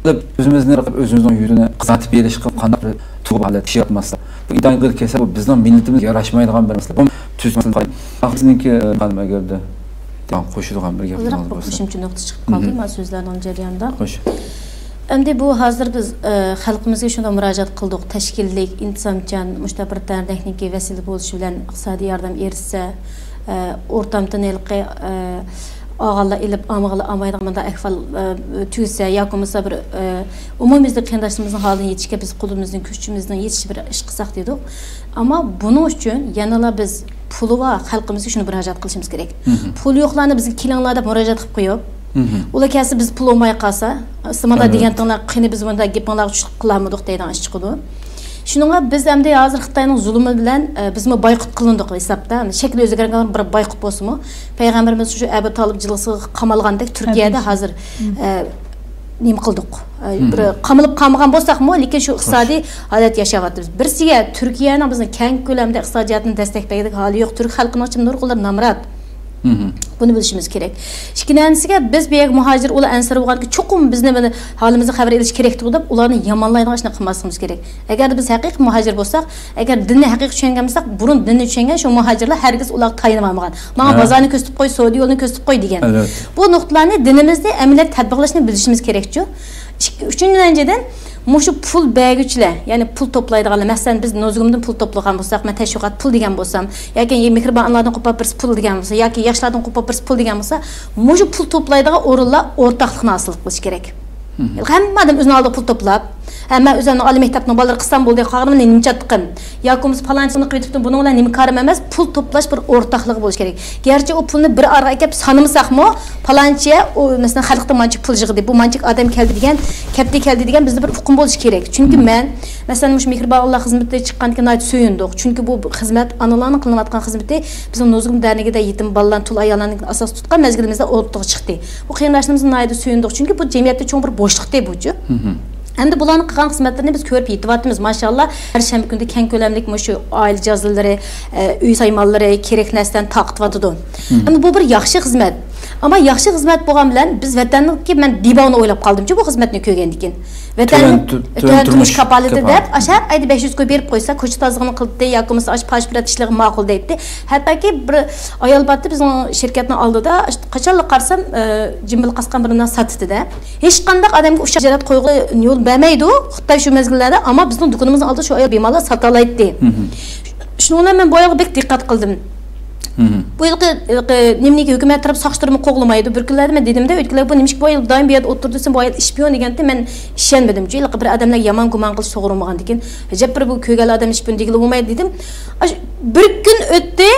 قىلىپ، ئۆزىمىزنى ئۆزىمىزنىڭ يۈزىنى قىزارتىپ بېرىشقا قانداق بىر تۇغما ھالەت كىشى ياراتماسلىق؟ بۇ ئىدارىگە كەلسە، بۇ بىزنىڭ مىللىتىمىزگە ياراشمايدىغان بىر مەسىلە. بۇ تۈز مەسىلە. ئاخىرسىنىڭكى، ئە، خانىم، ئەگەردە قوشىدىغان بىر گەپلىرىڭىز بولسا. ئازراق بىر قوشۇمچە نۇقتا چىقىپ قالدى مانا سۆزلەرنىڭ جەريانىدا. خوش. ئەمدى بۇ ھازىر بىز، ئە، خەلقىمىزگە شۇنداق مۇراجىئەت قىلدۇق، تەشكىللىك، ئىنتىزامچان، مۇشۇنداق بىر دەردەكنىڭكى ۋەسىلە بولۇشى بىلەن ئىقتىسادىي ياردەم ئېرىشسە، ئە، ئورتامدىن ھېلىقى، ئە، ئالغانلار ئېلىپ، ئالمىغانلار ئالمايدىغان مۇنداق ئەھۋال، ئە، تۈگىسە ياكى بولمىسا بىر، ئە، ئومۇميۈزلۈك قېرىنداشلىرىمىزنىڭ ھالىدىن يېتىشكە بىز قولىمىزدىن، كۈچىمىزنىڭ يېتىشىچە بىر ئىش قىلساق دېدۇق. ئەمما بۇنىڭ ئۈچۈن يەنىلا بىز پۇلى بار خەلقىمىزگە شۇنى مۇراجىئەت قىلىشىمىز كېرەك. مھم. پۇلى يوقلارنى بىزگە كېلىڭلار دەپ مۇراجىئەت قىلىپ قويۇپ، مھم. ئۇلار كەلسە بىز پۇل بولماي قالسا، سىلەرلا ئەلۋەتتە. دېگەنتىڭلار، قېنى بىز بۇنداق گېپىڭلارغا چۈشلۈك قىلالمىدۇق دەيدىغان ئىش چىقىدۇ. شۇنىڭغا بىز ئەمدى ھازىر خىتاينىڭ زۇلۇمى بىلەن، ئە، بىزمۇ بايقۇت قىلىندۇق ھېسابتا. شەكلى ئۆزگەرگەن بىر بايقۇت بولسىمۇ، پەيغەمبىرىمىز شۇ ئەبۇ تالىپ جىلغىسىغا قامالغاندەك تۈركىيەدە ھازىر، ئە، نېمە قىلدۇق؟ ئە، بىر قامىلىپ قالمىغان بولساقمۇ، لېكىن شۇ ئىقتىسادىي ھالەت ياشاۋاتىمىز. بىرسىگە تۈركىيەنىڭ بىزنى كەڭ كۆلەمدە ئىقتىسادىي جەھەتتىن دەستەك بەرگۈدەك ھالى يوق. تۈرك خەلقىنىڭ ئىچىدە نۇرغۇنلىرى نامرات. بۇنى بىلىشىمىز كېرەك. ئىككىنچىسىگە بىز بۇ يەرگە مۇھاجىر، ئۇلار ئەنسار بولغانكى چوقۇم بىزنى بىر ھالىمىزدىن خەۋەر ئېلىش كېرەكتۇ دەپ، ئۇلارنى يامانلايدىغان ئىشنى قىلماسلىقىمىز كېرەك. ئەگەر بىز ھەقىقىي مۇھاجىر بولساق، ئەگەر دىننى ھەقىقىي چۈشەنگەن بولساق، بۇرۇن دىننى چۈشەنگەن شۇ مۇھاجىرلار ھەرگىز ئۇلارغا تايىنىۋالمىغان. ماڭا بازارنى كۆرسىتىپ قوي، سودا يولىنى كۆرسىتىپ قوي دېگەن. بۇ نۇقتىلارنى دىنىمىزنى ئەمەلىيەتتە تەتبىقلاشنى بىلىشىمىز كېرەكچۇ. ئىككى، ئۈچىنچىدىن، مۇشۇ پۇل بەرگۈچىلەر، يەنى پۇل توپلايدىغانلار، مەسىلەن، بىز نوزۇگۇمدىن پۇل توپلىغان بولساق، مەن تەشۋىقات پۇل دېگەن بولسام، ياكى مېھرىبان ئانىلاردىن قوپاپ بىرسى پۇل دېگەن بولسا، ياكى ياشلاردىن قوپاپ بىرسى پۇل دېگەن بولسا، مۇشۇ پۇل توپلايدىغان ئورۇنلار ئورتاقلىقنى ھاسىل قىلىش كېرەك. ھەممە ئادەم ئۆزىنىڭ ئالدىغا پۇل توپلاپ، ھە، مەن ئۆزۈمنىڭ ئالىي مەكتەپنىڭ بالىلىرى قىلسام بولدى، قالغىنىنى نېمە چاتىقىم؟ ياكى بولمىسا پالانچىسىنى قىلىۋېتىپتۇ، بۇنىڭ بىلەن نېمە كارىم ئەمەس، پۇل توپلاش بىر ئورتاقلىقى بولۇشى كېرەك. گەرچە ئۇ پۇلنى بىر ئارىغا ئەكەپ سانىمىساقمۇ، پالانچە، ئۇ، مەسىلەن، خەلقتىن مانچە پۇل يىغدى، بۇ مانچە ئادەم كەلدى دېگەن، كەپتە كەلدى دېگەن بىزدە بىر ئۇقۇم بولۇشى كېرەك. چۈنكى مەن، مەسىلەن، مۇشۇ مېھرىبان ئاللا خىزمىتى چىققاندىكىن ناھايىتى سۆيۈندۇق. چۈنكى بۇ خىزمەت، ئانىلارنىڭ قىلىنىۋاتقان خىزمىتى بىزنىڭ نوزۇگۇم دەرنىكىدە يېتىم بالىلارنى، تۇل ئاياللارنى ئاساس تۇتقان مەزگىلىمىزدە ئوتتۇرىغا چىقتى. بۇ قېرىنداشلىرىمىز ناھايىتى سۆيۈندۇق، چۈنكى بۇ جەمئىيەتتە چوڭ بىر بوشلۇقتى بۇچۇ. ئەمدى بۇلارنىڭ قىلغان خىزمەتلىرىنى بىز كۆرۈپ يېتىۋاتىمىز، ماشائاللا، ھەر شەنبە كۈنىدە كەڭ كۆلەملىك مۇشۇ ئائىلە جازىلىرى، ئە، ئۆي سايمانلىرى، كېرەك نەرسىلەرنى تارقىتىۋاتىدۇ. ئەمدى بۇ بىر ياخشى خىزمەت. ئەمما ياخشى خىزمەت بولغان بىلەن بىز ۋەتەننىڭكى، مەن دىباۋنى ئويلاپ قالدىمچۇ بۇ خىزمەتنى كۆرگەندىكىن. ۋەتەن، تۆۋەن تۇ-، تۆۋەن تۆۋەن تۇرمۇش تۇرمۇش كاپالىتى كاپالىتى. دەپ، ئاشۇ ھەر ئايدا بەش يۈز كوي بېرىپ قويسا، كوچا تازىلىقىنى قىلدى ياكى بولمىسا ئاشۇ پاش-پۇرات ئىشلىرىغا ماقۇل دەيتتى. ھەتتاكى بىر ئايال بارتتى بىزنىڭ شىركەتنىڭ ئالدىدا، قاچانلا قارىسام، ئە، جىمبىل قاسقان بىر نەرسە ساتتى-دە. ھېچقانداق ئادەمگە ئۇششاق تىجارەت قويغىلى يول بەرمەيدۇ خىتاي شۇ مەزگىللەردە، ئەمما بىزنىڭ دۇكىنىمىزنىڭ ئالدىدا شۇ ئايال بىمالال ساتالايتتى. شۇنىڭ بىلەن مەن بۇ ئايالغا بەك دىققەت قىلدىم. بۇ يىلقى، ھېلىقى نېمىنىكى ھۆكۈمەت تەرەپ ساقچىلىرىمۇ قوغلىمايدۇ. بىر كۈنلەردە مەن دېدىم-دە، ئۆيدىكىلەرگە، بۇ نېمىشقا بۇ ئايال دائىم بۇ يەردە ئولتۇرىدۇ دېسەم، بۇ ئايال شپىيون دېگەنتى، مەن ئىشەنمىدىمچۇ. ھېلىقى بىر ئادەملەرگە يامان گۇمان قىلىش توغرا بولمىغاندىكىن، ئەجەب بىر بۇ كۆرگەنلا ئادەم شپىيون دېگىلى بولمايدۇ دېدىم. ئاشۇ بىر كۈن ئۆتتى.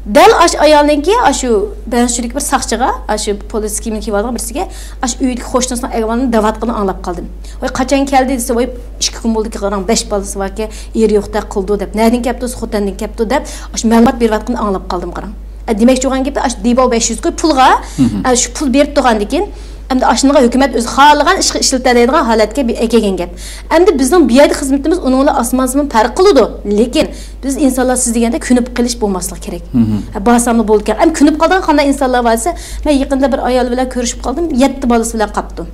دەل ئاشۇ ئايالنىڭكى، ئاشۇ بەنسۈرىدىكى بىر ساقچىغا، ئاشۇ پولىس كىيىمىنى كىيىۋالغان بىرسىگە، ئاشۇ ئۆيدىكى قوشنىسىنىڭ ئەھۋالىنى دەۋاتقىنىنى ئاڭلاپ قالدىم. ۋاي، قاچان كەلدى دېسە، ۋاي، ئىككى كۈن بولدىكى، قاراڭ، بەش بالىسى باركەن، ئېرى يوقتەك قىلىدۇ دەپ، نەدىن كەپتۇ، خوتەندىن كەپتۇ دەپ، ئاشۇ مەلۇمات بېرىۋاتقىنىنى ئاڭلاپ قالدىم، قاراڭ. ئە، دېمەكچى بولغان گېپى، ئاشۇ دىباۋ بەش يۈز كوي پۇلغا، ئە، شۇ پۇل بېرىپ تۇرغاندىكىن، ئەمدى ئاشۇنىڭغا ھۆكۈمەت ئۆزى خالىغان ئىشقا ئىشلىتەلەيدىغان ھالەتكە بى-، ئەكەلگەن گەپ. ئەمدى بىزنىڭ بۇ يەردە خىزمىتىمىز ئۇنىڭ بىلەن ئاسمان زېمىن پەرق قىلىدۇ. لېكىن بىز ئىنسانلار سىز دېگەندەك كۆنۈپ قېلىش بولماسلىقى كېرەك. ھە، بارساملا بولىدىكەن. ئەمما كۆنۈپ قالىدىغان قانداق ئىنسانلار بار دېسە، مەن يېقىندا بىر ئايال بىلەن كۆرۈشۈپ قالدىم، يەتتە بالىسى بىلەن قاپتۇ.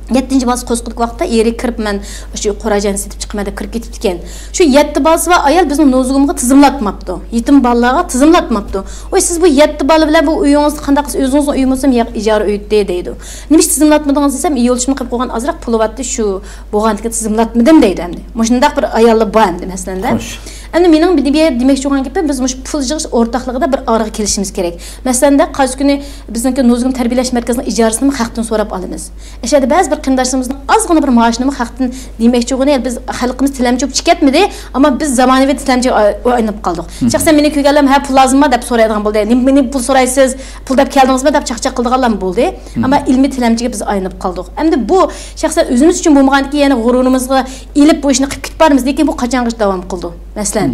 يەتتىنچى بالىسى قوزغىلىدىغان ۋاقىتتا ئېرى كىرىپ، مەن شۇ قورا-جاينى سېتىپ چىقىمەن دەپ كىرىپ كېتىپتىكەن. شۇ يەتتە بالىسى بار ئايال بىزنىڭ نوزۇگۇمغا تىزىملاتماپتۇ. يېتىم بالىلارغا تىزىملاتماپتۇ. ۋاي، سىز بۇ يەتتە بالا بىلەن بۇ ئۆيىڭىزنى قانداق قىلسا، ئۆزىڭىزنىڭ ئۆيى بولسىمۇ، ياق، ئىجارە ئۆيدە دەيدۇ. نېمىشقا تىزىملاتمىدىڭىز دېسەم، يولدىشىمنى قىلىپ قويغان ئازراق پۇلى بارتتى، شۇ بولغاندىكىن تىزىملاتمىدىم دەيدۇ ئەمدى. مۇشۇنداق بىر ئاياللار بار ئەمدى مەسىلەندە. خوش. ئەمدى مېنىڭ بۇ يەردە دېمەكچى بولغان گېپىم، بىز مۇشۇ پۇل يىغىش ئورتاقلىقىدا بىر ئارىغا كېلىشىمىز كېرەك. مەسىلەندە، قايسى كۈنى بىزنىڭكى نوزۇگۇم تەربىيەلەش مەركىزىنىڭ ئىجارىسىنىمۇ خەقتىن سوراپ ئالىمىز. ئەشەدە بەزى بىر قېرىنداشلىرىمىزنىڭ ئازغىنا بىر مائاشىنىمۇ خەقتىن دېمەكچى بولغىنى، بىز خەلقىمىز تىلەمچى بولۇپ چىقىپ كەتمىدى، ئەمما بىز زامانىۋى تىلەمچىگە ئاي-، ئايلىنىپ قالدۇق. شەخسەن مېنى كۆرگەنلەرمۇ، ھە، پۇل لازىمما دەپ سورايدىغان بولدى. نېمە، نېمە پۇل سورايسىز؟ پۇل دەپ كەلدىڭىزمۇ دەپ چاقچاق قىلىدىغانلارمۇ بولدى. ئەمما ئىلمىي تىلەمچىگە بىز ئايلىنىپ قالدۇق. ئەمدى بۇ شەخسەن ئۆزىمىز ئۈچۈن بولمىغاندىكىن يەنە غۇرۇرىمىزغا ئېلىپ بۇ ئىشنى قىلىپ كېتىپ بارىمىز، لېكىن بۇ قاچانغىچە داۋام قىلىدۇ؟ مەسىلەن،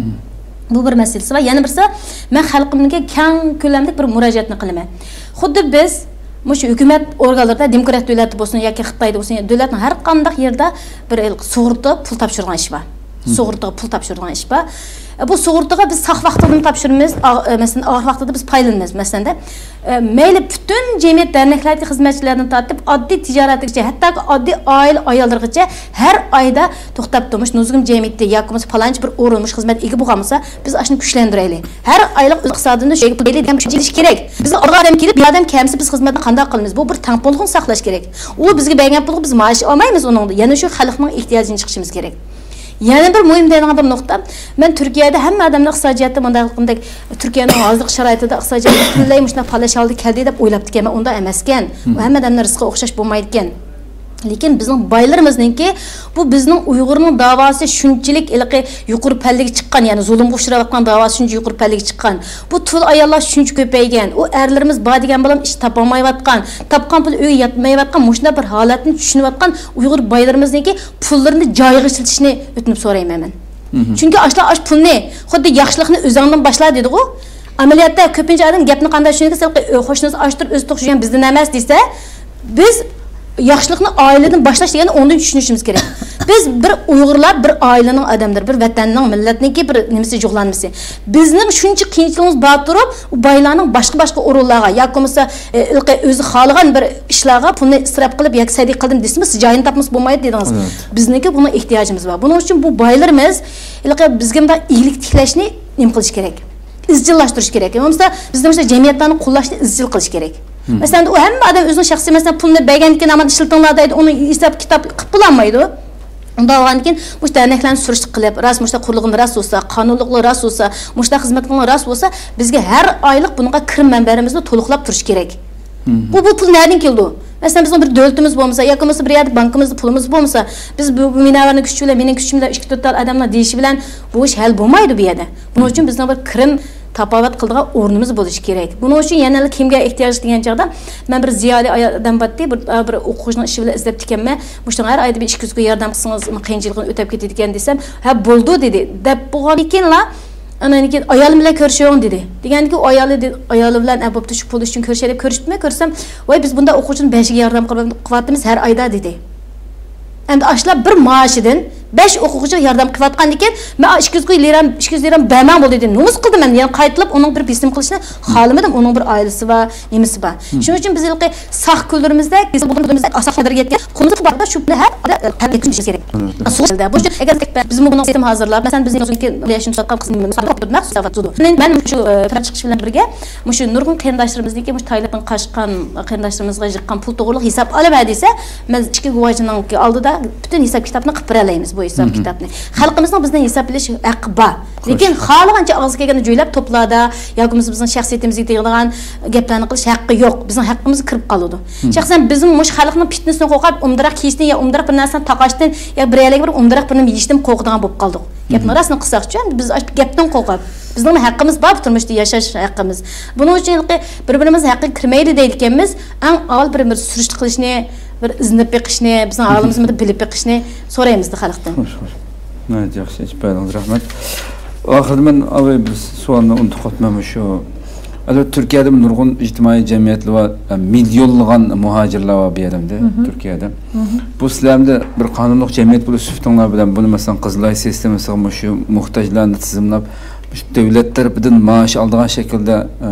بۇ بىر مەسىلىسى بار. يەنە بىرسى، مەن خەلقىمگە كەڭ كۆلەملىك بىر مۇراجىئەتنى قىلىمەن. خۇددى بىز مۇشۇ ھۆكۈمەت ئورگانلىرىدا، دېموكرات دۆلەتتە بولسۇن ياكى خىتايدا بولسۇن، دۆلەتنىڭ ھەر قانداق يېرىدا بىر سۇغۇرتا پۇل تاپشۇرغان ئىش بار. سۇغۇرتىغا پۇل تاپشۇرىدىغان ئىش بار. ئە، بۇ سۇغۇرتىغا بىز ساق ۋاقتىدىمۇ تاپشۇرىمىز، ئاغ-، ئە، مەسىلەن، ئاغرىق ۋاقتىدا بىز پايدىلىنىمىز. مەسىلەندە، ئە، مەيلى پۈتۈن جەمئىيەت دەرنەكلەردىكى خىزمەتچىلەردىن تارتىپ ئاددىي تىجارەتچىگىچە، ھەتتاكى ئاددىي ئائىلە ئاياللىرىغىچە ھەر ئايدا توختاپ تۇرۇپ، مۇشۇ نۇزۇگۇم جەمئىيىتى ياكى بولمىسا پالانچى بىر ئورۇن مۇشۇ خىزمەتكە ئىگە بولغان بولسا، بىز ئاشۇنى كۈچلەندۈرەيلى. ھەر ئايلىق ئىقتىسادىمىزنى شۇ يەرگە بېرەيلى دېگەن بىر چېكىنىش كېرەك. بىزگە ئالغان ئادەم كېلىپ، بۇ ئادەم كەلمىسە بىز خىزمەتنى قانداق قىلىمىز؟ بۇ بىر تەڭپۇڭلۇقنى ساقلاش كېرەك. ئۇ بىزگە بەرگەن پۇلغا بىز مائاش ئالمايمىز ئۇنىڭدا. يەنە شۇ خەلقنىڭ ئېھتىياجىنى چىقىشىمىز كېرەك. يەنە بىر مۇھىم دەيدىغان بىر نۇقتا، مەن تۈركىيەدە ھەممە ئادەمنى ئىقتىسادىي جەھەتتە مۇنداق قىلغاندەك، تۈركىيەنىڭ ھازىرقى شارائىتىدا ئىقتىسادىي جەھەتتە پۈتۈنلەي مۇشۇنداق پالەچ ھالدا كەلدى دەپ ئويلاپتىكەنمەن. ئۇنداق ئەمەسكەن. ئۇ ھەممە ئادەمنىڭ رىزقى ئوخشاش بولمايدىكەن. لېكىن بىزنىڭ بايلىرىمىزنىڭكى، بۇ بىزنىڭ ئۇيغۇرنىڭ داۋاسى شۇنچىلىك ھېلىقى يۇقىرى پەللىگە چىققان، يەنى زۇلۇمغا ئۇچراۋاتقان داۋاسى شۇنچە يۇقىرى پەللىگە چىققان. بۇ تۇل ئاياللار شۇنچە كۆپەيگەن، ئۇ ئەرلىرىمىز بار دېگەن بىلەن ئىش تاپالمايۋاتقان، تاپقان پۇلى ئۆيگە يەتمەيۋاتقان، مۇشۇنداق بىر ھالەتنى چۈشىنىۋاتقان ئۇيغۇر بايلىرىمىزنىڭكى پۇللىرىنى جايىغا ئىشلىتىشىنى ئۆتۈنۈپ سورايمەن مەن. چۈنكى ئاشۇلار ئاشۇ پۇلنى خۇددى ياخشىلىقنى ئۆزۈڭدىن باشلا دېدىغۇ. ئەمەلىيەتتە كۆپىنچە ئادەم گەپنى قانداق چۈشىنىدۇ دېسە، قوشنىسى ئاچ تۇرۇپ ئۆزى توق يۈرگەن بىزدىن ئەمەس دېسە، بىز ياخشىلىقنى ئائىلىدىن باشلاش دېگەننى ئوندىن چۈشىنىشىمىز كېرەك. بىز بىر ئۇيغۇرلار بىر ئائىلىنىڭ ئادەملىرى، بىر ۋەتەننىڭ، مىللەتنىڭكى بىر نېمىسى، جۇغلانمىسى. بىزنىڭ شۇنچە قىيىنچىلىقىمىز بار تۇرۇپ، ئۇ بايلارنىڭ باشقا-باشقا ئورۇنلارغا ياكى بولمىسا، ئە، ھېلىقى ئۆزى خالىغان بىر ئىشلارغا پۇلنى ئىسراپ قىلىپ ياكى سەدىقە قىلدىم دېسىمۇ، سىز جايىنى تاپمىسا بولمايدۇ دېدىڭىز. بىزنىڭكى بۇنىڭ ئېھتىياجىمىز بار. بۇنىڭ ئۈچۈن بۇ بايلىرىمىز ھېلىقى بىزگە مۇنداق ئىگىلىك تىكلەشنى نېمە قىلىش كېرەك؟ ئىزچىللاشتۇرۇش كېرەك. بولمىسا بىزنىڭ مۇشۇنداق جەمئىيەتلەرنى قوللاشنى ئىزچىل قىلىش كېرەك. مەسىلەن، ئۇ ھەممە ئادەم ئۆزىنىڭ شەخسىي، مەسىلەن، پۇلنى بەرگەندىن كېيىن، ئاماندا ئىشلىتىڭلار دەيدۇ، ئۇنى ھېساب كىتاب قىلىپ بولالمايدۇ. ئۇنداق بولغاندىكىن، مۇشۇ دەرنەكلەرنى سۈرۈشتە قىلىپ، راست مۇشۇنداق قۇرۇلغىنى راست بولسا، قانۇنلۇقلۇقى راست بولسا، مۇشۇنداق خىزمەت قىلغىنى راست بولسا، بىزگە ھەر ئايلىق بۇنىڭغا كىرىم مەنبەلىرىمىزنى تولۇقلاپ تۇرۇش كېرەك. بۇ، بۇ پۇل نەدىن كېلىدۇ؟ مەسىلەن، بىزنىڭ بىر دۆلىتىمىز بولمىسا، ياكى بولمىسا بىر يەردە بانكىمىزدا پۇلىمىز بولمىسا، بىز بۇ، بۇ مۇنەۋۋەرنىڭ كۈچى بىلەن، مېنىڭ كۈچۈم بىلەن ئىككى تۆت تال ئادەمنىڭ دېيىشى بىلەن بۇ ئىش ھەل بولمايدۇ بۇ يەردە. بۇنىڭ ئۈچۈن بىزنىڭ بىر كىرىم تاپاۋەت قىلىدىغان ئورنىمىز بولۇشى كېرەك. بۇنىڭ ئۈچۈن يەنە كىمگە ئېھتىياج دېگەن چاغدا، مەن بىر زىيالىي ئايال ئادەم بارتتى، بىر، بىر ئوقۇغۇچىنىڭ ئىشى بىلەن ئىزدەپتىكەنمەن. مۇشۇنىڭ ھەر ئايدا بىر ئىككى يۈز كوي ياردەم قىلسىڭىز، قىيىنچىلىقىنى ئۆتەپ كېتىدىكەن دېسەم، ھە، بولىدۇ دېدى. دەپ بولغاندىن كېيىنلا، ئاندىن كېيىن ئايالىم بىلەن كۆرۈشۈڭ دېدى. دېگەندىكىن ئۇ ئايالى دېدى، ئايالى بىلەن، ئە، بوپتۇ، شۇ پۇل ئۈچۈن كۆرۈشەي دەپ كۆرۈشۈپتىمەن، كۆرسەم، ۋاي، بىز بۇنداق ئوقۇغۇچىنى بەشىگە ياردەم قىلىۋاتىمىز ھەر ئايدا دېدى. ئەمدى ئاشۇلار بىر مائاشىدىن بەش ئوقۇغۇچىغا ياردەم قىلىۋاتقاندىكىن، مەن ئىككى يۈز كوي لىرام، ئىككى يۈز لىرام بەرمەڭ بولدى دېدى. نومۇس قىلدىم مەن، يەنە قايتىلاپ ئۇنىڭ بىر بېسىم قىلىشىنى خالىمىدىم، ئۇنىڭ بىر ئائىلىسى بار، نېمىسى بار. شۇنىڭ ئۈچۈن بىز ھېلىقى ساق كۈنلىرىمىزدە، كېسەل بولغان كۈنلىرىمىزدە ئاسان قەدرىگە يەتكەن، قولىمىزدا پۇل باردا شۇ پۇلنى ھەر ئادەم قەدرىگە يېتىشىمىز كېرەك. سۇ شەكلىدە. بۇ ئىشنى ئەگەر بىزمۇ بۇنىڭ سىستېما ھازىرلاپ، مەسىلەن، بىزنىڭ يازغىنىكى ياشىنى تۇتقان قىزنى مەن شۇ، ئە، پىرات چىقىش بىلەن بىرگە، مۇشۇ نۇرغۇن قېرىنداشلىرىمىزنىڭكى مۇشۇ تايلاندتىن قاچقان قېرىنداشلىرىمىزغا يىغقان پۇل توغرىلىق ھېساب ئالىمەن دېسە، مەن ئىچكى گۇۋاھچىنىڭكى ئالدىدا پۈتۈن ھېساب كىتابنى قىلىپ بېرەلەيمىز، بۇ ھېساب كىتابنى. خەلقىمىزنىڭ بىزدىن ھېساب ئېلىش ھەققى بار. لېكىن خالىغانچە ئاغزىغا كەلگەننى جۆيلەپ توپلاردا ياكى بولمىسا بىزنىڭ شەخسىيىتىمىزگە تېگىدىغان گەپلەرنى قىلىش ھەققى يوق. بىزنىڭ ھەققىمىزگە كىرىپ قالىدۇ. شەخسەن بىزمۇ مۇشۇ خەلقنىڭ پىتنىسىدىن قورقۇپ، ئومدىراق كىيىشتىن يا ئومدىراق بىر نەرسىنى تاقاشتىن يا بىر يەرلەرگە بېرىپ ئومدىراق بىر نېمە يېيىشتىن قورقىدىغان بولۇپ قالدۇق. گەپنىڭ راستىنى قىلساقچۇ، ئەمدى بىز ئاشۇ گەپتىن قورقۇپ، بىزنىڭ ھەققىمىز بار بۇ تۇرمۇشتا ياشاش ھەققىمىز. بۇنىڭ ئۈچۈن ھېلىقى بىر-بىرىمىزنىڭ ھەققىگە كىرمەيلى دەيدىكەنمىز، ئەڭ ئاۋۋال بىر-بىرىمىز سۈرۈشتە قىلىشنى، بىر ئىزدىنىپ بېقىشنى، بىزنىڭ ھالىمىزنى بىر بىلىپ بېقىشنى سورايمىز خەلقتىن. خوش، خوش. ناھايىتى ياخشى ئېچىپ بەردىڭىز، رەھمەت. ئاخىرىدا مەن ئاۋاي بىر سوئالنى ئۇنتۇپ قاپتىمەن، مۇشۇ. ئەلۋەتتە، تۈركىيەدە نۇرغۇن ئىجتىمائىي جەمئىيەتلەر بار، مىليونلىغان مۇھاجىرلار بار بۇ يەردە، تۈركىيەدە. بۇ سىلەر ئەمدى بىر قانۇنلۇق جەمئىيەت بولۇش سۈپىتىڭلار بىلەن بۇنى، مەسىلەن، قىزىل ئاي سىستېمىسىغا مۇشۇ موھتاجلارنى تىزىملاپ، مۇشۇ دۆلەت تەرىپىدىن مائاش ئالىدىغان شەكىلدە، ئە،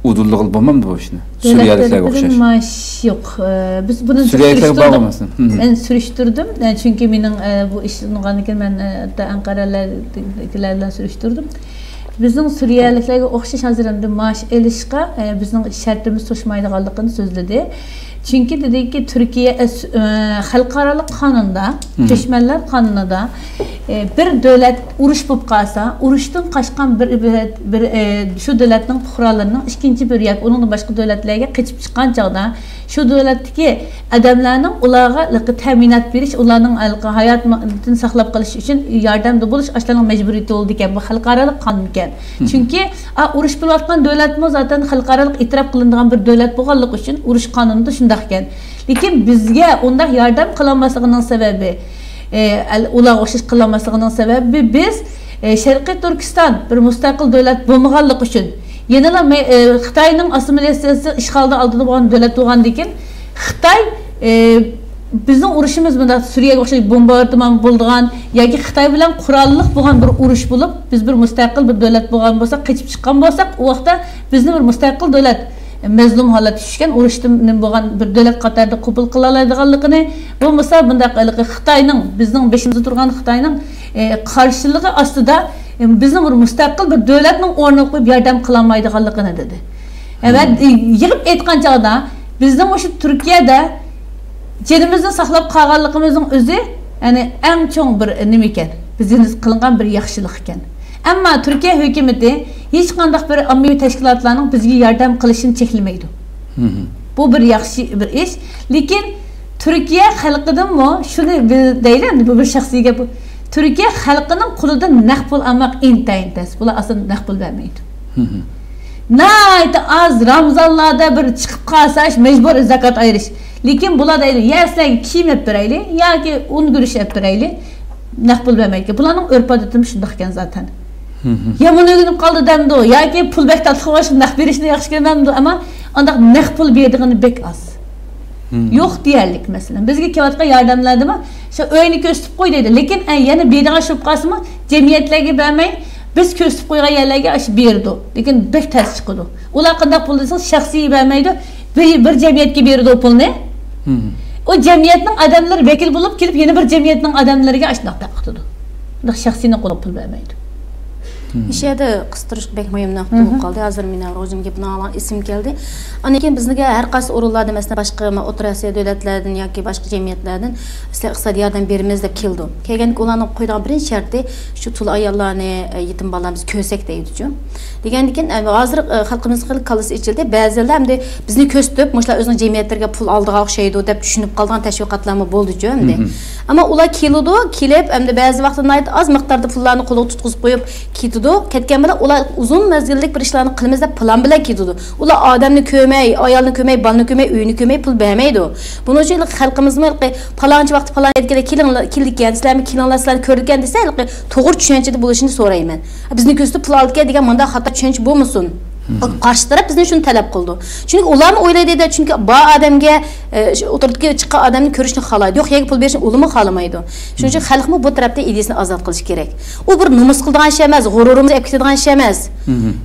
ئۇدۇللىغىلى بولمامدۇ بۇ ئىشنى؟ دۆلەت سۈرىيەلىكلەرگە تەرىپىدىن ئوخشاش. مائاش يوق. ئە، بىز بۇنى سۈرىيەلىكلەرگە بارغۇ سۈرۈشتۈردۇق. مەسىلەن؟ مەن سۈرۈشتۈردۈم. ئە، چۈنكى مېنىڭ، ئە، بۇ ئىشنى ئاڭلىغاندىن كېيىن مەن، ئە، ھەتتا ئەنقەرەلەردىكىلەر بىلەن سۈرۈشتۈردۈم. بىزنىڭ سۈرىيەلىكلەرگە ئوخشاش ھازىر ئەمدى مائاش ئېلىشقا، ئە، بىزنىڭ شەرتىمىز توشمايدىغانلىقىنى سۆزلىدى. چۈنكى دېدىكى، تۈركىيە، ئە، سۈ-، ئە، خەلقئارالىق قانۇندا، كۆچمەنلەر قانۇنىدا، ئە، بىر دۆلەت ئۇرۇش بولۇپ قالسا، ئۇرۇشتىن قاچقان بىر، بىر، بىر، ئە، شۇ دۆلەتنىڭ پۇقرالىرىنىڭ ئىككىنچى بىر ياكى ئۇنىڭدىن باشقا دۆلەتلەرگە قېچىپ چىققان چاغدا، شۇ دۆلەتتىكى ئادەملەرنىڭ ئۇلارغا تەمىنات بېرىش، ئۇلارنىڭ ھاياتىنى ساقلاپ قېلىش ئۈچۈن ياردەمدە بولۇش ئاشۇلارنىڭ مەجبۇرىيىتى بولىدىكەن. بۇ خەلقئارالىق قانۇنكەن. چۈنكى، ئا، ئۇرۇش بولۇۋاتقان دۆلەتمۇ زاتەن خەلقئارالىق ئېتىراپ قىلىنىدىغان بىر دۆلەت بولغانلىقى ئۈچۈن ئۇرۇش قانۇنىدا شۇنداقكەن. لېكىن بىزگە ئۇنداق ياردەم قىلالماسلىقىنىڭ سەۋەبى، ئە، ئەل-، ئۇلارغا ئوخشاش قىلالماسلىقىنىڭ سەۋەبى بىز، ئە، شەرقىي تۈركىستان بىر مۇستەقىل دۆلەت بولمىغانلىقى ئۈچۈن، يەنىلا مە-، ئە، خىتاينىڭ ئاسسىمىلياتسىيەسى ئىشغالىدىن ئالدىدا بولغان دۆلەت بولغاندىكىن، خىتاي، ئە، بىزنىڭ ئۇرۇشىمىز مۇنداق سۈرىيەگە ئوخشاش بومباردىمان بولىدىغان ياكى خىتاي بىلەن قوراللىق بولغان بىر ئۇرۇش بولۇپ، بىز بىر مۇستەقىل بىر دۆلەت بولغان بولساق، قېچىپ چىققان بولساق، ئۇ ۋاقىتتا بىزنى بىر مۇستەقىل دۆلەت، مەزلۇم ھالەتكە چۈشكەن، ئۇرۇشتا نېمە بولغان بىر دۆلەت قاتارىدا قوبۇل قىلالايدىغانلىقىنى، بولمىسا بۇنداق ھېلىقى خىتاينىڭ، بىزنىڭ بېشىمىزدا تۇرغان خىتاينىڭ، ئى، قارشىلىقى ئاستىدا، ئى، بىزنىڭ بىر مۇستەقىل بىر دۆلەتنىڭ ئورنىغا قويۇپ ياردەم قىلالمايدىغانلىقىنى دېدى. ۋە، ئى، يىغىپ ئېيتقان چاغدا، بىزنىڭ مۇشۇ تۈركىيەدە جېنىمىزنى ساقلاپ قالغانلىقىمىزنىڭ ئۆزى، يەنى ئەڭ چوڭ بىر نېمە ئىكەن، بىزگە نىسبەت قىلىنغان بىر ياخشىلىق ئىكەن. ئەمما تۈركىيە ھۆكۈمىتى ھېچقانداق بىر ئاممىۋى تەشكىلاتلارنىڭ بىزگە ياردەم قىلىشىنى چەكلىمەيدۇ. بۇ بىر ياخشى بىر ئىش. لېكىن تۈركىيە خەلقىدىنمۇ شۇنى بىل-، دەيلى، ئەمدى بۇ بىر شەخسىي گەپ. تۈركىيە خەلقىنىڭ قولىدىن نەق پۇل ئالماق ئىنتايىن تەس. بۇلار ئاسان نەق پۇل بەرمەيدۇ. ناھايىتى ئاز رامزانلاردا بىر چىقىپ قالسا، مەجبۇرىي زاكات ئايرىش. لېكىن بۇلار دەيدۇ، يا سىلەرگە كىيىم ئېلىپ بېرەيلى ياكى ئۇن گۈرۈچ ئېلىپ بېرەيلى، نەق پۇل بەرمەيدىكەن. بۇلارنىڭ ئۆرپ-ئادىتىمۇ شۇنداق ئىكەن زاتەن. يامان ئۆگىنىپ قالدى دەمدۇ ياكى پۇل بەك تاتلىق بولغاچقا نەق بېرىشنى ياخشى كۆرمەمدۇ، ئەمما ئانداق نەق پۇل بېرىدىغىنى بەك ئاز. يوق دېيەرلىك، مەسىلەن، بىزگە كېلىۋاتقان ياردەملەردىمۇ شۇ ئۆينى كۆرسىتىپ قوي دەيدۇ، لېكىن، ئە، يەنە بېرىدىغان ئىش بولۇپ قالسىمۇ، جەمئىيەتلەرگە بەرمەي، بىز كۆرسىتىپ قويغان يەرلەرگە ئاشۇ بېرىدۇ، لېكىن بەك تەس چىقىدۇ. ئۇلار قانداق پۇل دېسىڭىز، شەخسىي بەرمەيدۇ، بىر، بىر جەمئىيەتكە بېرىدۇ پۇلنى. ئۇ جەمئىيەتنىڭ ئادەملىرى ۋەكىل بولۇپ كېلىپ، يەنە بىر جەمئىيەتنىڭ ئادەملىرىگە ئاشۇنداق تارقىتىدۇ. بۇنداق شەخسىينىڭ قولىغا پۇل بەرمەيدۇ. مۇشۇ يەردە قىستۇرۇشقا بەك مۇھىم نۇقتا بولۇپ قالدى. ھازىر مېنىڭ روزىم گېپىنى ئاڭلىغان ئېسىمگە كەلدى. ئاندىن كېيىن بىزنىڭكى ھەر قايسى ئورۇنلاردا، مەسىلەن، باشقا ئوتتۇرا ئاسىيا دۆلەتلەردىن ياكى باشقا جەمئىيەتلەردىن سىلەر ئىقتىسادىي ياردەم بېرىمىز دەپ كېلىدۇ. كەلگەندىكىن ئۇلارنىڭ قويىدىغان بىرىنچى شەرتى شۇ تۇل ئاياللارنى، يېتىم بالىلارنى بىز كۆرسەك دەيدۇچۇ. دېگەندىكىن، ئە، ھازىر، ئە، خەلقىمىزنىڭ خېلى كاللىسى ئېچىلدى. بەزىلەر ئەمدى بىزنى كۆرسىتىپ، مۇشۇلار ئۆزىنىڭ جەمئىيەتلىرىگە پۇل ئالىدىغان ئوخشايدۇ دەپ چۈشىنىپ قالىدىغان تەشۋىقاتلارمۇ بولدىچۇ ئەمدى. ئەمما ئۇلار كېلىدۇ، كېلىپ، ئەمدى بەزى ۋاقىتتا ناھايىتى ئاز مىقداردا پۇللارنى قولىغا تۇتقۇزۇپ قويۇپ كېتىدۇ. كەتكەن بىلەن ئۇلار ئۇزۇن مەزگىللىك بىر ئىشلارنى قىلىمىز دەپ پىلان بىلەن كېتىدۇ. ئۇلار ئادەمنى كۆرمەي، ئايالنى كۆرمەي، بالىنى كۆرمەي، ئۆينى كۆرمەي پۇل بەرمەيدۇ. بۇنىڭ ئۈچۈن خەلقىمىزمۇ پالانچى ۋاقتى پالان يەرگە كېلىڭلار، كېلىدىكەن، سىلەرمۇ كېلىڭلار، سىلەرنى كۆرىدىكەن دېسە، ھېلىقى توغرا چۈشەنچىدە بولۇشىنى سورايمەن. بىزنى كۆرسىتىپ پۇل ئالىدىكەن دېگەن مۇنداق خاتا چۈشەنچە بولمىسۇن. قارشى تەرەپ بىزدىن شۇنى تەلەپ قىلىدۇ. چۈنكى ئۇلارمۇ ئويلايدۇ، چۈنكى بار ئادەمگە، ئە، شۇ ئوتتۇرىدىكى چىققان ئادەمنى كۆرۈشنى خالايدۇ. يوق يەرگە پۇل بېرىشنى ئۇلىمۇ خالىمايدۇ. شۇنىڭ ئۈچۈن خەلقمۇ بۇ تەرەپتە ئىدىيەسىنى ئازاد قىلىشى كېرەك. ئۇ بىر نومۇس قىلىدىغان ئىش ئەمەس، غۇرۇرىمىزنى ئەپ كېتىدىغان ئىش ئەمەس.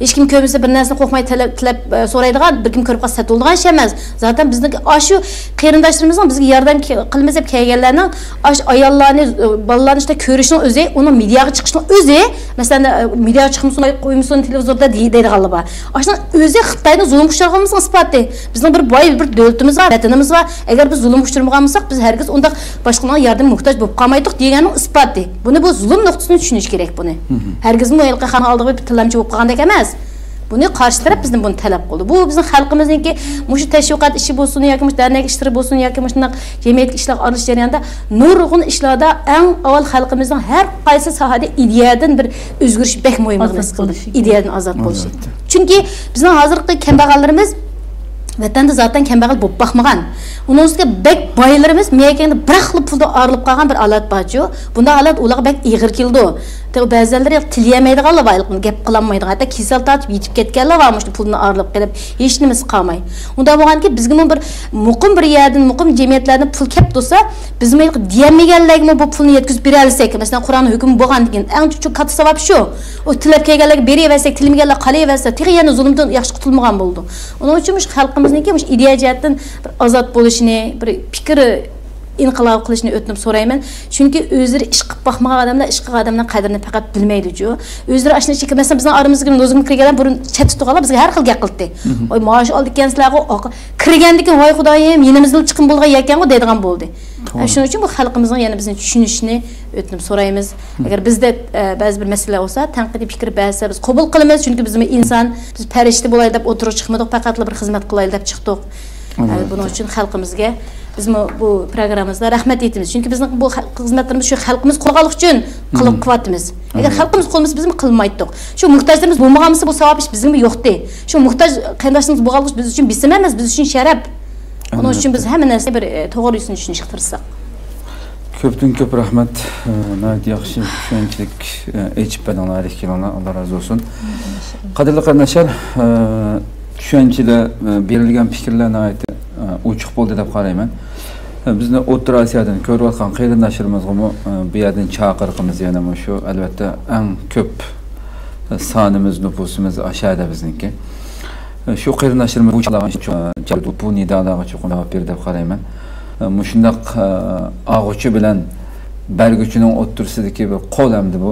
ھېچكىم كۆرمىسە بىر نەرسىنى قورقماي تەلەپ، تىلەپ، ئە، سورايدىغان، بىر كىم كۆرۈپ قالسا سېتىۋالىدىغان ئىش ئەمەس. زاتەن بىزنىڭ ئاشۇ قېرىنداشلىرىمىزنىڭ بىزگە ياردەم كە-، قىلىمىز دەپ كەلگەنلەرنىڭ ئاشۇ ئاياللارنى، ئە، بالىلارنى شۇنداق كۆرۈشنىڭ ئۆزى، ئۇنىڭ مېدىياغا چىقىشنىڭ ئۆزى، مەسىلەن، ئە، مېدىياغا چىقمىسۇن، قويمىسۇن، تېلېۋىزوردا دېي-، دەيدىغانلار بار. ئاشۇنىڭ ئۆزى خىتاينىڭ زۇلۇمغا ئۇچرىغانلىقىمىزنىڭ ئىسپاتى. بىزنىڭ بىر باي بىر دۆلىتىمىز بار، ۋەتىنىمىز بار. ئەگەر بىز زۇلۇمغا ئۇچرىمىغان بولساق، بىز ھەرگىز ئۇنداق باشقىلارنىڭ ياردىمىگە موھتاج بولۇپ قالمايتتۇق دېگەننىڭ ئىسپاتى. بۇنى بۇ زۇلۇم نۇقتىسىدىن چۈشىنىش كېرەك بۇنى. ھەرگىزمۇ ھېلىقى خاننىڭ ئالدىغا بېرىپ تىلەمچى بولۇپ قالغاندەك ئەمەس. بۇنى قارشى تەرەپ بىزدىن بۇنى تەلەپ قىلدى. بۇ بىزنىڭ خەلقىمىزنىڭكى مۇشۇ تەشۋىقات ئىشى بولسۇن ياكى مۇشۇ دەرنەك ئىشلىرى بولسۇن ياكى مۇشۇنداق جەمئىيەتلىك ئىشلارغا ئارىلىشىش جەريانىدا نۇرغۇن ئىشلاردا ئەڭ ئاۋۋال خەلقىمىزنىڭ ھەر قايسى ساھەدە ئىدىيەدىن بىر ئۆزگىرىش بەك مۇھىم. ئىدىيەدىن ئازاد بولۇشى. ئىدىيەدىن ئازاد بولۇشى. ئالۋەتتە. چۈنكى بىزنىڭ ھازىرقى كەمبەغەللىرىمىز ۋەتەندە زاتەن كەمبەغەل بولۇپ باقمىغان. ئۇنىڭ ئۈستىگە بەك بايلىرىمىز مېڭە كەينىدە بىراقلا پۇلدا ئايرىلىپ قالغان بىر ھالەت بارچۇ. بۇنداق ھالەت ئۇلارغا بەك ئېغىر كېلىدۇ. تېخى بەزىلەر تىلىيەلمەيدىغانلار بار، گەپ قىلالمايدىغان، ھەتتا كېسەل تارتىپ يېتىپ كەتكەنلەر بار، مۇشۇ پۇلدىن ئايرىلىپ قېلىپ، ھېچ نېمىسى قالماي. ئۇنداق بولغاندىكىن بىزگىمۇ بىر مۇقىم بىر يەردىن، مۇقىم جەمئىيەتلەردىن پۇل كەپ تۇرسا، بىزمۇ دېيەلمىگەنلەرگىمۇ بۇ پۇلنى يەتكۈزۈپ بېرەلىسەك، مەسىلەن، قۇرئان ھۆكمى بولغاندىن كېيىن، ئەڭ چوڭ كاتتا ساۋاب شۇ. ئۇ تىلەپ كەلگەنلەرگە بېرىۋەرسەك، تىلىمىگەنلەر قالىۋەرسە، تېخى يەنە زۇلۇمدىن ياخشى قۇتۇلمىغان بولىدۇ. ئۇنىڭ ئۈچۈن مۇشۇ خەلقىمىزنىڭكى مۇشۇ ئىدىيە جەھەتتىن بىر ئازاد بولۇشىنى، بىر پىكىر ئىنقىلابى قىلىشىنى ئۆتۈنۈپ سورايمەن. چۈنكى ئۆزلىرى ئىش قىلىپ باقمىغان ئادەملەر ئىش قىلغان ئادەمنىڭ قەدرىنى پەقەت بىلمەيدۇچۇ. ئۆزلىرى ئاشۇنى ئىچىگە، مەسىلەن، بىزنىڭ ئارىمىزدىكى لوزۇنكا كىرگەنلەر بۇرۇن چەتتە تۇرغانلار بىزگە ھەر خىل گەپ قىلاتتى. ۋاي، مائاش ئالىدىكەنسىلەرغۇ، كىرگەندىن كېيىن، ۋاي خۇدايىم، يېنىمىزدىلا چىقىم بولىدىغان يەكەنغۇ دەيدىغان بولدى. شۇنىڭ ئۈچۈن بۇ خەلقىمىزنىڭ يەنە بىزنى چۈشىنىشىنى ئۆتۈنۈپ سورايمىز. ئەگەر بىزدە، ئە، بەزى بىر مەسىلە بولسا، تەنقىدىي پىكىر بەرسە، بىز قوبۇل قىلىمىز، چۈنكى بىزمۇ ئىنسان، بىز پەرىشتە بولايلى دەپ ئوتتۇرىغا چىقمىدۇق، پەقەتلا بىر خىزمەت قىلايلى دەپ چىقتۇق. ئە، بۇنىڭ ئۈچۈن خەلقىمىزگە بىزمۇ بۇ پروگراممىمىزدا رەھمەت ئېيتىمىز، چۈنكى بىزنىڭ بۇ خەلق خىزمەتلىرىمىز شۇ خەلقىمىز قولغا ئالغان ئۈچۈن قىلىپ قىلىۋاتىمىز. ئەگەر خەلقىمىز قولىمىزدا بىزمۇ قىلمايتتۇق. شۇ موھتاجلىرىمىز بولمىغان بولسا، بۇ ساۋاب ئىش بىزگىمۇ يوقتى. شۇ موھتاج قېرىنداشلىرىمىز بولغانلىقى بىز ئۈچۈن بېسىم ئەمەس، بىز ئۈچۈن شەرەپ. ئۇنىڭ ئۈچۈن بىز ھەممە نەرسىنى بىر، ئە، توغرا يۈزىنى چۈشىنىشكە تىرىشساق. كۆپتىن كۆپ رەھمەت. ئە، ناھايىتى ياخشى چۈشەنچىلىك، ئە، ئېچىپ بەردىڭلار ھەر ئىككىلىڭلار. ئاللا رازى بولسۇن. قەدىرلىك قېرىنداشلار، ئە، چۈشەنچىلەر، ئە، بېرىلگەن پىكىرلەر ناھايىتى، ئە، ئوچۇق بولدى دەپ قارايمەن. بىزنى ئوتتۇرا ئاسىيادىن كۆرۈۋاتقان قېرىنداشلىرىمىزغىمۇ، ئە، بۇ يەردىن چاقىرىقىمىز يەنە مۇشۇ، ئەلۋەتتە، ئەڭ كۆپ، ئە، سانىمىز، نوپۇسىمىز ئاشۇ يەردە بىزنىڭكى. ئە، شۇ قېرىنداشلىرىمىز بۇ چاقىرىقلارغا، ئە، بۇ نىدالارغا چوقۇم جاۋاب بېرىدۇ دەپ قارايمەن. ئە، مۇشۇنداق، ئە، ئالغۇچى بىلەن بەرگۈچىنىڭ ئوتتۇرىسىدىكى بىر قول ئەمدى بۇ،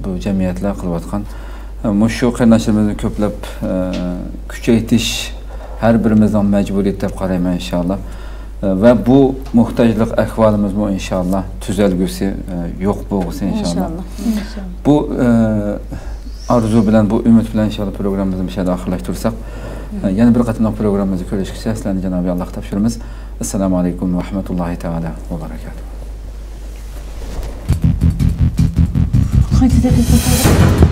بۇ جەمئىيەتلەر قىلىۋاتقان. ئە، مۇشۇ قېرىنداشلىرىمىزنى كۆپلەپ، ئە، كۈچەيتىش ھەر بىرىمىزنىڭ مەجبۇرىيىتى دەپ قارايمەن، ئىنشاللا. ئە، ۋە بۇ موھتاجلىق ئەھۋالىمىزمۇ، ئىنشاللا، تۈزەلگۈسى، ئە، يوق بولغۇسى، ئىنشاللا. ئىنشاللا. بۇ، ئە، ئارزۇ بىلەن، بۇ ئۈمىد بىلەن، ئىنشاللا، پروگراممىمىزنى مۇشۇ يەردە ئاخىرلاشتۇرساق، ئە، يەنە بىر قېتىملىق پروگراممىمىزدا كۆرۈشكىچە سىلەرنى جانابى ئاللاغا تاپشۇرىمىز. ئەسسالامۇ ئەلەيكۇم ۋە رەھمەتۇللاھى تائالا ۋە بەرەكاتۇھ. قانچە دەقىقە قالدى؟